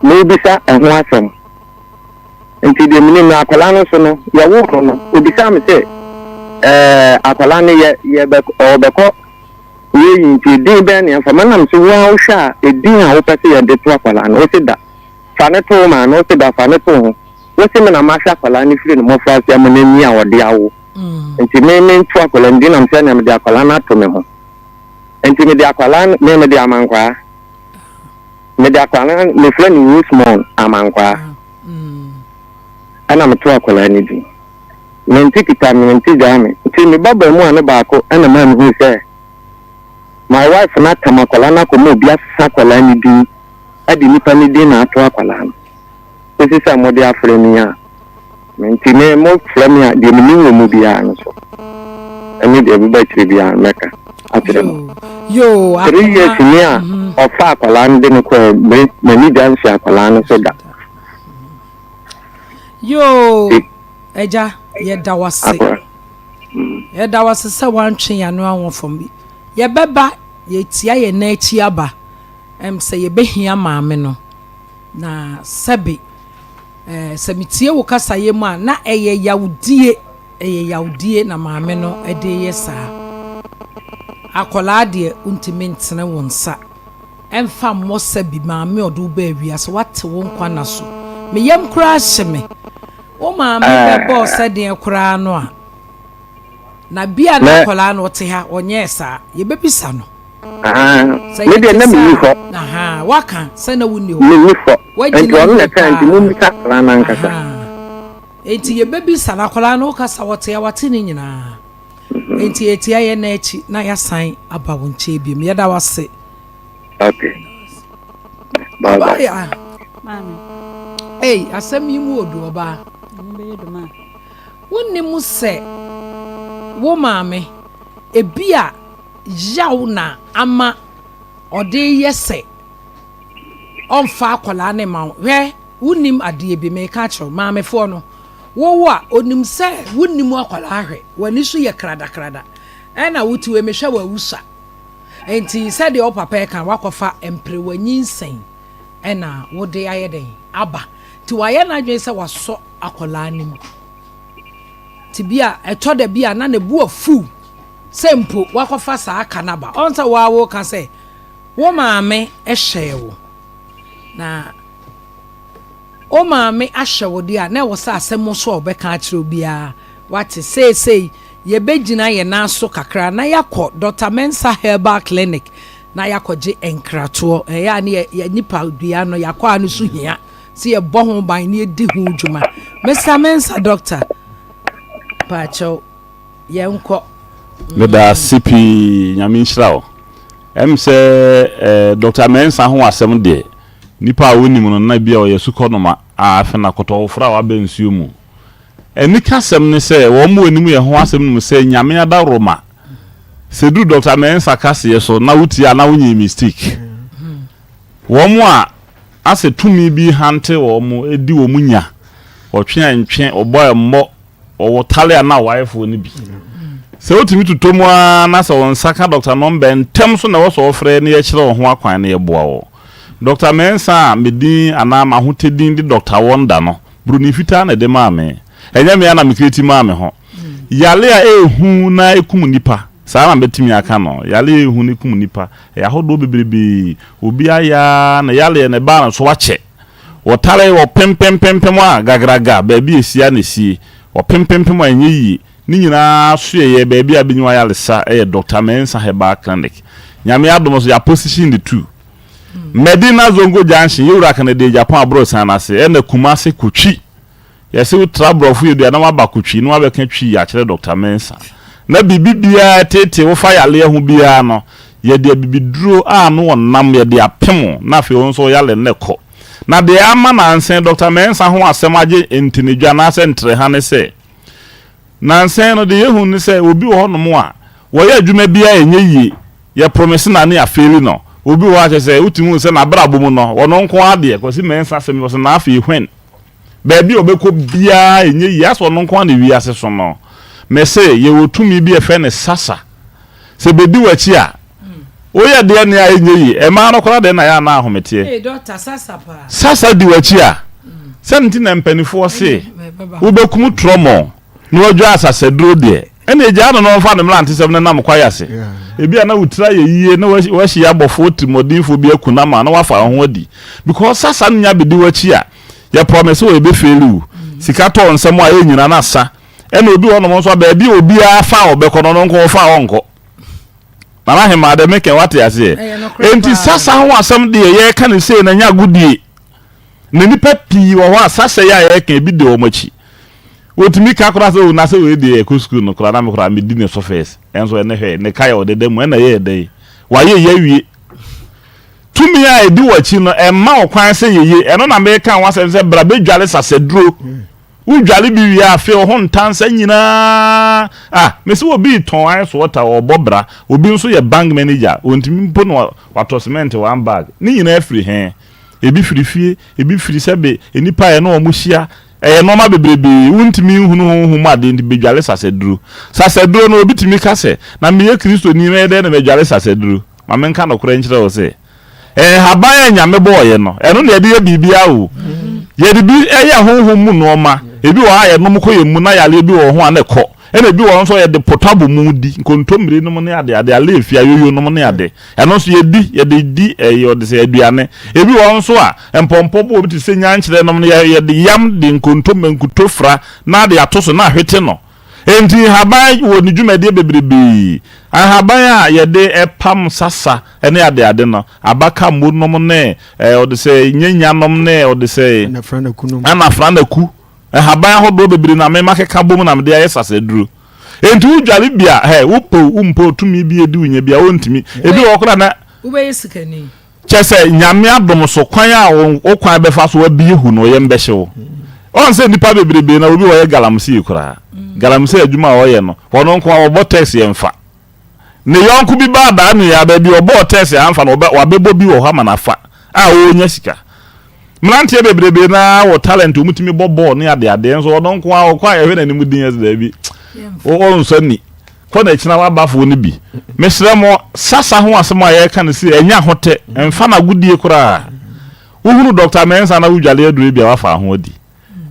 merebisa ɛho asɛm. Nti deɛ menim no, akwadaa no nso no, yɛwoo no no, ɔbisaa me sɛ, ɛɛ, akwadaa no yɛ, yɛbɛ, ɔrebɛkɔ yɛyi nti edin bɛn na yɛmfa ma? Nam so wo ara wohwɛ a, edin a wopɛ sɛ yɛde to akwadaa no, wose da. Fa no to wo maame, wose da, fa no to wo ho. Wose me na mahwɛ akwadaa no firi ne mmɔfraase ama no anyi a ɔde awo. Nti me mento akwadaa no din, nam sɛ nea mede akwadaa no ato me ho. Nti mede akwadaa no, me mede amankwaa. Mede akwadaa no, mefrɛ no Rosemond Amankwaa. Ɛna meto akwadaa no din. Mente kita me, mente gyaa me. Nti me ba baamua no baako ɛna maa mehuu sɛ my wife no atam akwadaa no akɔma obi asesa akwadaa no din de nipa no din na ato akwadaa no. Kɔsi sɛ mode afrɛ me a, me nti me mofrɛ me a deɛ menim wɔ mu biara no so ɛne deɛ ɛbɛba akyire biara no mɛka akyerɛ mo. Yoo, Three years akoma. ni a ɔfa akwadaa no de no kɔɛ me m'ani gya nhyɛ akwadaa no so da. Yoo, Nti agya, yɛda wo ase. akwadaa Yɛda wo ase sɛ woantwe yɛn ano anwɔ fam. Yɛbɛba, yɛtia yɛn nan akyi aba. Ɛm sɛ yɛbɛhia maame no. Na sɛbe, eh, sɛ metie wo kasayɛ mu a, na ɛyɛ yawdie, ɛyɛ yawdie na maame no de reyɛ saa. Akwadaa deɛ, wontumi ntene wo nsa mfa mmɔ sɛbe maame a ɔde wo baa wiase, wate wo nkwa nna so. Me yam koraa hye me. Wo maame bɛbɔ wo sɛdeɛ koraa no a, na bi a na akwadaa no ɔte ha, ɔnyɛɛ saa. Yɛbɛbisa no. Sɛ Me deɛ yɛte na menni saa hɔ. a, ahaa, woaka sɛ na wonni hɔ. Menni hɔ. Woagyina Enti ɔno na yie ɛkae nti paa. mommisa akwadaa no ankasa. Ahaa. Enti yɛbɛbisa no. Akwadaa no wokasa ɔte a, wate ne nyinaa. Enti yɛtia yɛn nan akyi na yɛasan aba wo nkyɛn biom. Yɛda wo ase. Okay. Bye Ɔbaa bye. yɛ a. Maame. Ei, asɛm yi mu odu ɔbaa. Ɛmu bɛyɛ du ma. Wonnim sɛ wo maame, ebia yaw na ama ɔde reyɛ sɛ ɔmfa akwadaa no mma wo. Hwɛ, wonnim adeɛ bi, meka akyerɛ wo, maamefoɔ no, wowo a, ɔnim sɛ wonnim akwadaa hwɛ, w'ani so yɛ kradakrada, ɛna wote wei mehwɛ wo a wosua. Enti sɛdeɛ wo papa ɛka, woakɔfa mperewa nyinsɛn ɛna wode ayɛ dɛn aba. Nti wayɛ n'adwene sɛ wasɔ akwadaa no mu. Nti bi a ɛtɔ da bi a na ne bo afuw sɛ mpo woakɔfa saa ka no aba. Ɔn sɛ wo ara woka sɛ wo maame hyɛɛ wo. Na wo maame ahyɛ wo deɛ a, na ɛwɔ sɛ asɛm so a wɔbɛka akyerɛ wo biara woate. Seesei yɛbɛgyina yɛn nan so kakra na yɛakɔ Dɔkta Mensah Herbal Clinic na yɛakɔgye nkratoɔ. Ɛyɛ a ne yɛ yɛ nipadua no yɛakɔ a no so hia sɛ yɛbɔ ho ban na yɛdi ho dwuma. Mister Mensah Dɔkta, paakyɛw. Yɛnkɔ. Meda ase pii, Nyame nhyira wo. Ɛm sɛ eh, Doctor Mensah ho asɛm deɛ, nipa a wonim no na bi a ɔyɛ sukɔnoma a afe na kɔtɔwofra a waba nsuo mu. Anikasɛm ne sɛ, wɔn a wɔnim yɛn ho asɛm nim sɛ Nyame adaworoma, sɛ ɛduru Doctor Mensah kaseɛ so na wotie a na wonyɛɛ mistake. Wɔn a asɛ tumi bi hante wɔn, di wɔn nya, wɔtwe a ntwe, wɔbɔ a mmɔ, Wɔwɔ tale anaa awaefoɔ no bi. Sɛ wotumi totɔ mu ara na sɛ wo nsa ka dɔkta nɔmba ntɛm so na ɛwɔ sɛ wɔfrɛ na yɛkyerɛ wo ho akwan na yɛboa wo. Dɔkta Mensah a me din anaa m'ahotɛ din de Dɔkta Wonder no, Buroni fitaa na ɛde maa me. Ɛnyɛ me ara na me create maa me ho. Yare a ɛyɛ hu na ɛkum nnipa, saa na mɛtumi aka no. Yare a ɛyɛ hu na ɛkum nnipa, ɛyɛ ahodoɔ bebrebee. Obi ayɛ ara na yareɛ no ɛbaa no so akyɛ. Wɔtare wɔpempempempem a gagraga, baabi a ɛsi ara na ɛsie. Wɔpempempem a ɛnyɛ yie. Ne nyinaa soɛeɛ baabi a bɛnya ayaresa yɛ Doctor Mensah Herbal Clinic. Nyame adom so yɛaposition the two. Medina Zongo Junction, Yɛwura Kennedy Agyapong Aborɔsan no ase, ɛna Kumase Kotwi. Yɛse wo tra borɔfo yɛ dua na waba Kotwi na wabɛka Twi akyerɛ Doctor Mensah. Na biribi biara ɛteetee wo fa yareɛ ho biara no, yɛde abibiduro a ano wɔ nam yɛde apem wo na afei wo nso wo yare no kɔ. Na deɛ ama nansa yi Doctor Mensah ho asɛm agye ntenedwa anaasɛ ntereha ne sɛ, Nnansa yi no, deɛ yɛhu ne sɛ obi wɔ hɔnom a, wɔyɛ adwuma bi a ɛnyɛ yie, yɛ promise no a ne yɛafeeli no. Obi wɔ hɔ a kyerɛ sɛ wotumi hu sɛ n'abrabɔ mu no, ɔno nko ara deɛ, Kwasi Mensah asɛm yi, ɔse na afei when? Baabi a ɔbɛkɔ biara ɛnyɛ yie, asɛ ɔno nko ara na wiase so no. Mese yɛwɔ tumi bi a yɛfrɛ no sasa. Sɛ ɛbɛdi w'akyi a, Woyɛ deɛ nea ɛnyɛ yie. Mmaa no koraa deɛ na yɛ a na ahometeɛ. Ee dɔkta sasa paa. Sasa di w'akyi a, sɛ nti na mpanifoɔ se wobɛkum trɔmɔ na wadwa asasaduro deɛ, ɛnna gyaa no na ɔmfa ne mmerantesɛm no nam kwae ase. Ebi a na wo tiri ayɛ yie na wahyia abɔfoɔ tirimɔdenfoɔ bi aku no ama na wafa wo ho adi. Because sasa no nya bɛdi w'akyi a, yɛ promise wo ɛbɛfeeli wo. Sika tɔ wo nsam a ɛnyina na asa. Ɛnna obi wɔ hɔnom nso a baabi a obiara fa a ɔbɛkɔ no, ɔno nko ɔfa a ɔnkɔ. Nana Hemaa dɛ mekɛ wate aseɛ. Enti sasa ho asɛm deɛ yɛreka no sei na ɛnyɛ agodie. Na nnipa pii wɔ hɔ a sasa yi a yɛreka ebi di wɔn akyi. Wɔtumi ka koraa sɛ o na sɛ wei deɛ ɛkɔ sukuu no koraa na me koraa medi ne so first. Ɛnso ɛnɛ hwɛ ne ka yɛ ɔdeda mu ɛna ɛyɛ ɛdɛ yi. Wayɛ yi awie. Tumi a ɛdi wɔ akyi no ɛmma wo kwan sɛ yɛye. Ɛno na meka ho asɛm sɛ bra bɛdware sasaduro. Wo dware bi wie a, afei wo ho ntansa nyinaa. Ah, mese obi retɔn ice water, ɔrebɔ bra. Obi nso yɛ bank manager, ɔntumi mpo na watɔ cement one bag. Ne nyinaa firi he? Ebi firi fie, ebi firi sɛbe nnipa a yɛne wɔn hyia. Ɛyɛ nnoɔma bebrebee. Wontumi nhunu honhom mu adeɛ nti bɛdware sasaduro. Sasaduro no, obi tumi ka sɛ, na meyɛ Kristoni, mɛyɛ dɛn na madware sasaduro? Ma menka nokorɛ nkyerɛ wo sɛ, Nhaban a Nyame bɔɔeɛ no, ɛno na yɛde yɛ biribiara o. Yɛde bi yɛ honhom mu nnoɔma. Ebi wɔ hɔ a yɛnom kɔ yɛn mu na yareɛ bi wɔ ho a na ɛkɔ. Ɛna ebi wɔ hɔ nso a yɛde potɔ abomu di, nkontommire nom ne ade ade, aleefi, ayoyo nom ne ade. Ɛno nso yɛdi, yɛde di ɛyɛ ɔde sɛ aduane. Ebi wɔ hɔ nso a mpɔmpɔ bɔ obi te sɛ nyankyerɛ nom no, yɛde yam de nkontommire, nkuto fra na de ato so na ahwete no. Enti nhaban wɔ ne dwumadie bebrebee. Nhaban a yɛde pam sasa ne adeade no, abaka mmo nom ne ɔde sɛ nyanya nom ne ɔde sɛ anafranaku, nhaban ahodoɔ bebree na me makeka bom na mede ayɛ sasaduro. Enti wo dware bi a, hɛ, wo pɛ o, wo mpɛ o, tumi bi edi wo nya bi a, wontumi. Ebi wɔ hɔ koraa na. Wobɛyɛ sikani. Kyerɛ sɛ, Nyame adom so, kwan a wo kwan bɛfa so abue hu no, yɛm bɛhye wo. Ɔn sɛ nnipa bebrebee na obi ɔyɛ galamsey koraa. Galamsey adwuma a ɔyɛ no, ɔno nko ara ɔbɔ tax yɛmfa. Ne yɔnko bi ba adaa no yi ara, baabi a ɔbɔɔ tax a amfa no, wabɛbɔ bi wɔ hɔ ama no afa a ɔrenya sika. Mmeranteɛ bebrebee no ara wɔ talent, wɔtumi bɔ bɔɔl ne adeadeɛ, nso ɔno nko ara ɔkɔ a yɛhwɛ n'anim din yɛse daabi, ɔnsɔ ani. Kɔ na kyina w'abafoɔ no bi. Mesrɛ mo, sasa ho asɛm a yɛreka no sei, ɛnyɛ ahotɛ, ɛmfa no agodie koraa. Wohunu Doctor Mensah na wodwale aduro bi a wafa ho adi.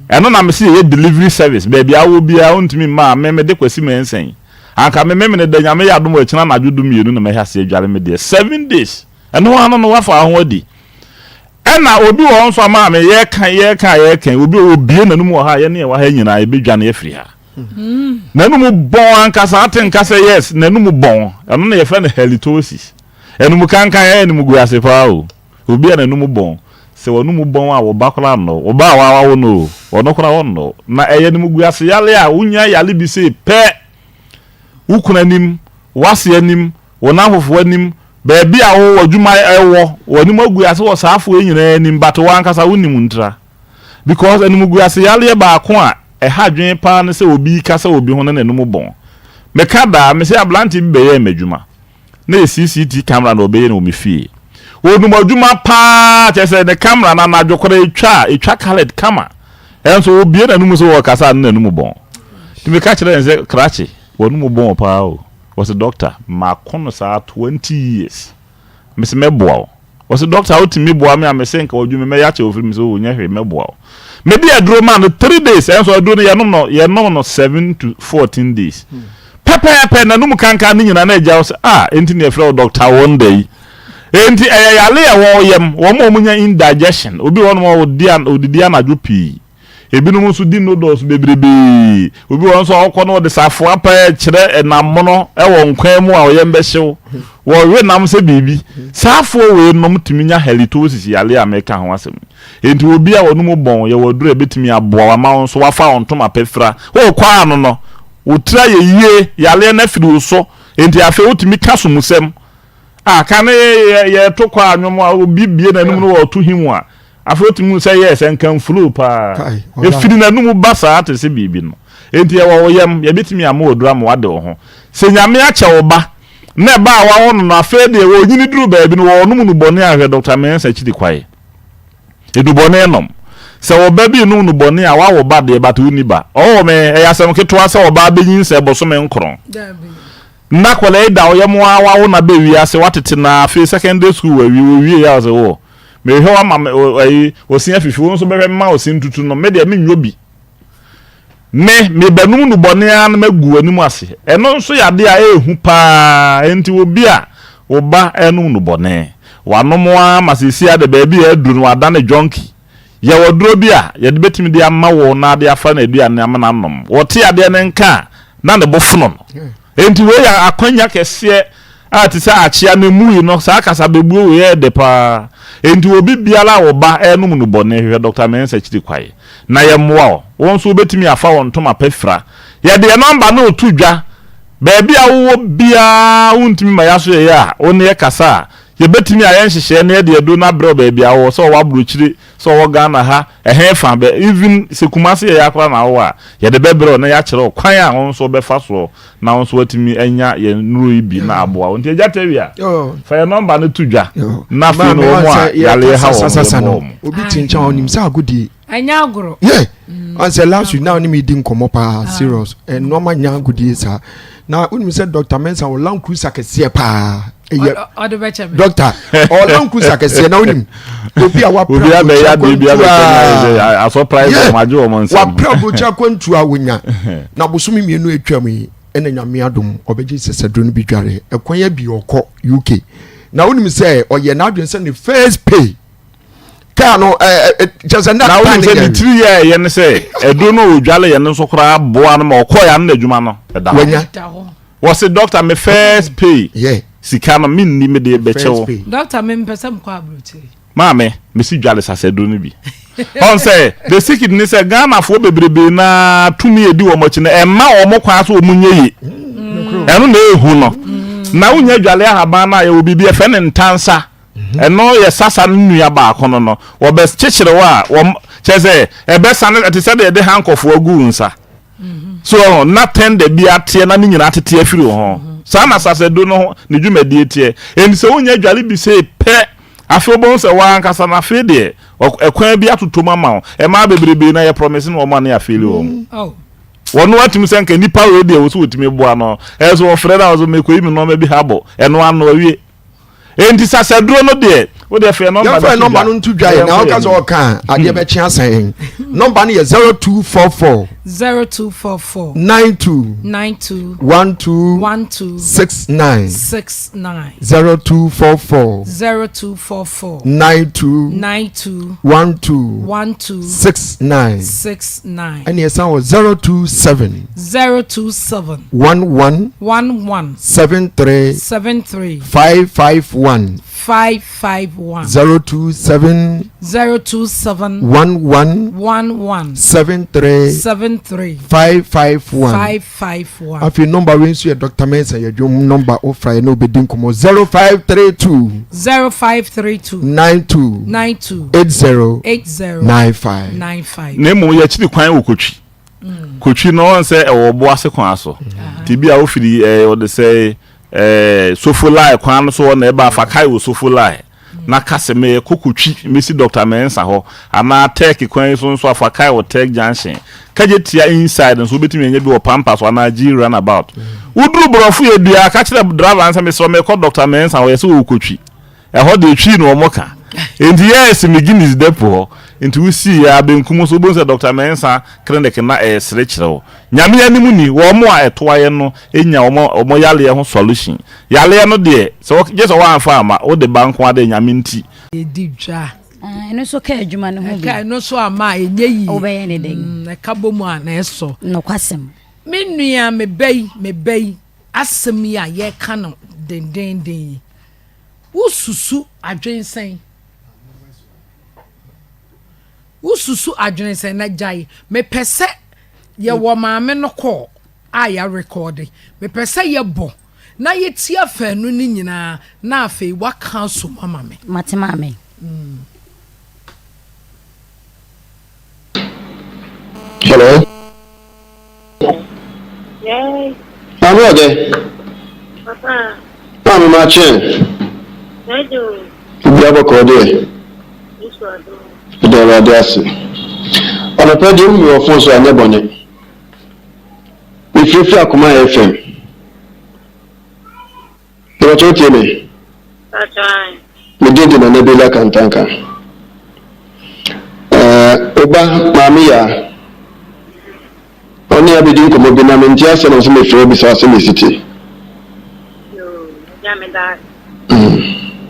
Ɛno na mese yɛyɛ delivery service, baabi a wowɔ biara wontumi mma a, me mede Kwasi Mensah yi. Anka me Memene da Nyame yɛ adom a ɛkyena anadwo du mmienu na mɛhyɛ aseɛ adwale me deɛ. Seven days. Ɛno ara no no wafa ho adi. Ɛna obi wɔ hɔ nso a maame yɛreka yɛreka a yɛreka yi, obi wɔ obie n'anum wɔ ha a yɛne yɛwɔ ha nyinaa yɛbɛdwane afiri ha. N'anum bɔn ankasa, ate nka sɛ yes, n'anum bɔn. Ɛno na yɛfrɛ no halitosis. Anum kankan ɛyɛ anum gu ase paa o. Obi a n'anum bɔn, sɛ w'anum bɔn a wo ba koraa nnɔ wo. Wo ba a wawo no o, ɔno koraa ɔnnɔ wo. Na ɛyɛ anum gu ase yare a wonya yare bi sei pɛ, wo kunu anim, w'ase anim, wo nnamfofoɔ anim, baabi a wo w'adwuma wɔ, w'anim agu ase wɔ saa afoɔ yi nyinaa anim but wo ankasa wonnim ntira. Because animguase yareɛ baako a ɛha adwene paa ne sɛ obi rekasa obi ho na n'anum bɔn. Meka daa, mese aberanteɛ bi bɛyɛɛ m'adwuma. Na yɛ CCT camera na ɔbɛyɛ no wɔ me fie. Ɔnim adwuma paa, kyerɛ sɛ ne camera no anadwo koraa ɛtwa a, ɛtwa coloured kama. Ɛnso ɔbue n'anum sɛ ɔrekasa a na n'anum bɔn. Nti meka kyerɛɛ no sɛ, krakye, w'anum bɔn paa o. Ɔse doctor, mako no saa 20 years. Mese mɛboa wo. Ɔse doctor wotumi boa me a mese nka wadwuma mɛyɛ akyɛ ofiri me sɛ oh nyɛ hwee mɛboa wo. Mede aduro maa no 3 days ɛnso aduro no yɛnom no yɛnom no 7 to 14 days pɛpɛɛpɛ n'anum kankan ne nyinaa na agya wo sɛ ah enti ne yɛfrɛ wo doctor Wonder yi. Enti ɛyɛ yale a ɛwɔ yam wɔn a wɔnya indigestion obi wɔ hɔnom a ɔdidi anadwo pii. Ebinom nso di noodles bebrebe. Obi wɔ hɔ nso a ɔkɔ na ɔde safoa paa kyerɛ nam mono wɔ nkwan mu a ɔyam bɛhyew. Wɔwe nam sɛ biribi. Saa afoɔ wei nom tumi nya halitosis yareɛ a meka ho asɛm yi. Enti obi a wɔnom bɔn, yɛwɔ aduro a ɛbɛtumi aboa wo ama wo nso woafa wo ntoma pɛ fira. Worekɔ ano no, wo tiri ayɛ yie, yareɛ no afiri wo so. Enti afei wotumi ka somusɛm. Ah, kane yɛto kɔ a nnwom a obi bie n'anum no wɔto him a, Afei otumi hu sɛ yes, ɛnkamfuluu paa. Efiri n'anum ba saa te sɛ biribi no. Enti ɛwɔ wo yam, yɛbɛtumi ama wo aduru ama woade wo ho. Sɛ Nyame akyɛ wo ba, na ɛba a wawo no no, afei deɛ ɔnyini duru baabi no, wɔnom nnubɔne a, hwɛ Dɔkta Mensah akyiri kwae. Nnubɔne nom. Sɛ wo ba bi renom nnubɔne a, woawo ba deɛ, but wonni ba. Oh me, ɛyɛ asɛm ketewa sɛ ɔbaa bɛnyinsɛn bosome nkron. Nna akwadaa yi da wo yam ara wawo no aba wiase watete no ara afei secondary school wawie wɔwie a ɔsɛ wo mehwɛ wo ama me ayi osin afifi wo nso bɛhwɛ me ma osin tutu no me deɛ menyɔ bi me mebɛnum nubɔne ara na magu w'anim ase ɛno nso yɛ adeɛ a ɛyɛ hu paa enti obi a wo ba ɛnum nubɔne wanom ara ma seesei ade baabi a aduru no wadane junkie Yɛwɔ aduro bi a yɛde bɛtumi de ama wo na ade afa no aduane ama no anom. Wɔte adeɛ no nka a, na ne bo fono no. Enti wei yɛ akwanya kɛseɛ a te sɛ akyea no mui no, saa kasabebuo wei yɛ dɛ pa ara. Enti obi biara a wo ba renom nnubɔne, hwehwɛ Dɔkta Mensah akyiri kwae na yɛmmoa wo. Wo nso wobɛtumi afa wo ntoma pa fira. Yɛde yɛn nɔmba no reto dwa. Baabi a wowɔ biara wontumi ma yɛaso yɛyɛ a, wo ne yɛkasa a, Yɛbɛtumi ayɛ nhyehyɛɛ na yɛde aduro no abrɛ wo baabi a wowɔ, sɛ ɔwɔ aburokyire, sɛ ɔwɔ Ghana ha, ɛhe fa, bɛ, even sɛ Kumasi yɛ ya koraa na wowɔ a, yɛde bɛbrɛ wo na yɛakyerɛ wo kwan a wo nso wobɛfa soɔ na wo nso woatumi anya yɛn nnuro yi bi na aboa wo. Nti Agya Tawia, fa yɛn nɔmba no to dwa na afei no wɔn a yareɛ ha wɔn no yɛmmoa wɔn. Obi te nkyɛn a ɔnim sɛ agodie. Ɛnyɛ agorɔ. Yeah. Ɔn sɛ last week na ɔne me di nkɔmmɔ paa serious. Nneɛma nyɛ agodie saa. Na wonim sɛ Dr. Mensah wɔ Land Cruiser kɛseɛ paa. Ɛyɛ Ɔde bɛkyɛ me. Doctor ɔwɔ Land Cruiser kɛseɛ na wonim obi a wapra Obi abɛyɛ adeɛ bi abɛkyɛ no ayɛ sɛ asɔprise wɔn agye wɔn nsam. Wapra aburokyi akwantuo a wonya na bosome mmienu atwam yi ɛna nyame adom ɔbɛgye sɛsɛduro no bi dware ɛkwan abi ɔkɔ UK na wonim sɛ ɔyɛ n'adwene sɛ ne first pay kaa no ɛɛ kyɛ sɛ na wonim sɛ ne tiri yɛ ɛyɛ ne sɛ ɛduro no ɔdwale yɛ no nso koraa boa no ma ɔkɔɔ yɛ ano n'adwuma no ɛda hɔ wɔse doctor me first pay sika no menni mede bɛkyɛ wo doctor me mpɛ sɛ mekɔ aburokyire maame mesi dwale sasɛduro no bi ɔn sɛ the secret ne sɛ Ghanafoɔ bebrebe na tumi edi wɔn akyi no ɛmma wɔn kwan so wɔn nyɛ yie ɛno na ehu no na wonya dwale ahaban no a yɛwɔ biribi ɛfɛ ne ntansa Ɛno yɛ sasa no nua baako no no. Wɔbɛkyekyere wo a, wɔn kyerɛ sɛ ɛbɛsane ɛte sɛ deɛ yɛde hankɔfoɔ agu wo nsa. So ɔho na tɛndɛ bi ateɛ na ne nyinaa atete afiri wo ho. Saa na sasaduro no ho ne dwumadie teɛ. Enti sɛ wonya dware bi sei pɛ, afei wobɛhu sɛ wo ankasa no afei deɛ ɛkwan bi atotɔ mu ama wo. Mmaa bebrebe na yɛ promise no wɔn a na yɛafeeli wɔn. Wɔn atumi sɛ nka nipa wei deɛ wɔ so wɔtumi boa no. Ɛso wɔfrɛ no a wɔsɛ mekɔyi me nneɛma bi habɔ. Ɛno ano awie. Enti sasaduro no deɛ, wo deɛ fɛ nɔmba no to dwa. Yɛmfa nɔmba no nto dwa yɛ na ɔka sɛ ɔka a adeɛ bɛkye asan yɛn. Nɔmba no yɛ 0244. 0244. 92. 92. 12. 12. 69. 69. 0244. 0244. 92. 92. 12. 12. 69. 69. Ɛne ɛsan wɔ 027. 027. 11. 11. 73. 73. 551. 551. 027. 027. 11. 11. 73. 73. 551. 551. Afei nɔmba wei nso yɛ Dr. Mensah yɛ dwom nɔmba wofra yɛ na obɛdi nkɔmmɔ 0532. 0532. 92. 92. 80. 80. 95. 95. Na mmom yɛkyiri kwan wɔ kotwi. Kotwi no ɔn sɛ ɛwɔ ɔbo ase kwan so. Nti bi a wofiri ɛɛ wɔde sɛ ɛɛ Sofolai kwan no so hɔ na ɛba afa kae wɔ Sofolai na ka sɛ merekɔ Kotwi mesi Doctor Mensah hɔ anaa Turkey kwan yi so nso afa kae wɔ Turk Junction. Kagye tia inside nso wobɛtumi anya bi wɔ Pampa so anaa G runabout. Woduru Borɔfo yɛ dua ka kyerɛ driver no sɛ mesrɛ wo merekɔ Doctor Mensah hɔ yɛsɛ wɔwɔ Kotwi. Ɛhɔ deɛ Twi na wɔn ka. Enti yɛɛ se me Guinness Depot hɔ. Nti wo sii yɛ a benkum so wobɛhu sɛ Doctor Mensah clinic na ɛresere kyerɛ wo. Nyame anim ni, wɔn a ɛtoa yɛn no nya wɔn wɔn yareɛ ho solution. Yareɛ no deɛ, sɛ wɔ gye sɛ woamfa amma, wode ba nko ara deɛ Nyame nti. Yɛdi dwa. Ah, ɛno nso ka adwuma no ho bi. Ɛka ɛno nso ama a ɛnyɛ yie. Wobɛyɛ ne dɛn? Ɛka bɔ mu a na ɛsɔ. Nokwasɛm. Me nua, me ba yi, me ba yi, asɛm yi a yɛreka no dendeenden yi, wosusu adwene sɛn? Wosusu adwene sɛn? Na gyae, mepɛ sɛ yɛwɔ maame no kɔɔ a yɛarekɔɔde. Mepɛ sɛ yɛbɔ na yɛtie afanu no nyinaa na afei woaka asom ama me. Mate maame. Hello. Yes. Maame ɔdɛ. Papa. Maame ma kyɛn. Ɛdwo. Obi abɔkɔ deɛ. Yesu adom. Ɛda Awurade ase. Ɔnɔpɛ deɛ womi wɔ fon so anyɛ bɔne. Mefirafira akoma FM. Mepakyɛ wotie me? Me din de Nana Bela Kantanka. Ɛɛ, wo ba, Maame Yaa, ɔne abɛdi nkɔmmɔ bi na mente aseɛ na ɔsɛ mefrɛ wo bisa wo sɛdeɛ ɛsi te. Yoo, agya meda ase.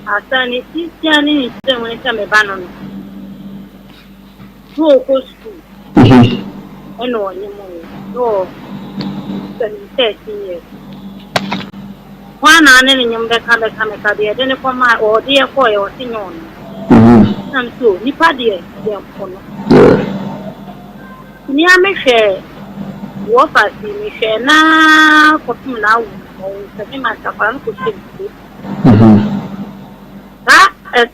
Asa ne tisia ne ne kyerɛ mu ne sɛ me ba no no. Na ɔkɔ sukuu. Ɛna ɔnye mo yɛ. Na ɔ 13 years. Hwan na ne ne nwom bɛka bɛka mɛka deɛ yɛde no kɔmaa ɔde yɛ kɔɔeɛ ɔse nyɛ ɔno. Na me so nipa deɛ yɛmpo no. Nti mea mehwɛ wɔfa si mehwɛ na kɔpem na awo ɔwo sɛ me ma ntakwara no kɔhyɛ nsuo. Saa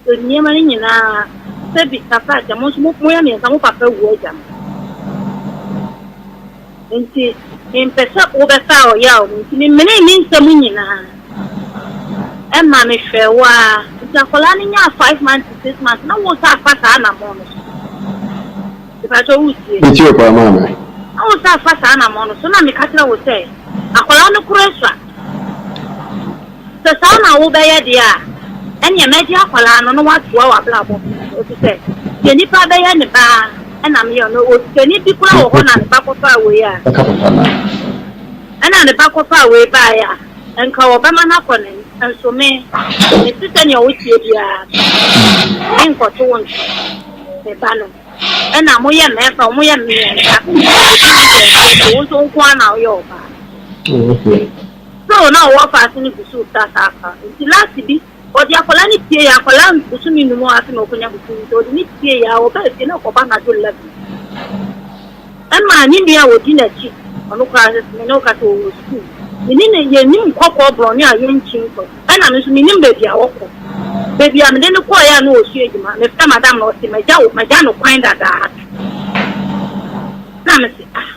nneɛma no nyinaa sɛbi kakra kyɛ mo nso moyɛ mmiɛnsa mo papa wu agya mo. Enti mempɛ sɛ wobɛfa ɔyaw mu nti memenee me nsɛm nyinaa ma mehwɛɛ wo ara. Nti akwadaa no nyaa five months to six months na wo nsa afa saa anammɔn no so. Mepakyɛ wotie? Metie wo paa maame. Na wo nsa afa saa anammɔn no so na meka kyerɛ wo sɛ akwadaa no kora sua. Sɛ saa na wobɛyɛ deɛ a, ɛnneɛ mɛgye akwadaa no na woatoa w'abrabɔ so, ɛfiri sɛ deɛ nipa bɛyɛ ne ba ara na meyɛ no. Osikani bi koraa wɔ hɔ na ne ba kɔfaa wei a, ɛna ne ba kɔfaa wei baeɛ a, nka wɔbɛma no akɔ n'anim. Nso me, mete sɛdeɛ woteɛ biara, menkɔto wo nto me ba no. Ɛna moyɛ mmarima, moyɛ mmiɛnsa, ebi wo nso wo nko ara na woyɛ ɔbaa. Still na ɔwɔ faase no gu so retwa saa car no nti last bi ɔde akwadaa no pie yɛ akwadaa no bosome num ase na ɔkɔnya bosome nti ɔde no pie yɛ a ɔbaa fie na ɔkɔba anadwo 11 ɛma ne nua a ɔdi n'akyi ɔno koraa sɛ me ne wo ka sɛ ɔwɔ sukuu me ne no yɛnim kɔkɔɔ borɔne a yɛnkyi nkɔ ɛna me nso menim baabi a ɔkɔ baabi a mede no kɔɔeɛ a na ɔsua adwuma mefrɛ madam na ɔse magya wo magya no kwan dadaada Na mese, Ah,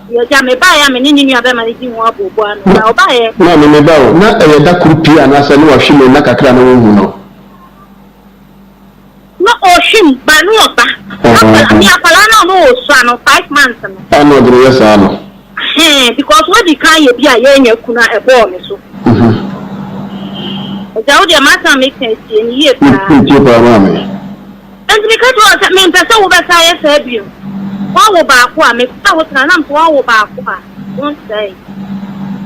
deɛ agya, mebaeɛ a me ne ne nuabɛrima no dii ho abooboo ano, na ɔbaeɛ. Maame, me ba o, na ɛyɛ da koro pie anaasɛ ne wahwe mu nna kakra na wonhu no? Na ɔhwe mu, ba ne ɔba. Akwadaa, me akwadaa no a na ɔsua no, five months no. A na ɔde no yɛ saa no? Ɛhɛn, because wadi kan yɛ bi a yɛanya kunu a ɛbɔɔ me so. Agya, wo deɛ m'asɛm a meka yi, tie no yie paa. Metie paa maame. Enti meka kyerɛɛ wɔn sɛ, Mempɛ sɛ wobɛsan ayɛ saa bio. Woawo baako a, mefaa wo tena, na mese woawo baako a, wonsɛe.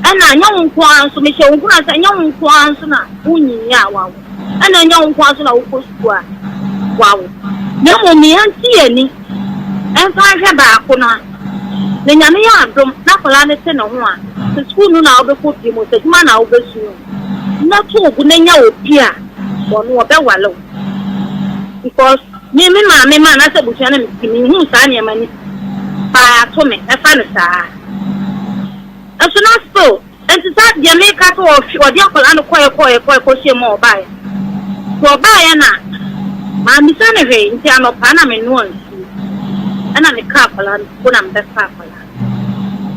Ɛnna ɛnyɛ wo nko ara nso, mehyɛ wo nkuran sɛ ɛnyɛ wo nko ara nso na wunyinyɛ a woawo, ɛnna ɛnyɛ wo nko ara nso na wokɔ sukuu a woawo, na mmom yɛnte yɛn ani mfa nhwɛ baako no a, na Nyame yɛ adom na akwadaa no te ne ho a, sɛ sukuu no na wobɛkɔ bio mu, sɛ adwuma na wobɛsua o, na to wo bo na nya obi a ɔno ɔbɛwale wo. Because me me maame ma anaasɛ abusua na mete menhuu saa nneɛma no bi paa ato me mɛfa no saa nso na still nti saa deɛ meka sɛ ɔhwe ɔde akwadaa no kɔɛ kɔɛ kɔɛ kɔhyɛ mu a ɔbaeɛ nti ɔbaeɛ na mammisa no hwee nti anɔpa na menoa nsuo ɛna meka akwadaa no ko na mebɛfa akwadaa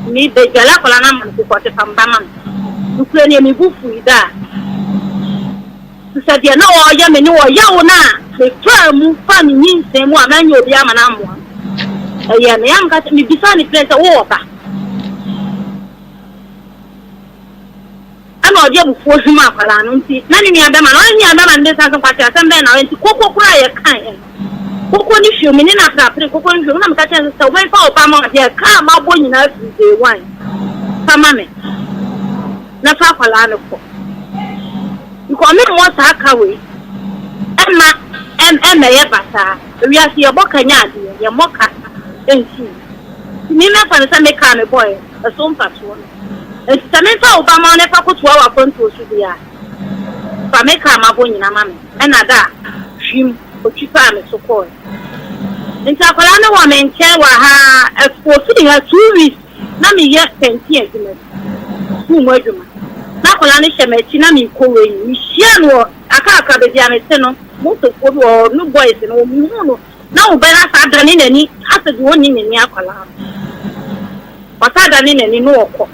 no mebɛdwale akwadaa no ama no kokɔ ɔte fa mba ma me nokorɛ nie me bo fui da a Te sɛ deɛ na ɔreyɛ me ne ɔyaw no a mefaa mu faa me nyinsɛn mu a mannya obiara ama no ammoa me. Ɛyɛɛ me ya meka kyerɛ mebisaa no plain sɛ wowɔ ba? Ɛna ɔde abufuo hwim akwadaa no nti na ne nua bɛma no ɔne ne nua bɛma no de nsa so nkwasi asɛm bɛn na ɔyɛ nti koko koraa a yɛkaeɛ no koko ne hwim me ne no aprapre koko ne hwim na meka kyerɛ no sɛ wobɛmfa wo ba ma ɔdeɛ kaa mabɔ nyinaa firi day one fa ma me na fa akwadaa no kɔ because me mmɔ saa ka wei ɛma ɛmmɛyɛ basaa ewiase yɛbɔ ka nya adeɛ yɛmmɔ ka nsu nti me mɛfa no sɛ me kaa mebɔɛ ɛso mfasoɔ no Enti sɛ memfa wo ba ma wo na fa kɔtoa w'akwantuo so deɛ a, fa me kaa m'abɔ nyina ma me. Ɛna da a, hwim, ɔtwi faa me so kɔɔɛ. Enti akwadaa no wɔ me nkyɛn wɔ ha ara, ɔfiri ha two weeks na meyɛ pɛnten adwuma bi, sukuu mu adwuma. Na akwadaa no hyɛ m'akyi na merekɔ wei, mehyiaa no wɔ Akaakra baabi a mete no, motofoɔ bi wɔ hɔ, no boys no, mehuu no na wo ba no asan adane n'ani asɛ deɛ ɔnni n'ani akwadaa no. Ɔsan dane n'ani na ɔkɔ.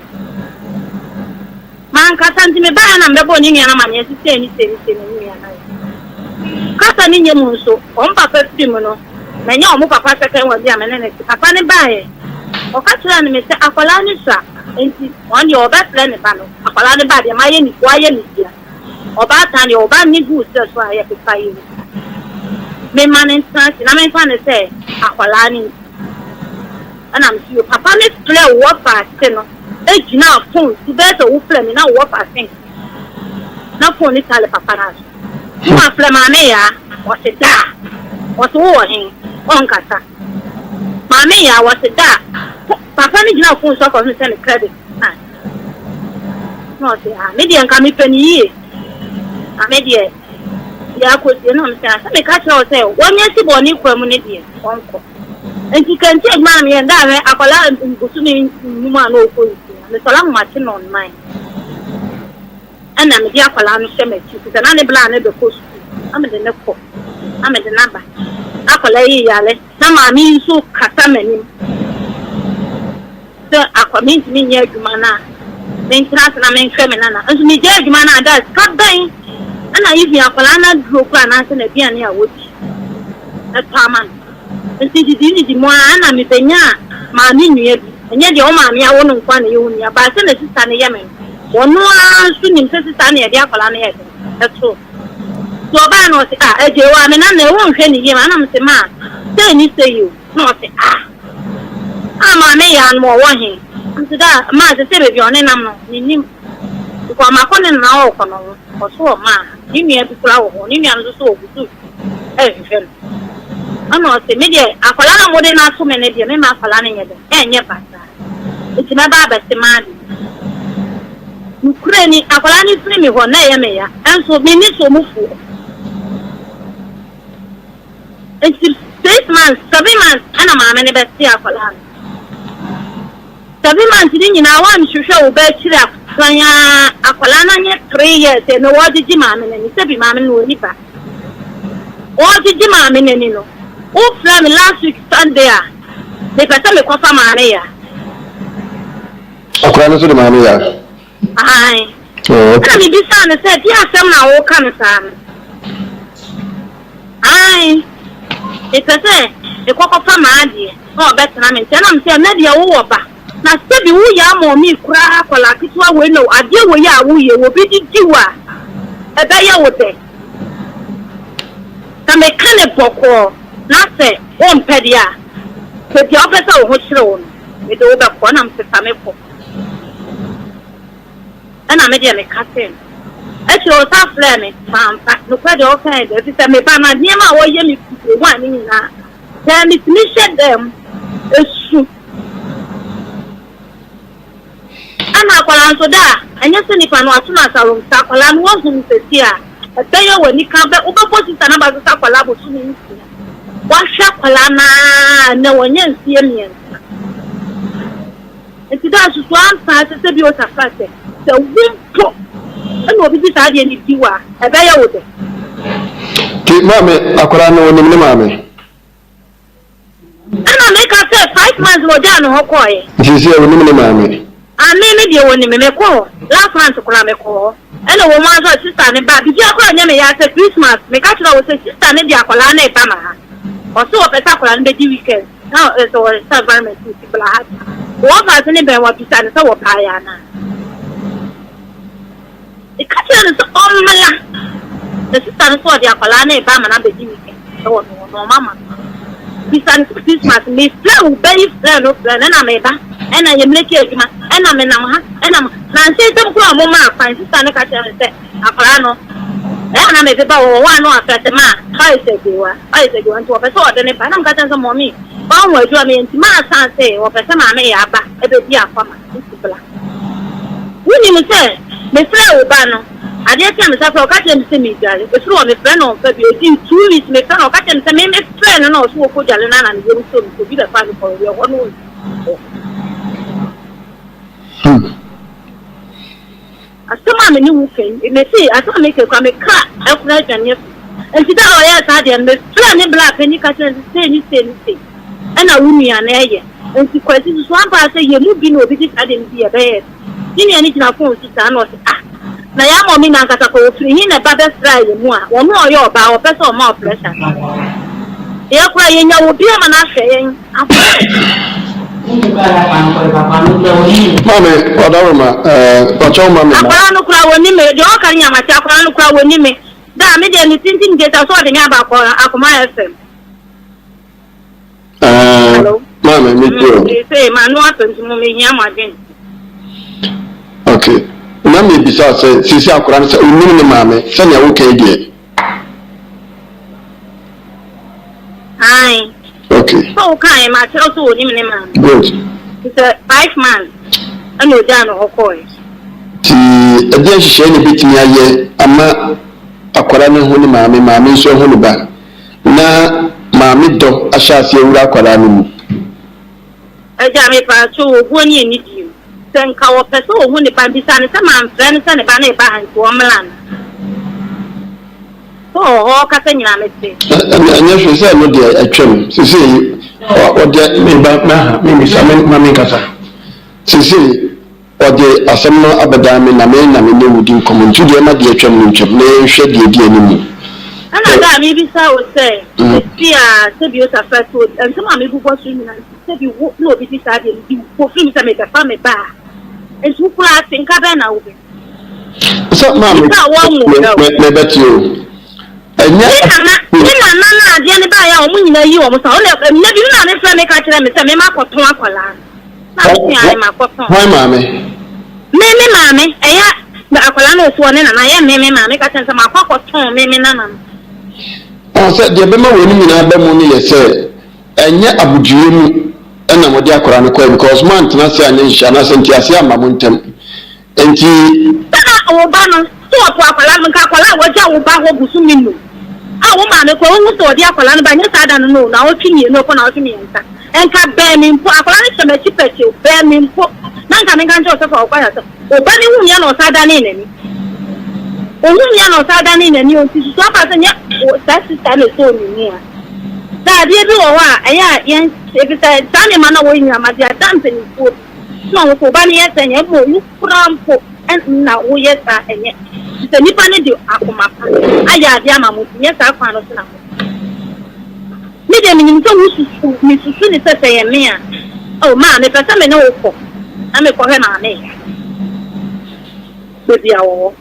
Mankasa nti mebaeɛ na mebɛbɔɔ ne nua no amaneɛ sɛ sei ne sei ne sei na ne nua no ayɛ. Kasa no nyɛ mu nso, wɔn papa firi mu no, manya wɔn papa second one bi a me ne no te. Papa no baeɛ, ɔka kyerɛɛ no me sɛ akwadaa no sua nti ɔno deɛ ɔbɛfrɛ ne ba no. Akwadaa no ba deɛ mayɛ ne wayɛ ne dua. Ɔbaatan deɛ ɔba ne gu serɛ so a yɛpepa yɛ mu. Memma no ntena ase na memfa no sɛ akwadaa no nti. Ɛna me so yo papa me frɛ wo wɔfa ase no gyinaa phone so bɛyɛ sɛ wo frɛ me na wo wɔfa ase nka na phone no tale papa no aso na wafrɛ maame yaa ɔse daa ɔse wo wɔ he ɔnkasa maame yaa ɔse daa papa no gyinaa phone so akɔhwɛ sɛ ne credit ah na ɔse ah me deɛ nka mepɛ ne yie na me deɛ deɛ akɔsie na mesɛ sɛ meka kyerɛ wo sɛ wɔnyɛ si bɔne kwa mu no deɛ ɔnkɔ. Enti kɛntɛn adwuma na meyɛ no, da a hwɛ akwadaa bosome nnum a na ɔkɔ nsuo no, mesɔre ahomakye nnɔnnan ɛna mede akwadaa no hyɛ m'akyi firi sɛ na ne bla no bɛkɔ sukuu na mede no kɔ na mede no aba na akwadaa yi yare na maame yi nso kasa m'anim sɛ akwa mentumi nyɛ adwuma no a mentena ase na menhwɛ me nana nso megyae adwuma no a da sika bɛn ɛna even akwadaa no aduro koraa anaasɛ n'aduane a wɔdi ɛtɔ ama no nti didi didi mu ara na mebenyaa maame nua bi ɛnyɛ deɛ wo maame awo no nko ara na ɛyɛ wo nua baa sɛ na sista no yɛ me no ɔno ara nso nim sɛ sista no na yɛde akwadaa no yɛ dɛn ɛto nti ɔbaa no ɔse ah agye wa me nana ɛwo nhwɛ ne yie ma na mese maa sei ne sei o na ɔse ah ah maame yaa no ɔwɔ he nti da maa sɛ sɛ baabi a ɔne nam no menim because makɔ ne nana ɔɔkɔ no ho ɔso ɔmaa ne nua bi koraa wɔ hɔ ne nua no nso so ɔgu so ɛrehwehwɛ no ɛna ɔse me deɛ akwadaa no a mode no ato me no deɛ mema akwadaa no nyɛ dɛn ɛnyɛ basaa nti mɛba abɛse m'ade nokorɛ ni akwadaa no firi me hɔ na ɛyɛ me ya ɛnso menni so mufoɔ nti 6 months 7 months ɛna maame no bɛte akwadaa no 7 months ne nyinaa wanhwehwɛ wo ba akyiri akwan a akwadaa no anyɛ 3 years ɛna wɔgyegye maame no ani sɛbi maame no wɔ nipa wɔgyegye maame no ani no wofrɛ me last week Sunday a mepɛ sɛ mekɔfa maame ya. Akwadaa no nso de maame ya. Ae. Oh, okay. Ɛna mebisaa no sɛ deɛ asɛm na woka no saa no. Ae. Mepɛ sɛ mekɔkɔfa m'adeɛ na ɔbɛtena me nkyɛn. Ɛna mesɛ ɛnɛ deɛ wowɔ ba. Na sɛbi woyɛ ama ɔme koraa akwadaa ketewa wei na adeɛ wei a woyɛ obi de di wo a ɛbɛyɛ wo dɛ. Sɛ meka ne bɔkɔɔ na sɛ wompɛ deɛ a, baabi a wopɛ sɛ wo ho kyerɛ wo no, mede wo bɛkɔ. Ɛna mese fa me kɔ. Ɛna me deɛ meka kyerɛɛ no. Akyire ɔsan frɛɛ me, mamfa. Nokorɛ deɛ ɔkaeɛ deɛ, ɛfiri sɛ me ba no, nneɛma a ɔyɛ me firi day one no nyinaa, sɛ metumi hyɛ dan mu su. Ɛna akwadaa nso da a, ɛnyɛ sɛ nipa no ato no asarom, sɛ akwadaa no woahu no seesei a, ɛbɛyɛ w'ani ka, bɛ, wobɛbɔ sista no aba so sɛ akwadaa bosome 6. Wahwɛ akwadaa no ara, nnɛ wanya mfeɛ 3. Nti da susu ampa sɛ sɛ bi osafra sɛ sɛ wo mpo ɛna obi di saa adeɛ no di wo a ɛbɛyɛ wo dɛ. Ti maame akwadaa no onim ne maame. Ɛna meka sɛ 5 months na ɔgyaa ne hɔ kɔɔɛ. Nti sɛ onim ne maame. Ah me me deɛ wɔnim me mekɔ hɔ last month koraa mekɔ hɔ ɛna wɔn mu asɔ sister ne ba biribi akora nyɛ me ya sɛ Christmas meka kyerɛ wo sɛ sister ne de akwadaa no ba ma ha ɔso wɔpɛ sɛ akwadaa no bɛdi weekend na ɛsɛ wɔ sɛ environment ti bla ha wɔn fa ase ne bɛn wabisa ne sɛ wɔbaeɛ anaa. Meka kyerɛɛ no sɛ ɔmmra. Ne sista no sɛ ɔde akwadaa no reba ama no abɛdi weekend wɔ ne hɔ na ɔma ma no. Bisa no sɛ Christmas mefrɛ wo ba yi frɛ no frɛ no ɛna meba ɛna yɛ mmirika adwuma ɛna menam ha ɛna nansa yi nsɛm koraa a wɔmaa kwan sista no ka kyerɛ me sɛ akwadaa no ɛyɛ na mede ba wɔ hɔ a na wafrɛ sɛ ma ɔyɛ sɛ gyewa ɔyɛ sɛ gyewa nti wɔpɛ sɛ ɔde ne ba na meka kyerɛ no sɛ mɔmi ɔho adwuma meyɛ nti maa san sɛ wɔpɛ sɛ maame yɛ aba ɛbɛdi akɔma nti bla. Wunim sɛ mefrɛɛ wo ba no, adeɛ kye a mesan frɛ no, ɔka kyerɛɛ me sɛ meredware. Ɛfiri hɔ mefrɛ no ɔmfa bio. Ɛdii 2 weeks mefrɛ no, ɔka kyerɛɛ me sɛ me mefrɛɛ no na ɔse ɔrekɔdware no a na ne yam sɔ no nti obi bɛfaa no kɔɔ ɛhɔ no ɔnni hɔ. Asɛm a me ne wo ka yi, mese asɛm a meka yi koraa me kra koraa adwane afi mu. Enti da a ɔyɛɛ saa adeɛ no, mefrɛɛ me bra panin ka kyerɛɛ no sɛ sei ne sei ne sei ɛna wo nua no ɛyɛ. Enti Kwasi susu ampa ara sɛ yɛn mu bi na obi de saa adeɛ no di yɛbɛyɛ dɛn? Ne nua no gyina fon so saa na ɔse ah, na yɛn mɔmi no ankasa koraa ɔfiri he na ɛba bɛsraa yɛn mu a, ɔno a ɔyɛ ɔbaa ɔpɛ sɛ ɔma wo pressure saa. Yɛn koraa yɛnya obi ama no ahwɛ yɛn. Maame ɔdawuruma ɛɛ ɔkyɛw ma mi ma. Akwadaa no koraa wɔni me deɛ ɔka no nyamate akwadaa no koraa wɔni me daa me deɛ me tintim gye sɛ ɔde me aba akɔ akoma fm. Ɛɛ Hello. maame mi ti o. Sɛ maa no asɔ nti mo mehia mo adwene. Okay na mi bisa sɛ sisi akwadaa no sɛ onim ne maame sɛnea woka yi deɛ. Ae. Okay. Sɛ wo kae ma kyerɛw sɛ onim ne maame. Good. Ti sɛ 5 months ɛna ogyaa no hɔ kɔe. Ti ɛdeɛ nhyehyɛe na ebetumi ayɛ ama akwadaa no ahu ne maame, maame nso ahu ne ba, na maame dɔ ahyɛ ase awura akwadaa no mu. Agya mepaakyɛw obuo ne anidie mu sɛ nka ɔpɛ sɛ ohu ne ba bisa no sɛ mamfrɛ no sɛ ne ba no reba ha nti ɔmmra anaa? Sɛ ɔwɔ hɔ ɔkasa nyinaa mete. Ɛnyɛ hwee sɛ ɛno deɛ atwam sesei ɔde meba maha memisa me ma menkasa sesei ɔde asɛm no abɛdan me na me na me ne wo di nkɔmmɔ nti deɛ ɛma deɛ atwam no ntwam na yɛnhwɛ deɛ ɛdi anim. Ɛna da a mebisa wo sɛ ɛsi a sɛbi osafra sɛ obi nsɛm a mebobɔ so nyinaa nti sɛbi wo na obi di saa deɛ medi wo kɔfiri mu sɛ mebɛfa me ba a nti wo koraa atenka bɛn na wobɛ Sɛ maame Nipa a wɔnwo da o. mebɛte o. Ɛnyɛ Ne nana ne nana no adeɛ no baeɛ a wɔn nyinaa yi wɔn sa ɔna mmerɛ bi me maame frɛ me ka kyerɛ me sɛ me makɔtɔn akwadaa no na me se ae makɔtɔn. Hwan maame? Me me maame ɛyɛ akwadaa no ɔsi ɔne nana ɛyɛ me me maame ka kyerɛ me sɛ makɔ akɔtɔn me me nana no. Ɔn sɛ deɛ ɛbɛma weinom nyinaa aba mu no yɛ sɛ ɛnyɛ abodwoeɛ mu na mode akwadaa no kɔɛ because moantena ase anyɛ nhyehyɛe anaasɛ nteaseɛ amma mo ntam nti. Sɛ na wo ba no sɛ ɔpo akwadaa no nka akwadaa a wagya wo ba hɔ bosome num a wo maame koraa wohu sɛ ɔde akwadaa no ba nyɛ saa da no no naawɔtwe mmienu ɔkɔ naawɔtwe mmiɛnsa nka bɛn me mpo akwadaa no hyɛ m'akyi pɛkyɛw bɛn me mpo na nka menka nkyerɛ wo sɛ fa wo kɔ ayaresa wo ba no hu me a na ɔsan danee n'ani ohu me a na ɔsan danee n'ani o nti susu aba sɛ nyɛ saa sista na ɛsɔɔ ne mu a sɛ adeɛ bi wɔ hɔ a ɛyɛ a yɛn efisɛ saa nneɛma na wɔyɛ nyinaa ma de ada mpanimfoɔ bi na wɔn so ɔba no yɛ sɛ nyɛ mmɔ wo koraa mpo na woyɛ saa ɛnyɛ sɛ nipa no de akoma pa ayɛ adeɛ ama mo nti nyɛ saa kwan no so na mo me deɛ menim sɛ wosusu mesusu ne sɛ sɛ yɛ me a oh maa mepɛ sɛ me ne wo kɔ na mekɔhwɛ maame ya baabi a wɔwɔ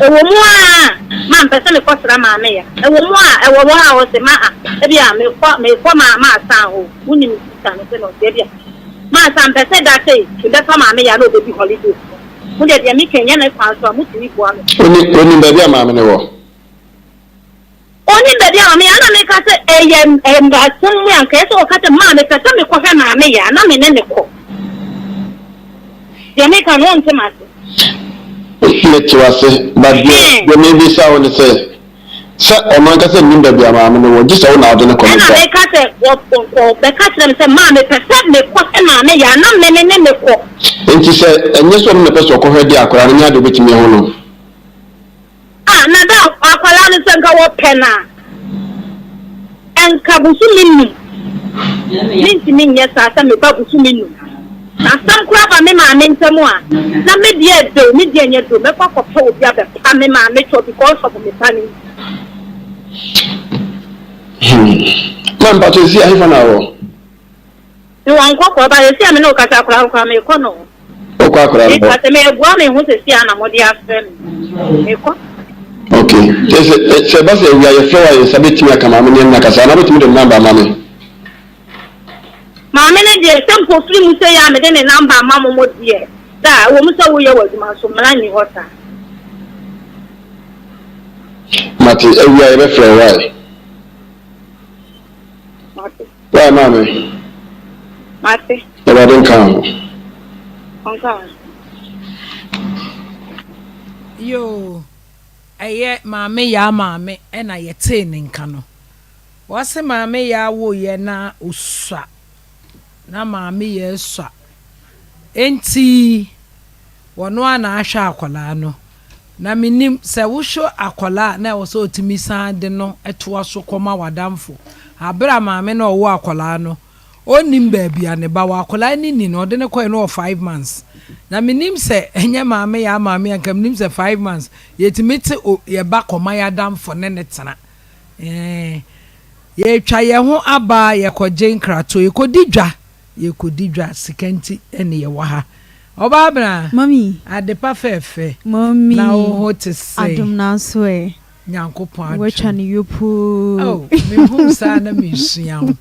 ɛwɔ mu a ma mpɛ sɛ mekɔsra maame ya ɛwɔ mu a ɛwɔ hɔ a ɔsɛ ma a ebi a mekɔ mekɔ ma ma asan hɔ wonim sista no sɛ na ɔsɛ ebi a ma asan mpɛ sɛ da sɛ mebɛfa maame ya na ɔbɛdi holiday mo deɛ deɛ meka nyɛ ne kwan so a motumi boa me. Onim onim baabi a maame no wɔ. Onim baabi a maame yɛ na meka sɛ ɛyɛ asɛm mu a nka ɛsɛ ɔka sɛ maa mepɛ sɛ mekɔhwɛ maame yɛ a na me ne ne kɔ. Deɛ meka no wonte m'ase. Mete w'ase but deɛ deɛ mebisa wo ne sɛ sɛ ɔno ankasa nnim baabi a maame no wɔ gye sɛ wo na wode no kɔ Ɛna ne ba. meka sɛ ɔbɛka kyerɛ me sɛ maa mepɛ sɛ mekɔ sɛ maame yɛ a na me ne ne kɔ. Nti sɛ ɛnyɛ sɛ ɔno na ɛpɛ sɛ ɔkɔhwɛ deɛ akwadaa no nyɛ adeɛ ɔbɛtumi ahu no. Ah na da akwadaa no sɛ nka wɔpɛ no a nka bosome num mentumi nyɛ saa sɛ meba bosome num na asɛm koraa ba me maame ntam a na me deɛ ɛdɛ o me deɛ nyɛ dɛ o mɛkɔ akɔpɛ obi abɛpa me maame kyɛw because of me ba no nti. Hmm. Ma mpakyɛ si ahefa na awɔ? Mewɔ nkɔkɔɔ ba yɛsi a me ne wo kasa koraa koraa mekɔ no. Wokɔ akwadaa no hɔ? Meka sɛ meboa me ho sɛsi a na mode afrɛ me. Mekɔ. Ok. Kyerɛ sɛ, sɛ ɛba sɛ awia yɛfrɛ wo a yɛn nsa bɛtumi aka maame ne ɛne no akasa anaa wobɛtumi de ne number ama me? Maame no deɛ, sɛ mpo firi mu sei a mede ne number ama mo mo deɛ, da a, ɛwɔ mu sɛ woyɛ w'adwuma nso mmara nni hɔ saa. Mate, awia yɛbɛfrɛ wo, why? Mate. Why maame? Mate. Awurade nka wo ho. Ɔnka wo ho. Yoo, ɛyɛ Maame Yaa maame na yɛtee ne nka no. Wɔse Maame Yaa woeɛ na ɔsua, na Maame Yaa sua. Enti wɔno ara na ahwɛ akwadaa no. Na mennim, sɛ wohwɛ akwadaa a na ɛwɔ sɛ wotumi san de no toa so kɔma w'adamfo. Bere a maame no a ɔwoo akwadaa no, ɔnnim baabi a ne ba wɔ. Akwadaa no nni no, ɔde no kɔe no wɔ 5 months. Na mennim sɛ ɛnyɛ maame yɛ maame a, nka mennim sɛ 5 months yɛtumi te o yɛ ba kɔma yɛn adamfo ne no tena. Ɛɛ, yɛretwa yɛn ho aba, yɛkɔgye nkratoɔ, yɛkɔdi dwa. Yɛkɔdi dwa, sika nti na yɛwɔ ha. Ɔbaa bena. Mummy. Adepa fɛɛfɛ. Mummy. Na wo ho te sɛn? Adom nanso ɛ. Nyankopɔn adom. Watwa ne yopoo. Oh, me hu saa na me sua wo.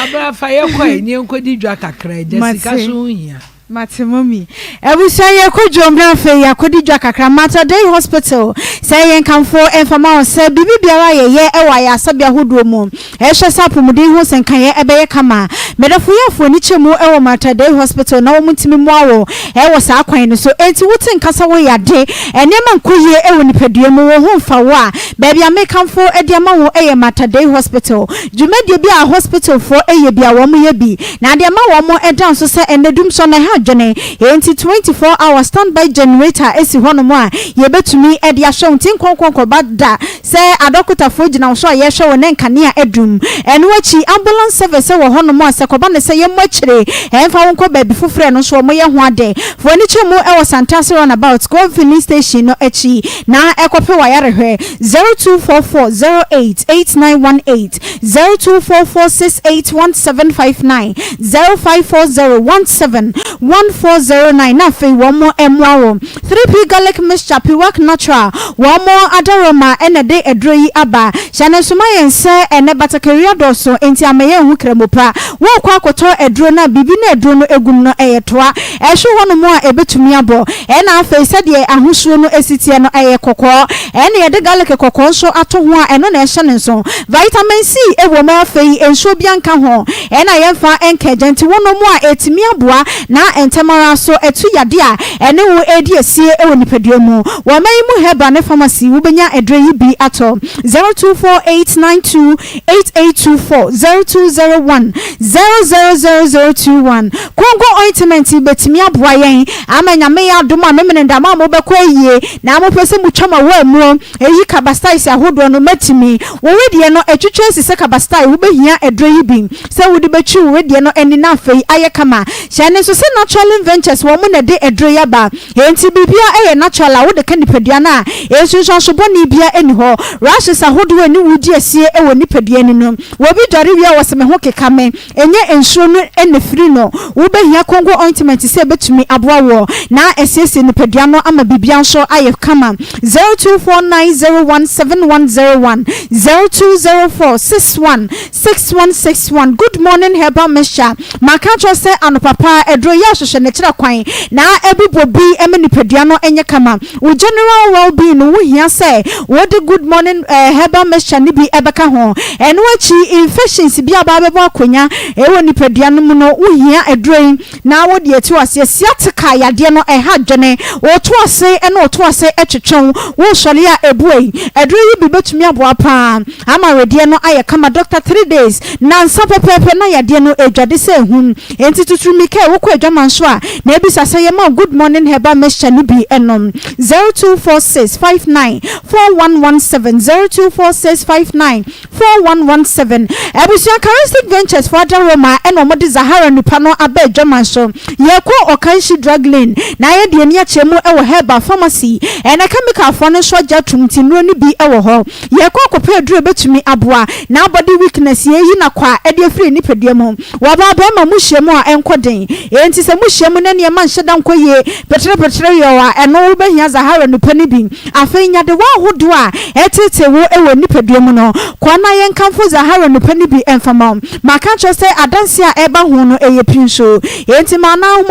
Abra fa yɛ kɔ ɛ, ne yɛn kɔ di dwa kakra ɛ, gya sika so ho hia. Mate mummy. Abusua yɛkɔ dwom na afei yɛakɔdi dwa kakra. Mater Dei Hospital, sɛ yɛn nkamfo mfa ma wo sɛ biribi biara a yɛyɛ wɔ ayaresabea ahodoɔ mu, Ɛhwɛ sɛ apɔmuden ho sɛnkaeɛ bɛyɛ kama. Medɔfo yɛ afoanikyɛ mu wɔ Mater Dei Hospital na wɔn ntumi mmoa wo wɔ saa kwan no so. Enti wote nka sɛ wo yade, nneɛma nkɔ yie wɔ nipadua mu, wo ho mfa wo a, baabi a mekamfo de ama wo yɛ Mater Dei Hospital. Dwumadie bi a hospital foɔ yɛ bi a wɔn yɛ bi. Na deɛ ɛma wɔn da nso sɛ ɛnnɛ dumsɔ no ɛha adwene. Enti 24 hour standby generator si hɔnom a yɛbɛtumi de ahwɛ wo nti nkɔnkɔnkɔba da. Sɛ adɔkotafoɔ gyina wo so a yɛrehwɛ wo ne nkanea adum. Ɛno akyi, ambulance service wɔ hɔnom a sɛ kɔba no sɛ yɛmmɔ akyire mfa wo nkɔ baabi foforɔ a ɛno nso wɔyɛ ho ade. Fa w'ani kyerɛ mu wɔ Santase Runabout, Gold Filling Station no akyi na kɔpɛ w'ayarehwɛ. 0244 08 8918, 0244 68 1759, 0540 17 1409 na afei wɔn mmoa wo. 3P Garlic Mixture, Piwak Natural, wɔn adaworoma na ɛde aduro yi aba. Hyɛ no nso ma yɛn sɛ ɛnnɛ batakari adɔɔso enti ama yɛnhu kramo pa. Worekɔ akɔtɔ aduro no a, biribi na aduro no gu mu no, ɛyɛ toa. Ɛhwe hɔnom a ɛbɛtumi abɔ. Ɛna afei sɛdeɛ ahosuo no si teɛ no, ɛyɛ kɔkɔɔ. Ɛna yɛde garlic kɔkɔɔ nso ato ho a ɛno na ɛhyɛ no nso. Vitamin C wɔ mu afei nsuo biara nka ho. Ɛna yɛmfa nka agya nti wonom a ɛtumi aboa na ntɛm ara nso ɛtu yadeɛ a ɛne wo redi asie wɔ nipadua mu. Wɔ ɔman yi mu herbal ne pharmacy wobɛnya aduro yi bi atɔ 0248928824, 0201 000021. Kongo ointment yi bɛtumi aboa yɛn ama Nyame yɛ adom a Memeneda mo a mobɛkɔ ayie na mopɛ sɛ motwa mo awaamuo Eyi kabastaes ahodoɔ no mɛtumi. Wo wedeɛ no atwitwa asi sɛ kabastae, wobɛhia aduro yi bi sɛ wode bɛtwi wo wedeɛ no ani na afei ayɛ kama. Hyɛ no nso sɛ Naturalin Ventures wɔn na ɛde aduro yi aba, enti biribiara yɛ natural a wode ka nipadua no a nsunsuanso bɔne biara nni hɔ. Rashes ahodoɔ a ɛne wo di asie wɔ nipadua ani no, obi dware wie a ɔse me ho keka me, Ɛnyɛ nsuo no na ɛfiri no. Wobɛhia Congo ointment sɛ ɛbɛtumi aboa woɔ na asiesie nipadua no ama biribiara nso ayɛ kama. 0249017101 0204616161 Good morning herbal mixture Maka akyerɛ wo sɛ anɔpa paa aduro yi ahwehwɛ ne kyerɛ kwan na ɛbobɔ bi ma nipadua no nyɛ kama. Wo general well being no wo hia sɛ wode good morning herbal mixture no bi bɛka ho. Ɛno akyi infections bi a aba abɛbɔ akonya wɔ nipadua no mu no wo hia aduro yi na wode atu aseɛ. Sciatica yadeɛ no ɛha adwene, wo to ase ne wo to ase twetwe wo, wo sɔre a ɛbue. Aduro yi bi bɛtumi aboa paa ama wedeɛ no ayɛ kama. Doctor 3 days, nansa pɛpɛɛpɛ na yadeɛ no ɛdwade sɛ ahum. Enti tutu mmirika ɛ, wokɔ adwaman so a, na ebisa sɛ yɛma wo Good Morning Herbal Mixture no bi nom. 0246 59 4117, 0246 59 4117. Abusua Charistic Ventures foɔ adaworoma na wɔde Zahara nnipa no aba adwaman so. Yɛkɔ Okanshi Drug Lane na yɛde ani akyerɛ mu wɔ Herbal Pharmacy. Ɛnɛ chemical foɔ no nso agye atom nti nnuro no bi wɔ hɔ. Yɛkɔ akɔpɛ aduro a ɛbɛtumi aboa na body weakness yɛyi no akwa de afiri nipadua mu. Wɔbaa bɛɛma mo hyia mu a ɛnkɔ den. Enti sɛ. Sɛ mohyia mu na nneɛma nhyɛ da nkɔ yie peterepetere yɔɔ a, ɛno wobɛhia Zahara nnupa no bi. Afei nyadewa ahodoɔ a ɛreteetee wo wɔ nipadua mu no, kɔ na yɛnkamfo Zahara nnupa no bi mfa ma wo. Maka akyerɛ wo sɛ adanseɛ a ɛreba ho no, ɛyɛ pii nso. Enti ma anaa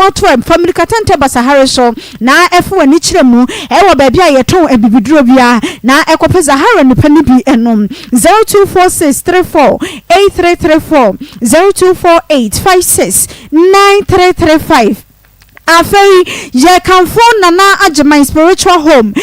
fa mmirikatɛntɛ ba Sahara so na fa w'ani kyerɛ mu wɔ baabi a yɛtɔn abibiduro biara na kɔpɛ Zahara nnupa no bi nom. 0246 34 8334, 0248 56 9335. Afei yɛkamfo Nana Agyeman Spiritual Home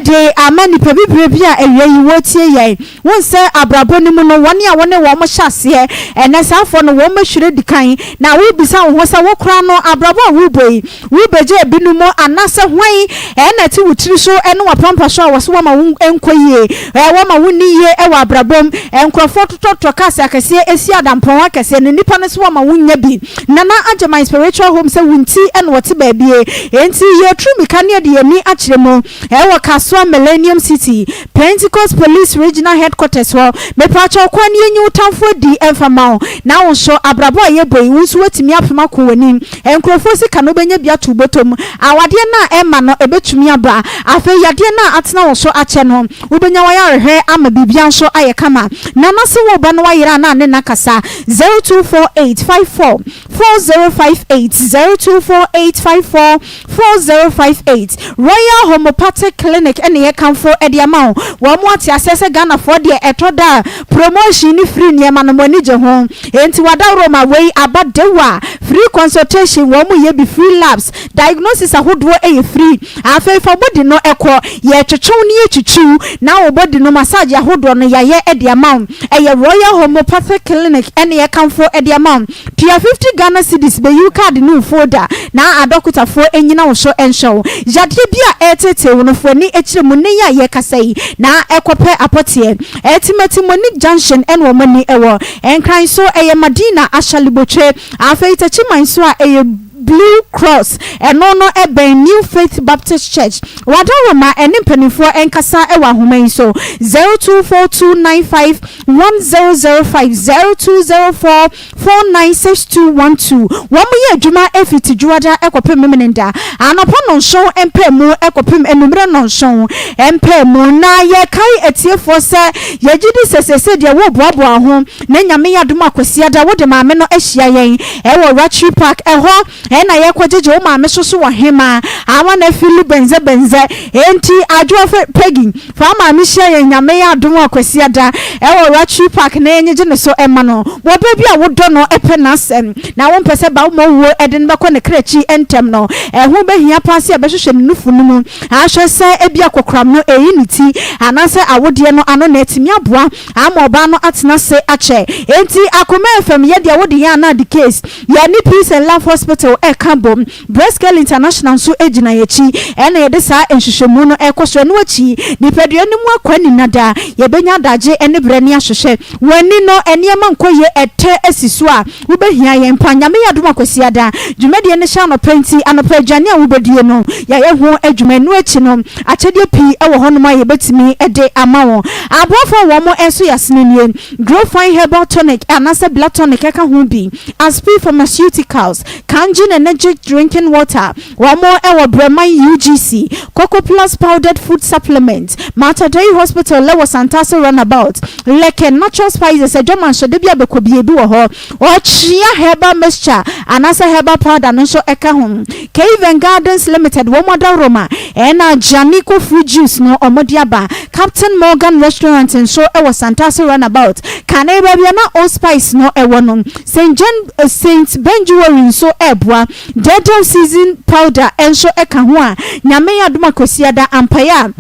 de ama nnipa bibire bi a awia yi wɔretie yɛn. Wohu sɛ abrabɔ no mu no, wɔn a wo ne wɔn hyɛ aseɛ ɛnnɛ, saa afoɔ no wɔn ahwire di kan. Na wobisa wo ho sɛ wo koraa no abrabɔ a worebɔ yi, wobɛgye ebinom anaasɛ hwan na ɛte wo tiri so ne w'apampa so a wɔse wɔma wo nkɔ yie, wɔma wo nni yie wɔ abrabɔ mu. Nkurɔfoɔ totɔtotɔ cars akɛseɛ si adampɔn akɛseɛ no, nnipa no se wɔma wo nnya bi. Nana Agyeman Spiritual Home sɛ wo nti na wɔte baabie, enti yɛreturu mmirika ne yɛde yɛn ani akyerɛ mu wɔ Kasoa Millennium City, Pentecost Police Regional Headquarters hɔ. Mepaakyɛw kɔ na yɛnyi wo tamfo adi mfa mma wo, na wo nso abrabɔ a yɛbɔ yi, wo nso woatumi apem akɔ w'anim. Nkurɔfoɔ sika no wobɛnya bi ato wo bɔtɔ mu, awadeɛ no a ɛmma no ɛbɛtumi aba, afei yadeɛ no a atena wo so akyɛ no, wobɛnya w'ayarehwɛ ama biribiara nso ayɛ kama. Nana se wo ba no wayera a na ne nna kasa. 0248 54 4058 0248 54 4058 Royal Homeopathic Clinic na yɛkamfo de ama wo. Wɔn ate aseɛ sɛ Ghanafoɔ deɛ ɛtɔ da a promotion ne free nneɛma no mo ani gye ho. Enti wadaworo wei aba Dewa free consultation wɔn yɛ bi free labs diagnosis ahodoɔ yɛ free. Afei fa body no kɔ yɛtwetwew ne yɛtwitwiw na wo body no massage ahodoɔ no yɛayɛ de ama wo. Ɛyɛ Royal Homeopathic Clinic na yɛkamfo de ama wo. Tua 50 Ghana cedis bɛyi wo card ne wo folder na adɔkotafoɔ nnyina wo so nhwɛ wo. Yadeɛ bi a ɛreteetee wo no fa w'ani kyerɛ mu nnɛ yi a yɛrekasa yi na kɔpɛ apɔteɛ. Timati Monique Junction na wɔn ani wɔ. Nkran nso ɛyɛ Madina Ashalibotwe. Afei Techiman nso a ɛyɛ Blue Cross, ɛno no ɛbɛn New Faith Baptist Church. Wadaroma ɛne mpanimfoɔ nkasa wɔ ahoma yi so, 024295 1005, 0204 496212. Wɔn yɛ adwuma ɛfiti Dwoada kɔpem Memeneda anɔpa nnɔnson mpaemu kɔpem anwummerɛ nnɔnson mpaemu. Na yɛkae atiefoɔ sɛ yɛgye di sɛ seesei deɛ woreboaboa wo ho na Nyame yɛ adom a Kwasiada wode maame no ahyia yɛn ɛwɔ Rattray Park ɛhɔ na yɛkɔ gyegye wo maame so so wɔ hemaa ama no afili bɛnzɛ bɛnzɛ enti Adwoa Peggy Fa maame hyia yɛn Nyame yɛ adom a Kwasiada ɛwɔ Rattray Park na yɛnyegye ne so ɛma no wɔ berɛ bi a wodɔ no pɛ n'asɛm na wompɛ sɛ bawoma wuo de no bɛkɔ ne kra akyi ntɛm no. Ɛho bɛhia paa sɛ yɛbɛhwehwɛ ne nufu no mu ahwɛ sɛ ebia kokoram no ɛreyi ne ti anaasɛ awodeɛ no ano na atumi aboa ama ɔbaa no atena ase akyɛ. Enti Akoma FM yɛ deɛ wode yɛn anaa the case yɛne Peace and Love Hospital ɛka bom. Breast Scale International nso gyina yɛn akyi na yɛde saa nhwehwɛmu no rekɔ so. Ɛno akyi, nipadua no mu akwaa nnyina daa. Yɛbɛnya adagye ne berɛ ne ahwehwɛ. Wɔn ani no, nneɛma nkɔ yie, ɛtɛ asi so a, wobɛhia yɛn pa. Nyame yɛ adom a Kwasiada dwumadie no hyɛ anɔpa nti, anɔpa aduane a wobɛdie no, yɛayɛ ho adwuma. Ɛno akyi no, akyɛdeɛ pii wɔ hɔnom a yɛbɛtumi de ama wo. Aboafoɔ a wɔn nso yɛ asene nie, Grow Fine Herbal Tonic anaasɛ Blood Tonic ɛka ho bi, Aspi Pharmaceuticals, Kangen Energetic Drinking Water, wɔn wɔ Breman UGC, Coco Plus Powdered Food Supplement, Mater Dei Hospital wɔ Santase Runabout, Leke Natural Spices, Adwamanhyɛde bi a bɛkɔ bie bi wɔ hɔ, Ɔkyea Herbal Mixture anaasɛ Herbal Powder no nso ka ho. Cave and Gardens Limited, wɔn adaworoma ɛna Giannico Fruit Juice no wɔde aba. Captain Morgan Restaurant nso wɔ Santase Runabout, kane baabi a na Old Spice no wɔ no. Saint John Saint Ben Jewelry nso reboa. Dɛɛdɛw Season Powder nso ka ho a Nyame adom a Kwasiada ampaeɛ a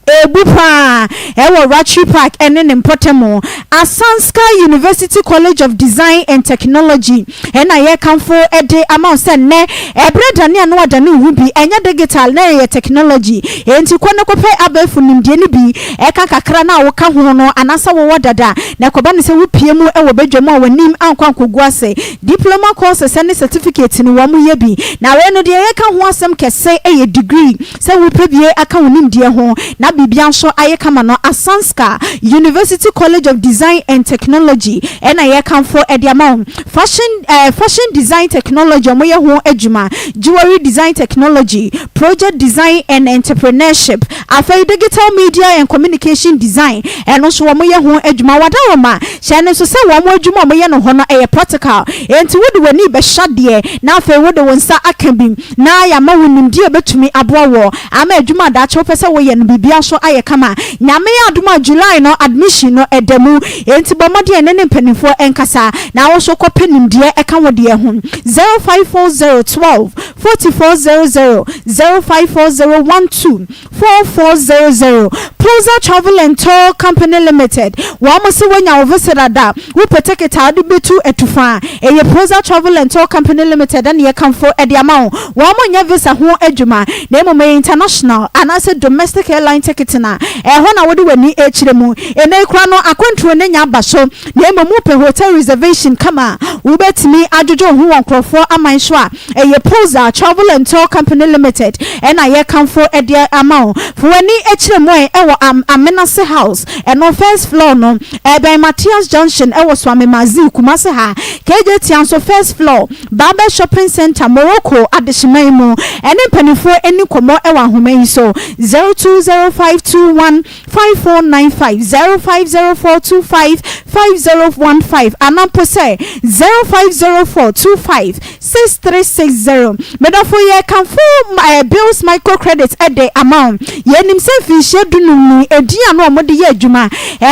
ɛrebu paa ɛwɔ Rattray Park ne ne mpɔtam. Asanska University College of Design and Technology na yɛrekamfo de ama wo sɛ nnɛ ɛberɛ dane a na wadane wo ho bi, ɛnyɛ digital na ɛyɛ technology. Enti kɔ na kɔpɛ abɛɛfo nimdeɛ no bi ɛka kakra no a woka ho no anaasɛ wowɔ dada na ɛkɔba no sɛ wopue mu wɔ badwam a w'anim ankɔ ankɔgu ase. Diploma courses ne certificate no wɔn yɛ bi. Na wei no deɛ yɛka ho asɛm kɛse yɛ degree, sɛ wopɛ bie aka wo nimdeɛ ho na biribiara nso ayɛ kama no. Asanska University College of Design and Technology ɛna yɛkamfo ɛde ama wo. Fashion eh, fashion design technology wɔyɛ ho adwuma, jewelry design technology, project design and entrepreneurship, afei digital media and communication design ɛno nso wɔyɛ ho adwuma. Wadaroma hyɛ no nso sɛ wɔn adwuma a wɔyɛ no hɔ no ɛyɛ practical, enti wode w'ani bɛhyɛ adeɛ na afei wode wo nsa aka bi na yɛama wo nimdeɛ a ɛbɛtumi aboa wɔ ama adwuma a daakye wopɛ sɛ woyɛ no biribiara nso ayɛ kama. Nyame adom a July no admission no ɛda mu enti bɔ mmɔden ɛne ne mpanimfoɔ nkasa na wo nso kɔpɛ nimdeɛ ɛka wo deɛ ho. 0540 12 44 00 0540 12 4400 Pulsar Travel and Tour Company Limited Wɔn se woanya wo visa dada, wopɛ ticket a wode bɛtu atu fa a, ɛyɛ Pulsar Travel and Tour Company Limited na yɛkamfo de ama wo. Wɔn nyɛ visa ho adwuma na mmom ɛyɛ international anaasɛ domestic airline ticket na ɛhɔ na wode w'ani rekyerɛ mu. Ɛnnɛ yi koraa no akwantuo no anya aba so na mmom wopɛ hotel reservation kama a wobɛtumi adwodwo wo ho wɔ nkorɔfoɔ aman so a, Ɛyɛ Pulsar Travel and Tour Company Limited na yɛrekamfo de ama wo. Fa w'ani kyerɛ mu ɛ wɔ Am Amenase House, ɛno first floor no, ɛbɛn Mathias Junction wɔ Suame Mazii, Kumasi ha. KJ Tia nso first floor, Babel Shopping Centre, Morocco adehyeman mu. Ɛne mpanimfoɔ nni nkɔmmɔ wɔ ahoma yi so, 020521 5495 0504 25 5015 anaa mpo sɛ 0504 25 6360. Me dɔfo yɛrekamfo Bills Microcredit de ama wo. Yɛnim sɛ mfinhyia dunum ni edin a na wɔde yɛ adwuma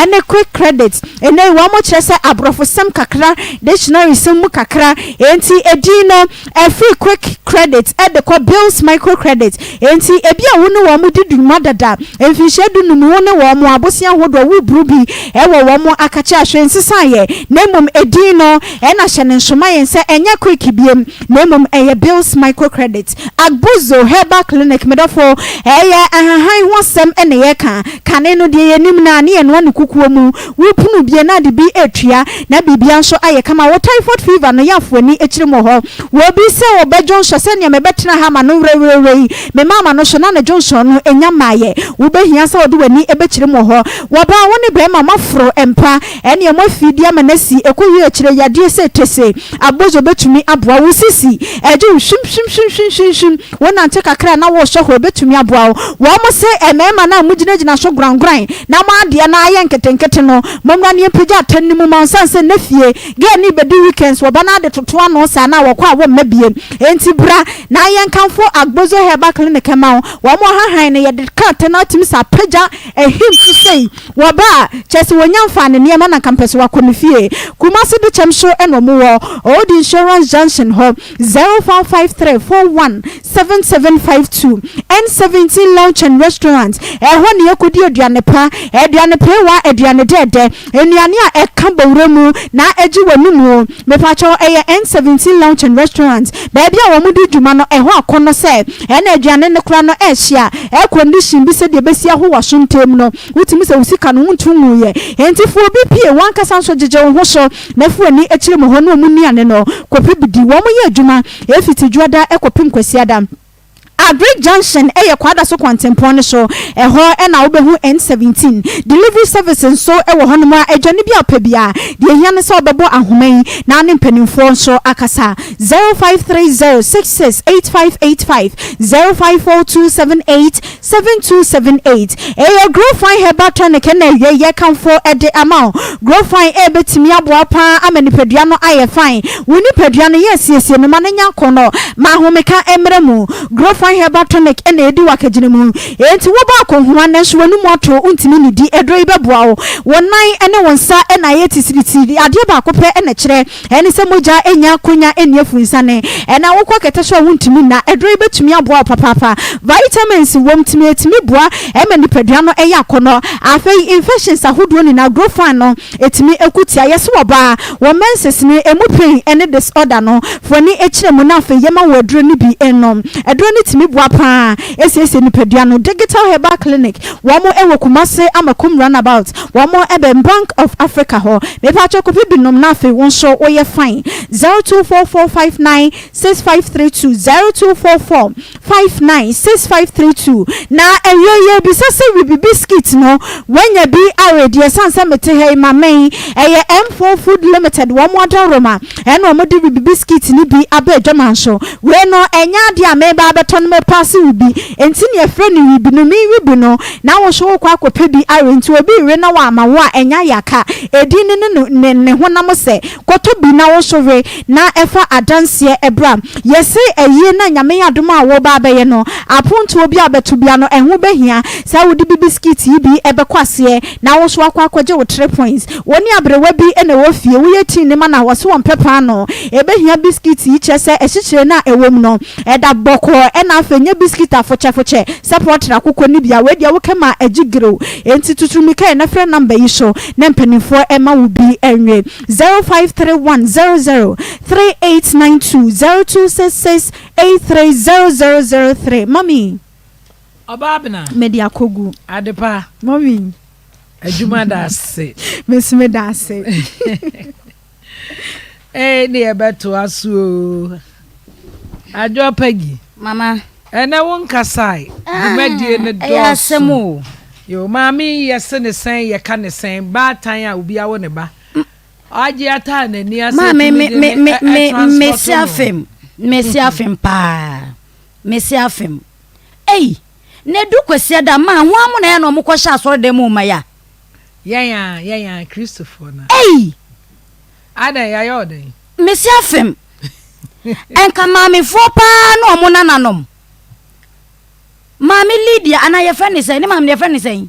ne Quick Credit. Ɛnnɛ yi wɔkyerɛ sɛ aborɔfosɛm kakra, dictionary-sɛm mu kakra, enti edin no Ɛfiri Quick Credit de kɔ Bills Microcredit. Enti ebia wo ne wɔn di dwuma dada mfirihyia dunum, wo ne wɔn abosea ahodoɔ woreboro bi wɔ wɔn akakyɛ a hwee nsesaeɛ, na mmom edin no na hyɛ no nso ma yɛn sɛ ɛnyɛ Quick biom na mmom ɛyɛ Bills Microcredit. Agbozo Herbal Clinic, me dɔfo, ɛyɛ ahahan ho asɛm na yɛreka. Kane no deɛ yɛnim no a ne yɛnoa no kukuo mu, Wopunu bie na ade bi retua na biribiara nso ayɛ kama. Wo typhoid fever no yɛ afoani akyiri mu hɔ. Wɔ bi sɛ wɔbɛ dwonsɔ sɛnea mebɛtena ha ma no werɛwerɛwerɛ yi, me maa m'ano so na ne dwonsɔ no nya mmaeɛ. Wobɛhia sɛ wode w'ani bɛkyerɛ mu wɔ hɔ. Wɔ baa wo ne barima moaforo mpa ɛneɛ moafi di ama no asi ɛkɔ wie akyire yadeɛ sɛ tese abozo bɛtumi aboa wo sisi ɛgye wo hwim hwim hwim hwim hwim hwim. Wonante kakra a na woresɔ hɔ, ebetumi aboa wo. Wɔse mmarima no a mugyinagyina so gorangoran na mo adeɛ no ayɛ nketenkete no, mommra na yɛmpagya atɛn no mu ma wo. Ɛsiane sɛ nnɛ fie girl no rebɛdi weekends, wɔba no ade toto ano saa na wɔkɔ a wɔmma bio. Enti bra na yɛnkamfo Agbozo Herbal Clinic mma wo. Wɔn ɔhahan no, yɛde ka atɛn no atumi sɛ apagya ahim so sei. Wɔba a, kyerɛ sɛ wɔnya mfaa ne nneɛma na anka mpɛ sɛ wakɔ ne fie. Kumasi Dekyɛm so na wɔwɔ, Old Insurance Junction hɔ. 0553 41 7752 N17 Lounge and Restaurant, ɛhɔ na yɛkɔdi aduane pa, aduane peewa, aduane dɛɛdɛ, nnuane a ɛka bɔwura mu na agye w'anomu. Mepakyɛw, ɛyɛ N17 Lounge and Restaurant, baabi a wɔdi dwuma no, ɛhɔ akɔnnɔ sɛ ɛna aduane no koraa no ɛhye a, air condition bi sɛdeɛ ɛbɛsi aho w'aso ntam no, wotumi sɛ wo sika no wonto nguiɛ. Enti fa obi pie, w'ankasa nso gyegye wo ho so. Na fi w'ani kyerɛ mu hɔ ne wɔn nnuane no kɔpɛ bi di. Wɔn yɛ adwuma fiti Dwoada kɔpem Kwasiada. Agric Junction yɛ Kwadaso kwantempɔn no so, ɛhɔ na wobɛhu N17. Delivery service nso wɔ hɔnom a aduane bi a wopɛ biara, deɛ ɛhia ne sɛ wobɛbɔ ahoma yi na ne mpanimfoɔ nso akasa. 0530 66 8585, 0542 78 7278. Ɛyɛ Growfine Herbal Tonic na awiei yɛkamfo de ama wo. Growfine ɛbɛtumi aboa wo paa ama nipadua no ayɛ fine. Wo nipadua no yɛ siesie no ma no nya akɔnnɔ, ma ahomeka mmra mu. Growfine Herbal Tonic na ɛdi wo akagyina mu. Enti wobɔ akɔnhoma nanso w'anum ato, wontumi nnidi, aduro yi bɛboa wo. Wo nan ne wo nsa na ayɛ tisiritiri, adeɛ baako pɛ na ɛkyerɛ. Ɛne sɛ mogya nnya akonya nni afunsane. Ɛna wokɔ kɛtɛ so a wontumi nna. Aduro yi bɛtumi aboa wo papaapa. Vitamins wom tumi ɛtumi boa ma nipadua no yɛ akɔnnɔ. Afei infections ahodoɔ nyinaa Grofan no ɛtumi ko tia. Yɛse ɔbaa wɔ menses no ɛmu pain ne disorder no fa w'ani kyerɛ mu na afei yɛma wo aduro no bi nom. Aduro no tumi. tumi boa paa siesie nipadua no. Digital Herbal Clinic, wɔn wɔ Kumasi Amakom Runabout, wɔn bɛn Bank of Africa hɔ. Mepaakyɛw kɔpɛ bi nom na afei wo nso woyɛ fine. 024459 6532 0244 596532 Na awiei yɛrebisa sɛ Wibi biscuit no woanya bi awe deɛ ɛsiane sɛ mete ha yi ma me ɛyɛ M4 Food Limited wɔn adaworoma ɛna wɔn de Wibi biscuit no bi aba adwaman so wei no ɛnyɛ adeɛ a meba abɛtɔ no mepaase wo bi nti na yɛfrɛ no Wibi no me Wibi no na wo nso wokɔ akɔpɛ bi awe nti obi rewe na wama wo a ɛnyɛ ayaka ɛdin no ne ne ne honam sɛ Kɔtɔ bi na wo nso we na ɛfa adanseɛ bra. Yɛse ayie no a Nyame yɛ adom a woreba abɛyɛ no, apontoɔ bi a wobɛto bia no ɛho bɛhia sɛ wode bi biskit yi bi bɛkɔ aseɛ na wo nso woakɔ akɔgye wo tre points. Wo ne aberewa bi na ɛwɔ fie, woyɛ tea no ma no a ɔse ɔmpɛ paanoo. Ɛbɛhia biskit yi kyerɛ sɛ asikyire no a ɛwɔ mu no ɛda bɔkɔɔ ɛna afei nyɛ biskit afokyɛfokyɛ sɛ pɔɔtre akokɔ no bi a wei deɛ wokɛ ma agye gerew. Enti tutu mmirika ɛ na frɛ number yi so na mpanimfoɔ mma wo bi nwe. 0531 00 3892 0266 830003 Mummy. Ɔbaa Abena. Mede akɔgu. Adepa. Mummy. Adwuma da ase. Me nso meda ase. Ee ne yɛbɛtoa so o. Adwoa Peggy. Mama. Ɛnɛ wo nkasae. Dwumadie no dɔɔso. Ɛyɛ asɛm o. Yo, maame yi yɛse ne sɛn yɛka ne sɛn baatan a obi awo ne ba. Agye ataa n'ani ase Maame tumi me de me ne me ɛ me ɛ transport mesi no. afem mesi afem paa mesi afem ei na edu kwasiada maa ho amu na yɛ na ɔmo kɔ hyɛ asɔre dɛm mu ma ya. Yɛn a yɛn a Kristofoɔ na. Ei. Adɛn yɛayɛ wo dɛn? Mesi afem nka maamefoɔ paa ne ɔmo nananom Maame Lydia anaa yɛfrɛ ne sɛn ne maame no yɛfrɛ ne sɛn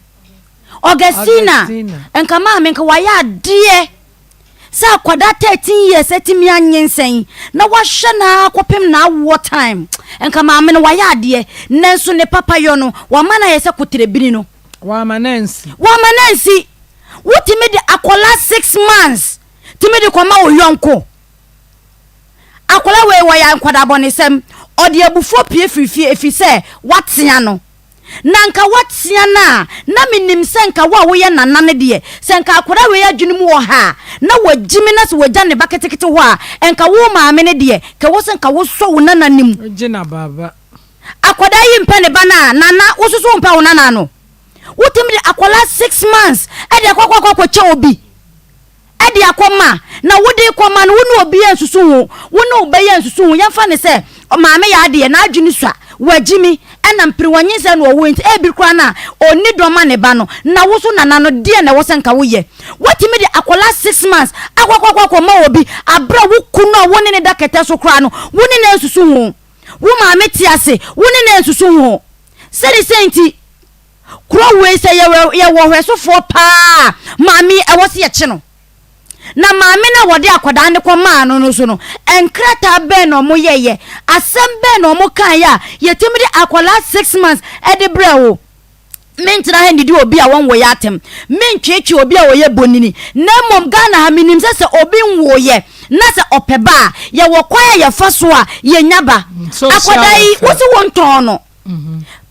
Augustina nka maame nka wayɛ adeɛ sɛ akwadaa 13 years atumi anyinsɛn na wahwɛ no ara kɔpem n'awoɔ time nka maame no wayɛ adeɛ nanso ne papayɔ no wama no ayɛ sɛ koterebini no wama no ansi wama no ansi wotumi de akwadaa six months tumi de kɔma wo yɔnko Akwadaa wei wɔyɛ nkwadaa bɔnesɛm. Ɔde abufuo pue firi fie ɛfiri sɛ woatea no. Na nka woatea no a, na menim sɛ nka wo a woyɛ nana no deɛ, sɛ nka akwadaa wei adwene mu wɔ ha a, na wagyimi na sɛ wagya ne ba ketekete hɔ a, nka wo maame no deɛ, nka ɛwɔ sɛ nka wosɔ wo nana no mu. Wogye no abaaba. Akwadaa yi mpɛ ne ba no a, nana, wo nso so wompɛ wo nana no? Wotumi de akwadaa six months de akɔ akɔ akɔkyɛ obi. de akɔma, na wode rekɔma no, wo ne obiara nsusu ho, wo ne wo ba yi ansusu ho. Yɛmfa no sɛ maame yɛ adeɛ, n'adwene sua, wagyimi, ɛna mperewa nyinsɛn na ɔwɔ nti, ebi koraa no a, ɔnni dɔ ma ne ba no, na wo nso nana no, deɛn na ɛwɔ sɛ nka woyɛ? Woatumi de akwadaa six months akɔ akɔ akɔ akɔma obi, aberɛ a wo kunu a wo ne no da kɛtɛ so koraa no, wo ne no ansusu ho. Wo maame te ase, wo ne no ansusu ho. Sɛne sɛ nti, Kuro wei sɛ yɛwɔ yɛwɔ hwɛsofoɔ paa a, maame yi ɛwɔ sɛ yɛkye no. Na maame no a wɔde akwadaa no kɔ maa no no so no, nkrataa bɛn na wɔn yɛeɛ? Asɛm bɛn na wɔn kaeɛ a yɛtumi de akwadaa six months ɛde brɛ wo? Mentena ha nnidi obi a wɔnwoeɛ atɛm. Mentweetwee obi a ɔyɛ bonini. Na mmom Ghana ha menim sɛ sɛ obi nwoeɛ na sɛ ɔpɛ ba a, yɛwɔ kwan a yɛfa so a yɛnya ba. Akwadaa yi, wo se wontɔn no.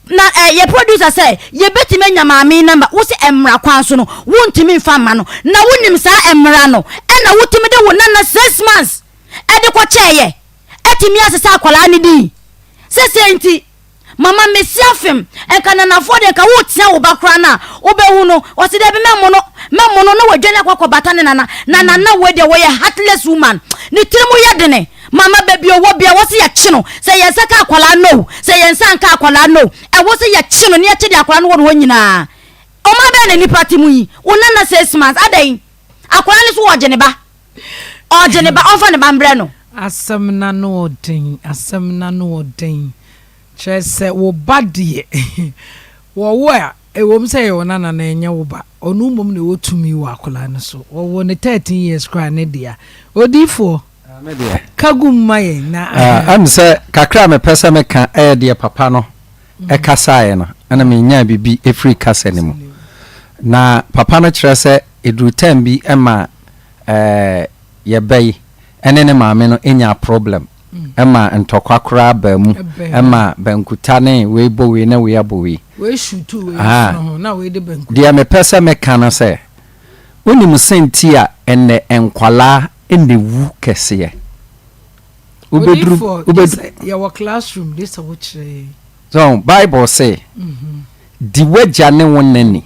Na eh, yɛ producer sɛ yɛbɛtumi anya maame yi number, wo sɛ mmara kwan so no wontumi mfa mma no, na wonim saa mmara no, ɛna wotumi de wo nana six months ɛde kɔkyɛɛyɛ, atumi asesa akwadaa no din. Sɛsɛ nti, mama mesi afem, nka nanafoɔ deɛ nka wotea wo ba koraa no a, wobɛhu no, ɔse daabi mɛmmo no, mɛmmo no, na wadwane akɔ akɔbata ne nana, na nana wei deɛ wɔyɛ heartless woman, ne tiri mu yɛ dene. Mama baabi ɔwɔ bia ɛwɔ sɛ yɛkye no sɛ yɛn nsa ka akwadaa no o sɛ yɛn nsa nka akwadaa no o ɛwɔ sɛ yɛkye no na yɛkye deɛ akwadaa no wɔ no hɔ nyinaa ɔman bɛn na nipa te mu yi wo nana six months adɛn akwadaa no so ɔgye ne ba ɔgye ne ba ɔmfa ne ba mbrɛ no. Asɛm no ano ɔden asɛm no ano ɔden kyerɛ sɛ wo ba deɛ wɔwo a Ɛwom sɛ ɛyɛ wo nana na ɛnyɛ wo ba, ɔno mmom na ɛwɔ tumi wɔ akwadaa no so. Wɔwɔ no 13 years koraa ne dea. Odiyifoɔ, ka gu mu ma yɛn na. Ɛm sɛ kakra a mepɛ sɛ meka ɛyɛ deɛ papa no ɛkasaeɛ no ɛna menyaa biribi ɛfiri kasa no mu. Na papa no kyerɛ sɛ ɛduru time bi ɛma ɛɛ yɛba yi ɛne ne maame no ɛnyaa problem. Ɛma ntɔkwa koraa baa mu. Ɛma bankuta ne wei bɔ wei na wei abɔ wei. Wei shutu wei Ahaa. sono ho na wei de bankuta. Deɛ mepɛ sɛ meka no sɛ, wonim sɛnti a ɛnnɛ nkwadaa na ɛwu kɛseɛ? Wobɛduru, Odiyifoɔ, gye wobɛduru. sɛ yɛwɔ classroom de sɛ wokyerɛ yɛn. So, Bible se, Di w'agya ne wo na ni,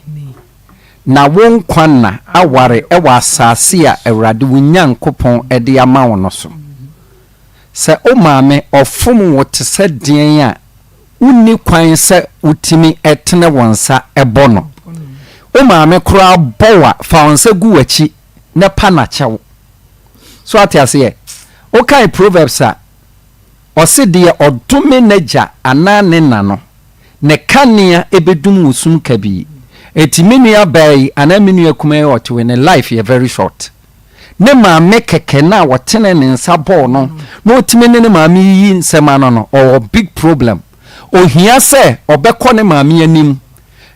na wo nkwa nna aware wɔ asase a Awurade wo Nyankopɔn de ama wo no so. Sɛ wo maame ɔfom wo te sɛ deɛn a, wonni kwan sɛ wotumi tene wo nsa bɔ no. Wo maame koraa bɔ wo a, fa wo nsa gu w'akyi na pa no akyɛw. So ate aseɛ? Wokae Proverbs a, ɔse deɛ ɔdome n'agya anaa ne na no, ne kanea bɛdum wo sum kabii. Enti me nua baa yi anaa me nua kumaa yi a ɔte hɔ yi, ne life yɛ very short. Ne maame kɛkɛ no a ɔtenee ne nsa bɔɔ no na ɔtumi ne ne maame yiyi nsɛm ano no, ɔwɔ big problem. Ɔhia sɛ ɔbɛkɔ ne maame anim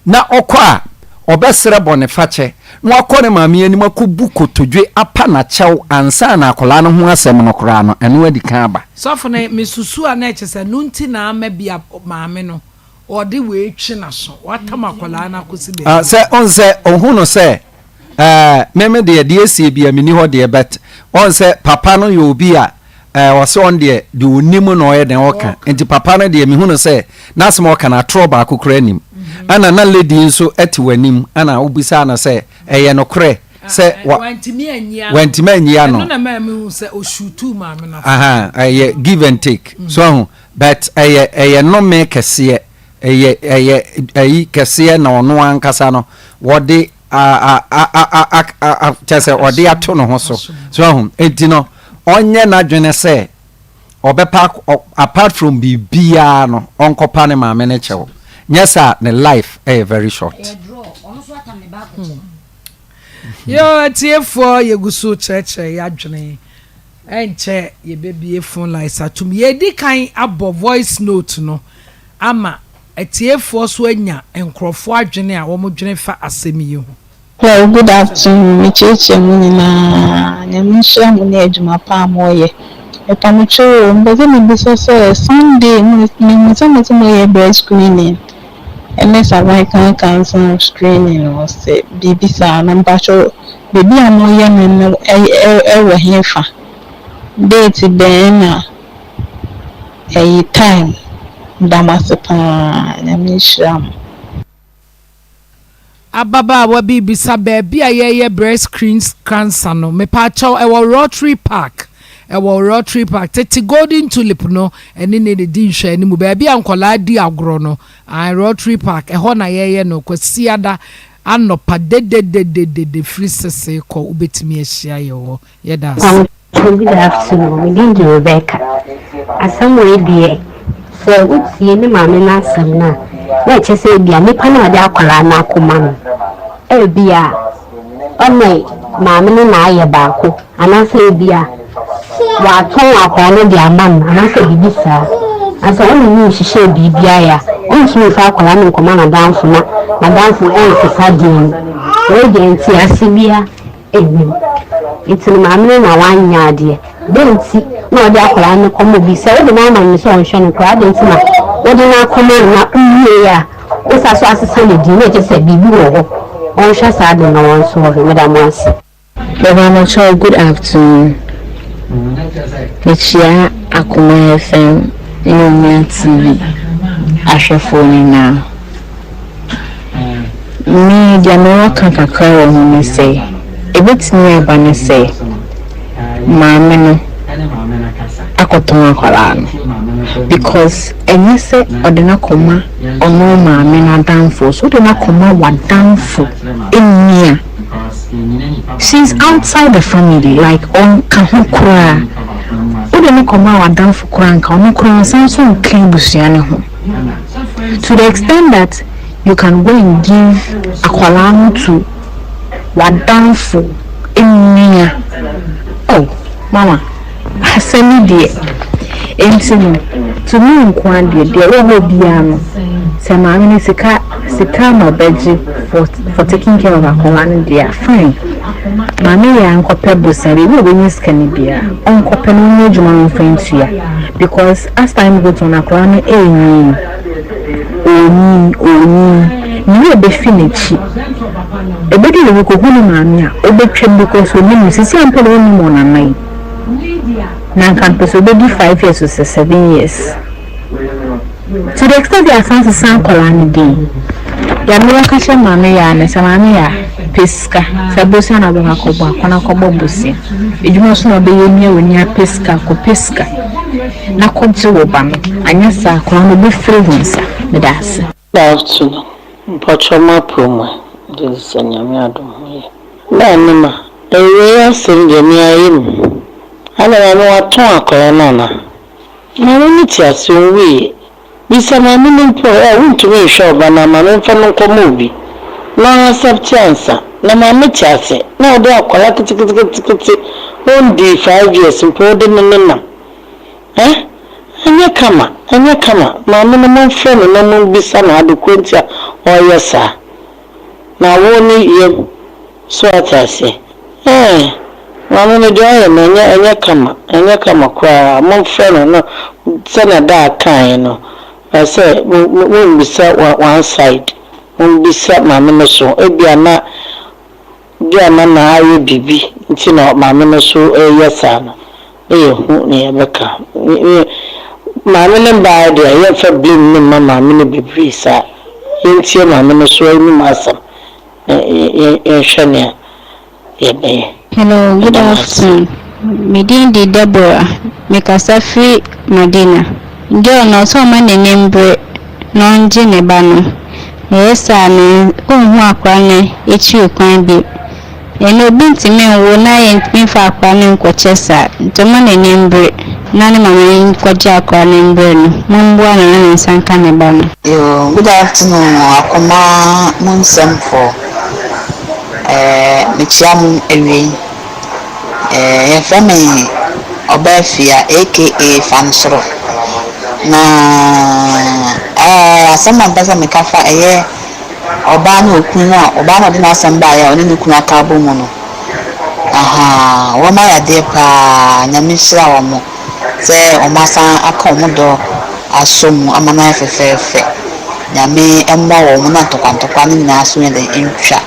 na ɔkɔ a, ɔbɛsrɛ bɔnefakyɛ na wakɔ ne maame anim akɔbu kotodwe apa no akyɛw ansa na akwadaa no ho asɛm no koraa no, ɛno adi kan aba. Sɔfo no, mesusu a na ɛkyɛ sɛ ɛno nti na ama bi a maame no ɔde wei twe n'aso, watam akwadaa no akɔsi baabi. Ah, sɛ ɔn sɛ ɔhu no sɛ ɛɛ me me deɛ deɛ esie bia menni hɔ deɛ but ɔn sɛ papa no yɛ obi a ɛɛ ɔsɛ ɔn deɛ deɛ onim na ɔyɛ dɛn ɔka nti papa no deɛ mehu no sɛ n'asɛm a ɔka no atorɔ baako koraa nim ɛna na lady nso ɛte w'anim ɛna wobisaa no sɛ ɛyɛ nokorɛ sɛ wa wantumi anyi ano wantumi anyi ano ɛno na maa mehu sɛ ɔshutuu maame no aha ɛyɛ give and take so ahu but ɛyɛ ɛyɛ nnome kɛseɛ ɛyɛ ɛyɛ ɛyi kɛseɛ na ɔno ankasa no wɔde a a a a a a a kyɛ sɛ ɔde ato ne ho so so ahu enti no ɔnyɛ n'adwene sɛ ɔbɛpa apart from biribiara no ɔnkɔpa ne maame no kyɛw nyɛ saa ne life ɛyɛ very short. Yo atiefoɔ yɛgu so kyerɛkyerɛ yɛadwene ɛnkyɛ yɛbɛbie phone lines atom yɛdi kan abɔ voice note no ama atiefoɔ so anya nkurɔfoɔ adwene a wɔdwene fa asɛm yi ho. Hello good afternoon mekyiakyia mo nyinaa Nyame nhyira mo ne adwuma pa a moyɛ mepamokyɛw o mepɛ sɛ mebisa sɛ Sunday mo mehu sɛ mose moyɛ breast screening ɛne cervical cancer screening no sɛ biribi saa na mepakyɛw baabi a moyɛ no no ɛwɔ hefa date bɛn na Ɛyi time meda mo ase paa nyame nhyira mo. Ababaawa bi rebisa baabi a yɛyɛ breast screen cancer no. Mepaakyɛw, ɛwɔ Rotary Park. Ɛwɔ Rotary Park. Tete Golden Tulip no, ɛne ne na ɛdi nhwɛanimu. Baabi a nkwadaa di agorɔ no, ae, Rotary Park, ɛhɔ na yɛyɛ no. Kwasiada anɔpa dededededede firi sese kɔ, wobɛtumi ahyia yɛn wɔ hɔ. Yɛda ase. Good afternoon, me din de Rebecca. Asɛm wei deɛ, sɛ wotie ne maame no asɛm no a, na ɛkyerɛ sɛ ebia nipa no a ɔde akwadaa no akɔma no, ebia ɔne maame no na ayɛ baako, anaasɛ ebia watɔn akwadaa no de ama no, anaasɛ biribi saa. Na sɛ ɔne no nhyehyɛɛ biribiara a, ɔntumi mfa akwadaa no nkɔma n'adamfo na n'adamfo nsesa din. Wei deɛ ntease biara nnim. Nti no maame no na wanyɛ adeɛ. Dɛn nti na ɔde akwadaa no kɔma obi? Sɛ wode no ama no sɛ ɔnhwɛ no koraa, adɛn nti na wode no akɔma no na wowie a wosa so asesa ne din? Na ɛkyerɛ sɛ biribi wɔ hɔ. Ɔnhwɛ saa ade no na wɔnsɔlve. Meda mo ase. Mepamokyɛw good afternoon mekyia Akoma FM ne Onua TV ahwɛfoɔ nyinaa. Me, deɛ mewɔ ka kakra wɔ ho ne sɛ, ɛbɛtumi aba ne sɛ maame no akɔtɔn akwadaa no because ɛnyɛ sɛ ɔde no akɔma ɔno maame no adamfo, so wode no akɔma w'adamfo nni a, she's outside the family like ɔnka ho koraa, wode no kɔma w'adamfo koraa nka ɔno koraa ɔnsan nso nka abusua no ho. To the extent that you can go and give akwadaa no to w'adamfo nua oh mama asɛm yi deɛ enti no to me nkoa deɛ deɛ ɛwɔ hɔ biara no sɛ maame no sika sika na ɔbɛgye for for taking care of akwadaa no deɛ a, fine. Maame Yaa nkɔpɛ bosea, baabi a ɔbɛnya sika no biara, ɔnkɔpɛ na ɔnyɛ adwuma no mfa ntua because as time goes on akwadaa no ɛrenyin, ɔrenyin, ɔrenyin, ne werɛ bɛfi n'akyi. Ɛbɛdu baabi ɔkɔhu ne maame a, ɔbɛtwam because ɔnim no. Seesei ara mpo na ɔnnim wɔn anan. Na anka mpɛ sɛ ɔbɛdi five years o sɛ seven years. To the extent sɛ yɛasan sesa akwadaa no din. Deɛ mewɔ ka kyerɛ maame Yaa ne sɛ, Maame Yaa, pɛ sika. Sɛ bosea na wobɛkɔ akɔbɔ a, kɔ na kɔbɔ bosea. Adwuma nso na wobɛyɛ mia w'ani apɛ sika, kɔpɛ sika na kɔgye wo ba no. Anyɛ saa a, akwadaa no ɔbɛfiri wo nsa. Meda ase. Good afternoon, mpakyɛw m'aprɔ mu ɛ, gyedi sɛ Nyame adom ho yɛ. Baa ne ma, awiei asɛm deɛ me ayɛ mu, adɛn maame watɔn akwadaa no anaa? Maame no te ase ɔnwuiɛ, bisa maame no mpo ɛ, wontumi nhwɛ ɔba no a ma memfa no nkɔma obi na ɔn accept ansa, na maame te ase na ɔde akwadaa keteketekete ɔndii five years mpo wode no nenam. Eh? Ɛnyɛ kama, ɛnyɛ kama. Maame no momfrɛ no na mombisa no ade korɔ nti a ɔreyɛ saa. Na awoɔ no yam, so wate aseɛ? Eh, maame no deɛ ɔyɛ no ɛnyɛ, ɛnyɛ kama, ɛnyɛ kama koraa. Momfrɛ no na sɛdeɛ Daa kaeɛ no, ɛsɛ sɛ mo, mo, mommisa one side, mombisa maame no so. Ebia na, ebia na na ayɛ biribi nti na maame no so reyɛ saa no. na yɛhu nea yɛbɛka. Maame no baeɛ deɛ yɛmfa blame no mma maame no bebree saa. Yɛntie maame no so anim asɛm na yɛnhwɛ nea yɛbɛyɛ. Hello, good Meda mo ase. afternoon. Me din de Deborah. Me kasa firi Madina. Girl no ɔsɛ ɔma n'ani mbre na ɔngye ne ba no. Ɛyɛ saa no ɔnhu akora no akyiri kwan bio. Ɛnnɛ obi ntumi nwo na yɛntumi mfa akwadaa no nkɔkyɛ saa nti ɔmma n'ani mbere na ne maame nkɔgye akwadaa no mbrɛ no. Momboa no na ne nsa nka ne ba no. Yoo good afternoon akoma mu nsɛm foɔ ɛɛ mekyia mo awiei ɛɛ yɛfrɛ me Ɔbɛɛfia aka Fansoro na ɛɛ asɛm a mpɛ sɛ meka fa ɛyɛ Ɔbaa ne okunu no a ɔbaa no a ɔde n'asɛm baeɛ a ɔne ne kunu aka abɔ mu no ahaa wɔn ayɛ adeɛ paa Nyame nhyira wɔn sɛ wɔn asan aka wɔn dɔ asɔ mu ama no ayɛ fɛfɛɛfɛ Nyame mmoa wɔn na ntɔkwa ntɔkwa no nyinaa so nyɛ dɛn ntwa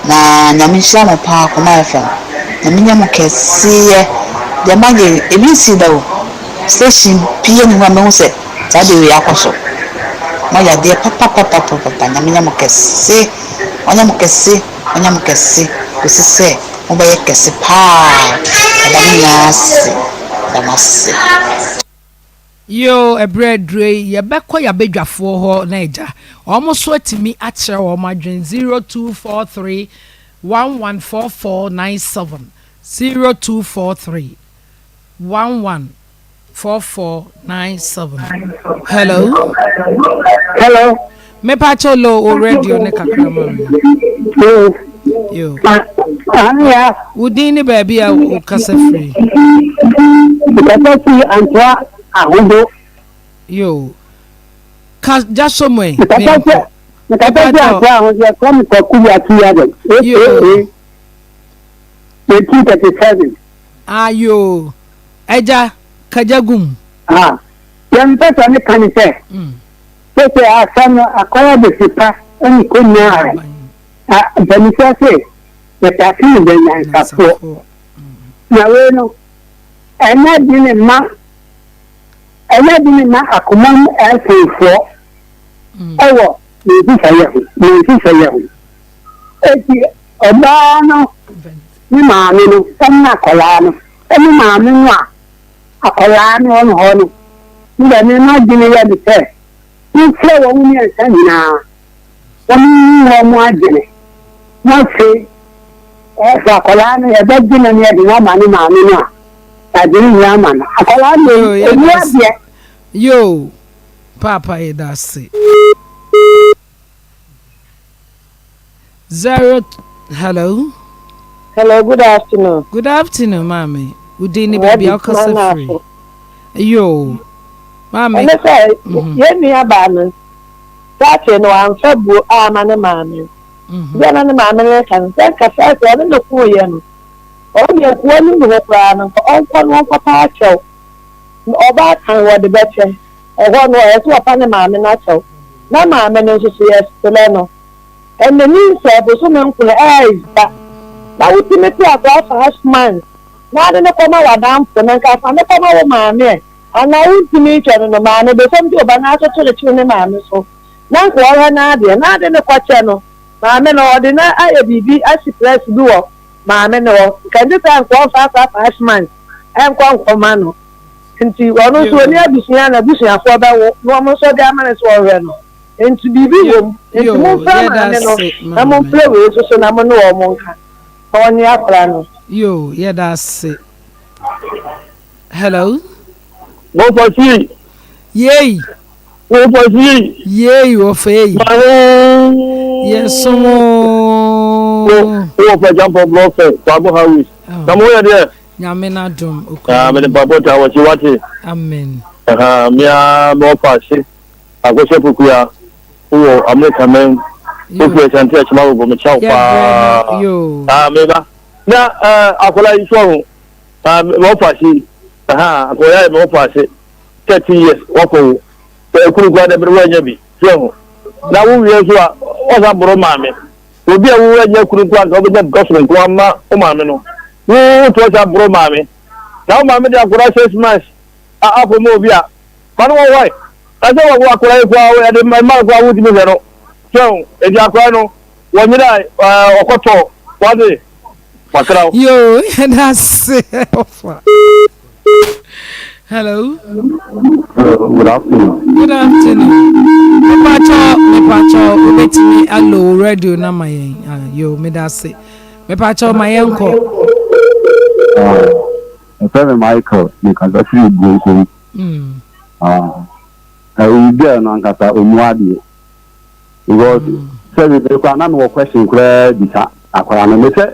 na Nyame nhyira mo paa Koma FM Nyame nyɛ mo kɛseɛ deɛ moayɛ ebi nsii da o station biara nni hɔ a mɛhu sɛ Saa deɛ wei akɔ so. Moayɛ adeɛ papapapapapa Nyame nyɛ mo kɛse Ɔnyɛ mo kɛse Ɔnyɛ mo kɛse Kɔsi sɛ mobɛyɛ kɛse paa Yɛda mo nyinaa ase Yɛda mo ase. Yoo ɛberɛ aduro yi yɛbɛkɔ yabadwafoɔ hɔ na agya wɔn nso atumi akyerɛ wɔn adwene 0243 114497 0243 11 4497 hello. Hello. Mepa kyɛw low o radio ne kakra ma me. Yo. Ania. Wo din ne baabi a wo kasa firi. Kasa firi Antoa Ahodo. Yo. Ka gya so mu ɛ. Kasa firi Antoa Ahodo yɛfrɛ me Kwaku Yatu Yadom. Yo. 1937. Ah yoo. Agya, ka gya gu mu. Ah, deɛ mepɛ sɛ meka ne sɛ, seesei asɛm no akɔyɛ adesipa ne kɔnnua a mpanimfoɔ se yɛtase no dɛ nyansafoɔ. Na wei no, ɛnyɛ dene mma ɛnyɛ dene mma akoma mu ɛmfomfoɔ ɛwɔ ne nhyehyɛeɛ ho, ne nhyehyɛeɛ ho. Eti ɔbaa no ne maame no ne akwadaa no ne maame no a akwadaa no wɔ hɔ no, me deɛ me m'adwene yɛ me sɛ mofrɛ wɔn mmiɛnsa nyinaa na monyi wɔn adwene na afei sɛ akwadaa no yɛbɛgye no na yɛde no ama ne maame no a yɛagye no nyinaa ama no. Akwadaa no deɛ ɔnni adeɛ. Yoo, paapa yɛda ase. Zero hello. Hello, good afternoon. Good afternoon, maame. Wo din ne baabi a wokasa firi. Yoo. Maame. Ɛne sɛ mhm. yɛn nua baa no. Starting no wamfa buo amma ne maame. Bia na ne maame no reka no sɛ nka first ɔne no koeɛ no, ɔno deɛ nkoa no nni hɔ koraa no nka ɔnkɔ no ɔnkɔpa akyɛw. Na ɔbaatan wɔde bɛkyɛ. Ɛhɔ no ɔyɛ sɛ ɔpa ne maame no akyɛw. Na maame no nso so yɛsrɛ no. Ɛnɛ nyinsɛn bosome nkono ɛɛya. Na wotumi te akwadaa 5 months na ade no kɔma w'adamfo na nka fa no kɔma wo maame ɛ. Anaa wontumi nhwɛ no no, maame bɛfam de ɔba no atoto ne kyere ne maame so na nka ɔhwɛ n'adeɛ, n'ade no kɔkyɛ no, maame no ɔde no ayɛ biribi asi press bi wɔ maame no hɔ, nka ɛnte saa nka ɔmfa akora 5 months ɛnkɔ nkɔma no, nti ɔno nso ɔni abusua na abusuafoɔ bɛwo na wɔn nso de ama no sɛ ɔhwɛ no, nti biribi wɔ mu, nti momfrɛ maame no na momfrɛ wei nso so na mo ne wɔn nka na ɔnye akora no. Yoo, yɛda ase. Hello. Wɔfa si. Yei. Wɔfa si. Yei wɔfa yi. Yɛsom oo. Wɔfa Jampɔ Blɔfɛ Kwabo Highways. Na mo yɛ deɛ. Nyame na dom. Ah, mede mpaebɔ taa wɔ akyi wate. Amen. Ɛha mea me wɔfa ase akɔhyɛ pokua wɔ Amerika mɛn. Wofi Asante Akyem Agogo mekyia wo paa. Ah, meba. Na akwadaa yi so ho. Ah, me wɔfa ase. Aha, akwadaa yi me wɔfa ase. 13 years wakɔ wo. Sɛ ekuru kura dɛ bere wɔanya bi. So ho. Na wo wie nso a, wɔsa boro maame. Obi a wo anya kuru kura nka wobɛnya gɔsoro nko ama wo maame no. Wo wotoa sa boro maame. Na wo maame de akwadaa 6 months akɔ ma obi a, ma no wɔ hɔ. Na sɛ wɔwo akwadaa yi koraa yɛde mma no koraa wotumi hwɛ no. So ho. Enti akwadaa no wɔnyera ɔkɔtɔ wade wakra wo. Yo, yɛda ase ɔfa. Hello. Hello, good afternoon. Good afternoon. Mepacho, mepacho, wobɛtumi alo radio na ma yɛn. Ah, yo, meda ase. Mepacho, ma yɛn kɔ. Ɛfɛ me Michael, mekasa firi Buonkom. Ɛyi girl no ankasa ɔmu adeɛ. Because sɛ bebe koraa na mewɔ question koraa bisa akwaraa no. Me sɛ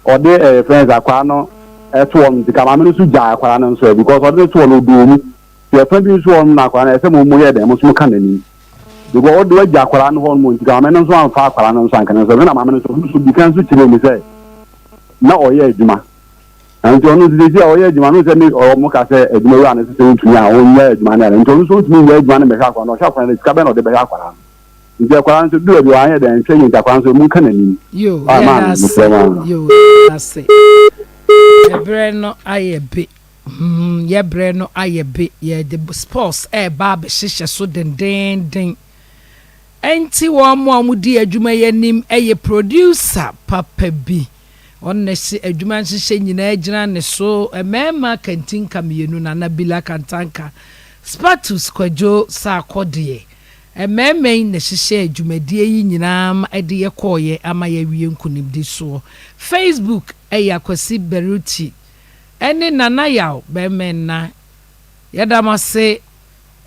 ɔde ɛyɛ friends akwaraa no ɛto hɔ no nti ka maame no nso gyaa akwaraa no nso ɛ because ɔde no to hɔ no ɔdɔɔ mu. Nti ɛfa bi nso hɔ no na akwaraa no ɛsɛ mo mo yɛ dɛn mo nso mo ka n'anim. Because ɔde wagya akwaraa no hɔ no nti ka maame no nso amfa akwaraa no nso anka ne nso na maame no nso ɔno nso di kan nso kyerɛ mi sɛ na ɔyɛ adwuma. Na nti ɔno nso sɛsi a ɔyɛ adwuma no sɛ ne ɔmo ka sɛ adwuma wura no sɛ ɔntumi a ɔnyɛ adwuma no nti ɔno nso ɔntumi nyɛ adwuma no mmɛhwɛ akwaraa no, ɔhwɛ akwaraa no sika bɛn na ɔde bɛhwɛ akwaraa no, nti akwaraa no nso du baabi wanyɛ dɛn nhwɛ yie nti akwaraa no nso ɔmo nka n'anim. Yo, Ah, yɛda maame, ase. mesrɛ mo ara. Yo, yɛda ase. Ɛberɛ no ayɛ be. Hmm, yɛ berɛ no ayɛ be. Yɛde sports ɛreba abɛhyehyɛ so dendeenden. Ɛnti wɔn a wɔdi adwuma yi anim yɛ producer papa bi. Ɔno na ɛse adwuma nhyehyɛ nyinaa gyina ne so. Mmarima kantinka mmienu, Nana Bila Kantanka, Spatus Kwadwo Sarkodie. Mmarima yi na ɛhyehyɛɛ dwumadie yi nyinaa ma ɛde yɛ kɔeɛ ama yɛawie nkunimdi soɔ. Facebook yɛ Akwasi Beruti ne Nana Yaw Bɛmɛnna. Yɛda mo ase.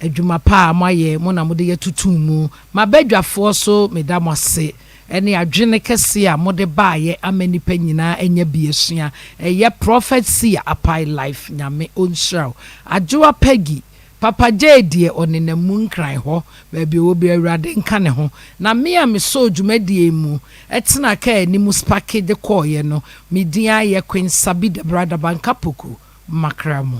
Adwuma pa a moayɛ, mo na mode yɛ totoo mu. M'abadwafoɔ so meda mo ase ne adwene kɛseɛ a mode baeɛ ama nnipa nyinaa anya bi asua. Ɛyɛ Prophet Seer Apae Life Nyame ɔnhyira wo. Adwoa Peggy, Papa Jay deɛ ɔnenam mu Nkran hɔ, baabi ɔwɔ biara Awurade nka ne ho. Na me a mesɔɔ dwumadie yi mu tenaa kaa anim spake de kɔeɛ no, me din ara yɛ Queen Sabi Dabra Dabanka Poku Makra mu.